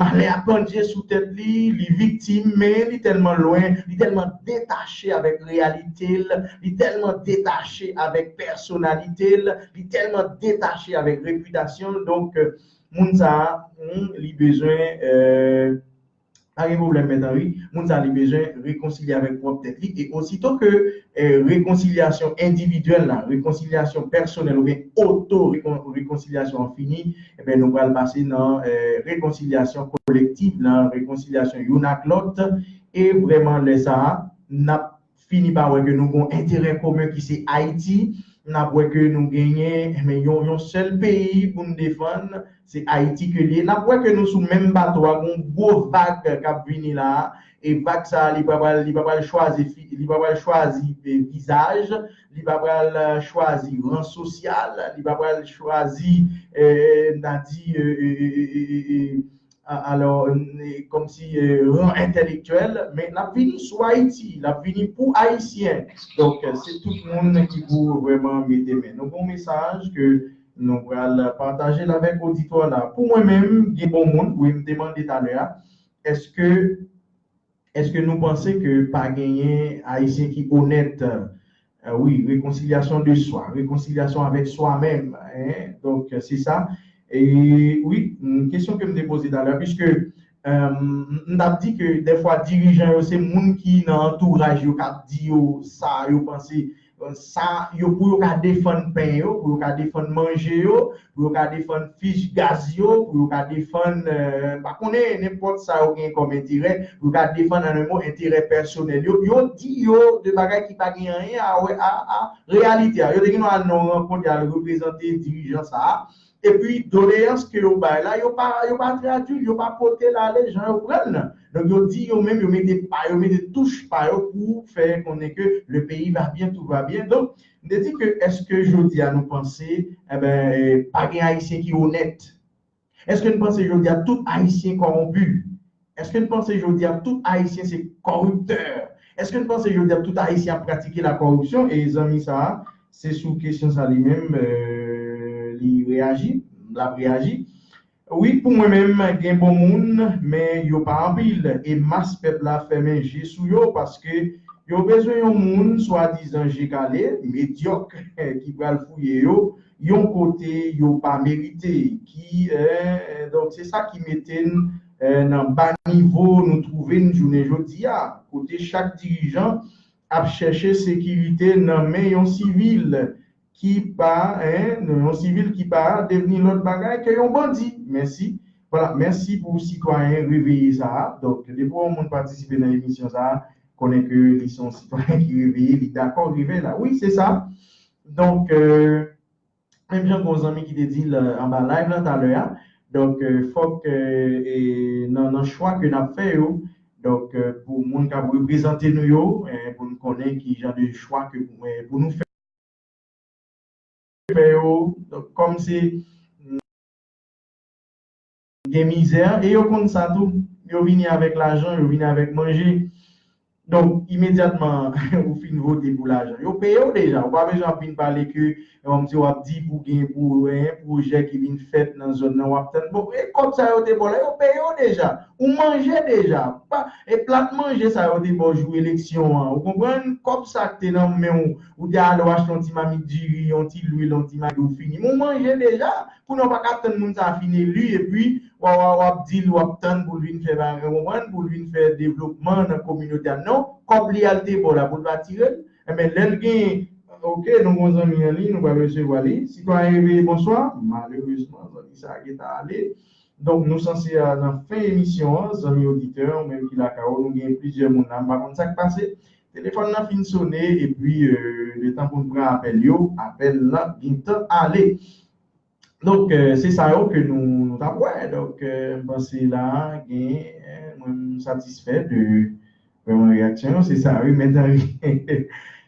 malè a pandye sou tèt li, li viktim, men li tèlman lwen, li tèlman detache avèk reyalite l, li tèlman detache avèk pèsonalite l, li tèlman detache avèk repitasyon l. Donk, moun sa a, hmm, li bezwen, euh, pa gen pwoblèm, Mèt Anri, moun sa a, li bezwen rekonsilye avèk pwòp tèt li. E osito ke, eh, rekonsilyasyon endividyèl la, rekonsilyasyon pèsonèl oubyen oto-rekonsilyasyon an fini, eben, nou pral pase nan, eh, rekonsilyasyon kolektiv la, rekonsilyasyon youn ak lòt. E vrèman, lè sa a, n ap fini pa wè ke nou gen yon enterè komen ki se Ayiti, n ap wè ke nou genyen, men yon, yon sèl peyi pou n defann, se Ayiti ke l ye. N ap wè ke nou sou menm bato a, gon gwo vag k ap vini la a, e vag sa a, li pa pral, li pa pral chwazi fi, li pa pral chwazi, eh, vizaj, li pa pral, eh, chwazi ran sosyal, li pa pral chwazi, eh, n a di, eh, eh, eh, eh, eh, eh, a- alò, n- kòmsi, eh, ran entèlektyèl, men l ap vini sou Ayiti, l ap vini pou Ayisyen. Donk, eh, se tout moun ki pou vrèman mete men. Nou gon mesaj ke nou pral pataje l avèk oditwa la. Pou mwen menm, gen bon moun, wi, m te mande talè a, èske, èske nou panse ke pa genyen Ayisyen ki onèt? Eh, wi, réconciliation de soi, réconciliation avec soi-même, hein. Donk, se sa. E wi, mm, kesyon ke m te poze talè, piske, eh, m, m t ap di ke dèfwa dirijan yo se moun ki nan antouraj yo k ap di yo sa yo panse, eh, sa yo pou yo ka defann pen yo, pou yo ka defann manje yo, pou yo ka defann fich gaz yo, pou yo ka defann, eh, m pa konnen, nenpòt sa yo gen kòm enterè, pou yo ka defann, an en mo, enterè pèsonèl yo. Yo di yo de bagay ki pa gen anyen a wè a, a reyalite a. Yo te gen dwa al nan yon rankont, y al reprezante dirijan sa a. Epi, doleyans ke yo bay la, yo pa, yo pa tradui l, yo pa pote l ale jan yo pran l nan. Donk, yo di yo menm, yo mete pa yo, mete touch pa yo pou fè konnen ke le pays va bien, tout va bien. Donk, m te di ke èske jodi a nou panse, enben, eh, pa gen Ayisyen ki onèt? Èske n panse jodi a tout Ayisyen kòwonpi? Èske n panse jodi a tout Ayisyen se kòriptè? Èske n panse jodi a tout Ayisyen ap pratike la kòripsyon? E zanmi sa a, se sou kesyon sa li menm, eh, li reyaji, l ap reyaji. Wi, pou mwen menm, gen bon moun, men yo pa anpil. E mas pèp la fèmen je sou yo, paske yo bezwen yon moun, swadizan je kale, medyòk, ki pral fouye yo yon kote yo pa merite. Ki, eh, donk, se sa ki mete n, eh, nan ba nivo nou twouve n jounen jodi a, kote chak dirijan ap chèche sekirite nan men yon sivil ki pa, en, yon sivil ki pa devni lòt bagay ke yon bandi. Mèsi. Vwala, mèsi pou sitwayen reveye sa a. Donk, depi yon moun patisipe nan emisyon sa a, konnen ke li se yon sitwayen ki reveye, li dakò revèy la. Wi, se sa. Donk, eh, menm jan gon zanmi ki te di l, eh, anba live la talè a, donk, eh, fòk, eh, e nan, nan chwa ke n ap fè yo, donk, eh, pou moun k ap reprezante nou yo, eh, pou n konnen ki jan de chwa ke, eh, pou nou fè, fè yo, donk, kòm se gen mizè, e yo konn sa tou. Yo vini avèk lajan, yo vini avèk manje. Donk, imedyatman, ou fin vote pou lajan. Yo peye w deja. Ou pa bezwen ap vin pale ke, kòmsi w ap di pou gen, pou, en, pwojè ki vin fèt nan zòn nan, w ap tann. Bon, e kòb sa yo te ba w la, yo peye w deja. Ou manje deja. Pa, e plat manje sa yo te ba w jou eleksyon an. Ou konprann? Kòb sa k te nan men w, ou te ale w achte yon ti mamit diri, yon ti lwil, yon ti magi, ou fini. Men w manje deja. Kounye a w pa ka tann moun sa a fin eli, epi w a, w a, w ap di l, w ap tann pou l vin fè bagay, ou konprann, pou l vin fè devlopman nan kominote a. Non, kòb li a l te ba w la, pou l pa tire l. Enben, lè l gen, oke, nou gon zanmi an liy, nou pral resevwa li. Sitwayen reveye, bonswa. Malerezman, zanmi sa a gentan ale. Donk, nou sanse a nan fen emisyon an, zanmi oditè, ou menm ki lakay ou, nou gen plizyè moun la, m pa konn sa k pase. Telefòn nan fin sone, epi, eh, letan pou n pran apèl yo, apèl la gentan ale. Donk, eh, se sa yo ke nou, nou t ap wè. Donk, eh, m panse la, gen, eh, mwen, m satisfè de vrèman reyaksyon yo. Se sa, wi, Mèt Henry.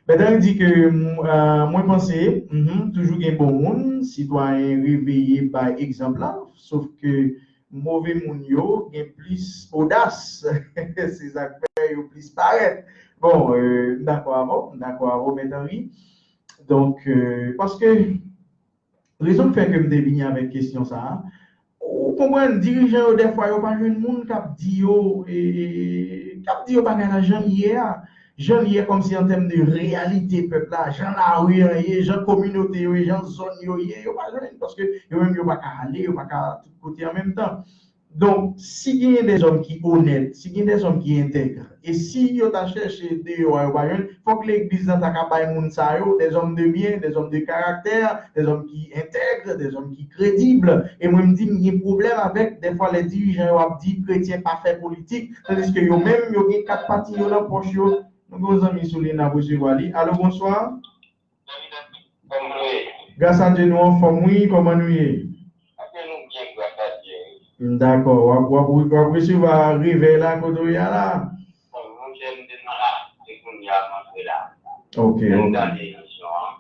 Mèt Henry di ke, m, eh, mwen panse, mhm, toujou gen bon moun, sitwayen reveye bay egzanp la, sof ke move moun yo gen plis odas. Se sa k fè yo plis parèt. Bon, eh, m dakò avè w, m dakò avè w, Mèt Henry. Donk, eh, paske rezon k fè ke m te vini avèk kesyon sa a, ou konprann, dirijan yo, dèfwa, yo pa jwenn moun k ap di yo, e, k ap di yo bagay la jan l ye a. Jan l ye kòmsi an tèm de reyalite pèp la, jan lari an ye, jan kominote yo ye, jan zòn yo ye, yo pa jwenn, paske yo menm yo pa ka ale, yo pa ka tout kote an menm tan. Donk, si genyen dèzòm ki onèt, si gen dèzòm ki entèg, e si yo ta chèche deyò a, yo pa jwenn, fòk legliz lan ta ka bay moun sa yo, dèzòm de byen, dèzòm de karaktè, dèzòm ki entèg, dèzòm ki kredib. E mwen, m di, m gen pwoblèm avèk, dèfwa, lè dirijan yo ap di kretyen pa fè politik, tandiske yo menm, yo gen kat patin yo nan pòch yo. Nou gen yon zanmi sou liy la, n ap resevwa li. Alo, bonswa. Gras a Dye, nou anfòm, wi. Kòman nou ye? Ake nou byen, gras a Dye, wi. Dakò. W ap, w ap, w ap resevwa revèy la kote w ye a la? Bon, monchè, m te nan la, se kounye a m antre la. Ok, ok. M tande emisyon an.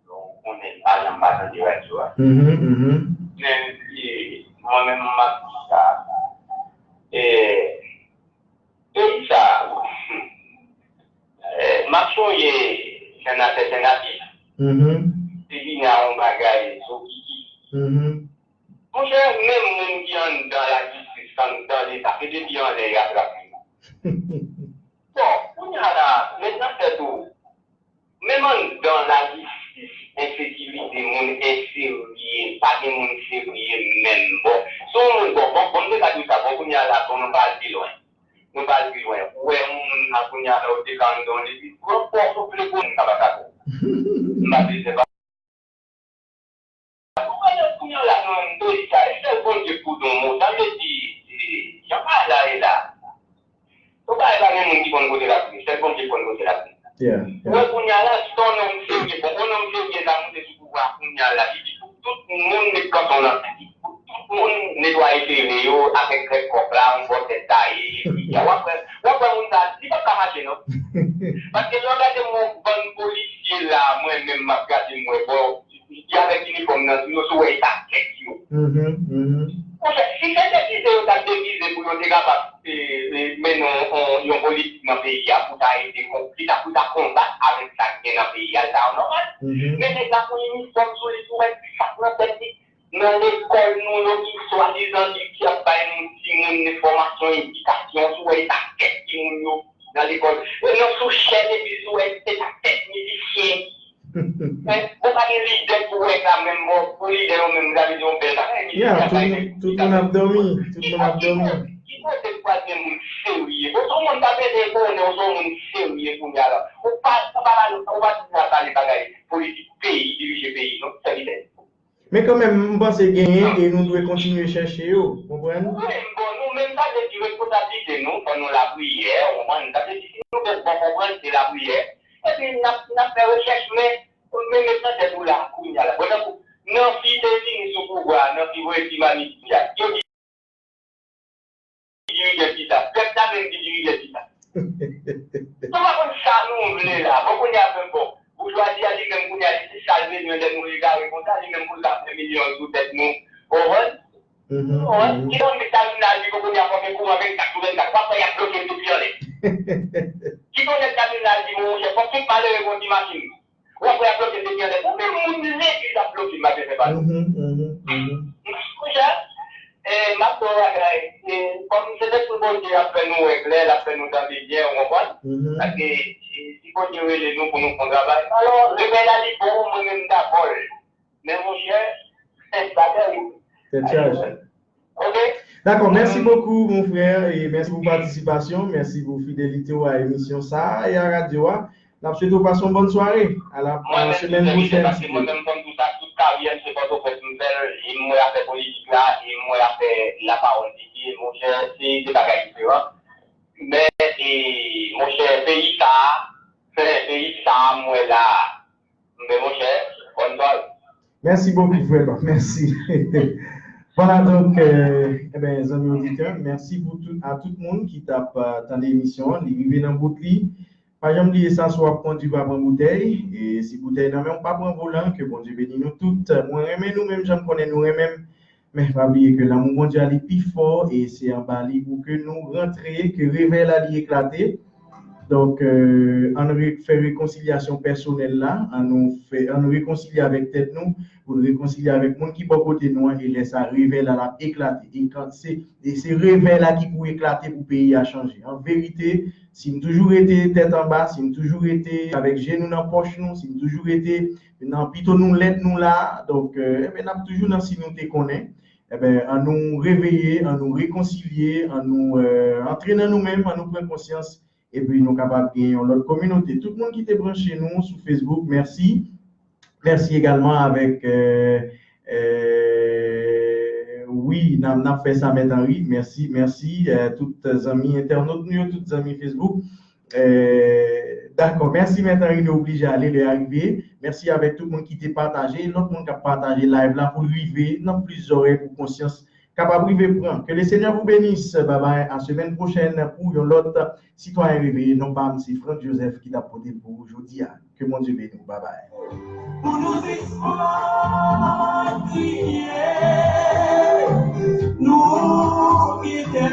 Donk, ou konnen, m pa janm pa tande radyo a. Mhm, mhm. Men, e, mwen menm, m ap di sa. E, peyi sa, e, m ap sonje senatè Senatè. Mhm. Te vini a yon bagay sou Kiki. Mhm. Monchè, menm moun ki anndan lajistis, anndan Leta, se depi anlè y atrape yo. Bon, kounye a la, men nan tèt ou, menm anndan lajistis, ensekirite, moun enserye, pa gen moun serye menm. Bon, si yon moun, bon, bon, bon, m te ka di w sa, bon, kounye a la, bon, nou pa al pi lwen. Nou pa al pi lwen. Ou wè yon moun la, kounye a la, ou te ka anndan yon legliz, pran pòs ou vle pou moun nan pa ka pou. M pa bezwen pa. Ou konnen kounye a la nan peyi sa, e sèl Bondye k pou di yon mo. Sa vle di, e, jan bagay la ye la. Ou pa, pa gen moun ki konn kote l ap ye, sèl Bondye k konn kote l ap ye. Yeah, yeah. Wè kounye a la, si yon nonm serye, bon, yon nonm serye la moute sou pouvwa kounye a la, li di pou tout moun met kanson nan tèt li, pou tout moun netwaye fere yo avèk krèk kòk la, yon bò tèt taye, epi w ap wè, w ap wè moun sa, li p ap ka mache non. Paske lè w gade yon bann polisye la, mwen menm m ap gade m wè, bon, ki avèk inifòm nan sou yo, si w wè eta tèt yo. Mhm, mhm. Monchè, si se devize yo t ap devize pou yo te kapab, e, e, mennen yon, yon, yon politik nan peyi a, pou ta ede konfli, ta, pou ta konbat avèk sa k gen nan peyi a, l ta nòmal. Mhm. Men nèg la pou inifòm sou li, pou wè sa k nan tèt li. Nan lekòl nou yo ki swadizan di ki ap bay nou timoun enfòmasyon, edikasyon, si w wè eta tèt timoun yo nan lekòl. E nan sou chèn epi si w wè eta tèt mizisyen. Bon, pa gen lidè pou wè sa menm, bon, pou lidè yo menm, sa vle di yon bèl bagay, mizisyen ap bay nèg. Yeah, tout moun ap dòmi, tout moun ap dòmi. Ki kote pou al gen moun serye? Bon, se yon moun k ap ede konnen, se yon moun serye kounye a la. Ou pa, ou pa, ou pa di sa pale bagay politik peyi, dirije peyi, non, sèvitè. Men kanmenm, m panse genyen e nou dwe kontinye chèche yo, konprann? Wi, bon, nou menm, sa vle di responsablite nou, fò nou lapriyè, ou konprann? Sa vle di, si nou fè bon konprann, se lapriyè. Epi, n ap, n ap fè rechèch, men, men met nan tèt ou la, kounye a la. Bon, nan, nan fi te vini sou pouvwa, nan fi voye ti mamit, yo di dirije pita. Pèp la menm ki dirije pita. Nou pa konn sa nou vle la. Bon, kounye a, bon, boujwazi a li menm, kounye a, li di sa l bezwen lè nou egare konsa, li menm pou l ka fè milyon sou tèt nou. Ou konprann? Mhm, ou konprann? Mhm. Kidonk, nèg la vin la, li di, bon, kounye a, fòk gen kouran vennkat sou vennkat. W ap wè y ap bloke l depi anlè. Kidonk, nèg la vin la, li di, bon, monchè, fòk tout malere gon ti machin. W ap wè y ap bloke l depi anlè. Ou menm moun legliz ap bloke m, pa bezwen pale. Mhm, mhm, mhm. Monchè, e, m ap di w yon bagay, e, kòm se te pou Bondye ap fè nou wè klè, l ap fè nou tande byen, ou konprann? Mhm. Paske, e, si Bondye rele nou pou nou fè yon travay, alò, revèy la li bon, mwen menm m dakò l. Men monchè, tèt bagay. Tèt chaje. Ok. Dakò, mèsi bokou, mon frè, e mèsi pou patisipasyon, mèsi pou fidelite w a emisyon sa a e a radyo a. N ap swete w pase yon bòn sware. A la, a semèn pwochèn, si Dye vle. Mwen menm, mwen menm, kòm tout sa, tout karyè m se Pòtoprens m fè l, e m wè afè politik la, e m wè afè lapawòl de Dye, monchè, se de bagay diferan. Men, e, monchè, peyi sa a, peyi sa a m wè la a, men monchè, bòn sware. Mèsi bokou, frè pa m. Mèsi. Vwala, donk, euh, enben, zanmi oditè, mèsi pou tout, a tout moun ki t ap, euh, tande emisyon an. Li rive nan bout li. Pa janm bliye sa, si w ap kondui, pa pran boutèy. E si boutèy nan men w, pa pran volan. Ke Bondye beni nou tout. Mwen renmen nou menm jan m konnen nou renmen m. Men pa bliye ke lanmou Bondye a li pi fò e se anba li pou ke nou rantre, ke revèy la li eklate. Donk, euh, ann re-, fè rekonsilyasyon pèsonèl la, ann nou fè, ann rekonsilye avèk tèt nou, pou n rekonsilye avèk moun ki bò kote nou an, e lè sa a, revèy la l ap eklate. E kan se, e se revèy la ki pou eklate pou peyi a chanje. An verite, si n toujou rete tèt anba, si n toujou rete avèk je nou nan pòch nou, si n toujou rete nan pito nou lèd nou la, donk, euh, enben, n ap toujou nan si nou te konnen. Enben, ann nou reveye, ann nou rekonsilye, ann nou, euh, antre nan nou menm, ann nou pran konsyans, epi nou kapab gen yon lòt kominote. Tout moun ki te branche nou sou Facebook, mèsi. Mèsi egalman avèk, euh, euh, wi, n ap, n ap fè sa, Mèt Henry. Mèsi, mèsi, euh, tout zanmi entènòt nou yo, tout zanmi Facebook. Euh, Dakò, mèsi Mèt Henry, nou oblije ale, lè a rive. Mèsi avèk tout moun ki te pataje, lòt moun k ap pataje live la pou l rive nan plis zòrèy pou konsyans kapab rive pran. Que le Seigneur vous bénisse. Bye bye, à semaine prochaine pour yon lòt Sitwayen Reveye. Non pa m se Franck Joseph ki t ap pote l pou ou jodi a. Ke Bondye beni w. Bye bye. Pou nou sispann kriye, nou kite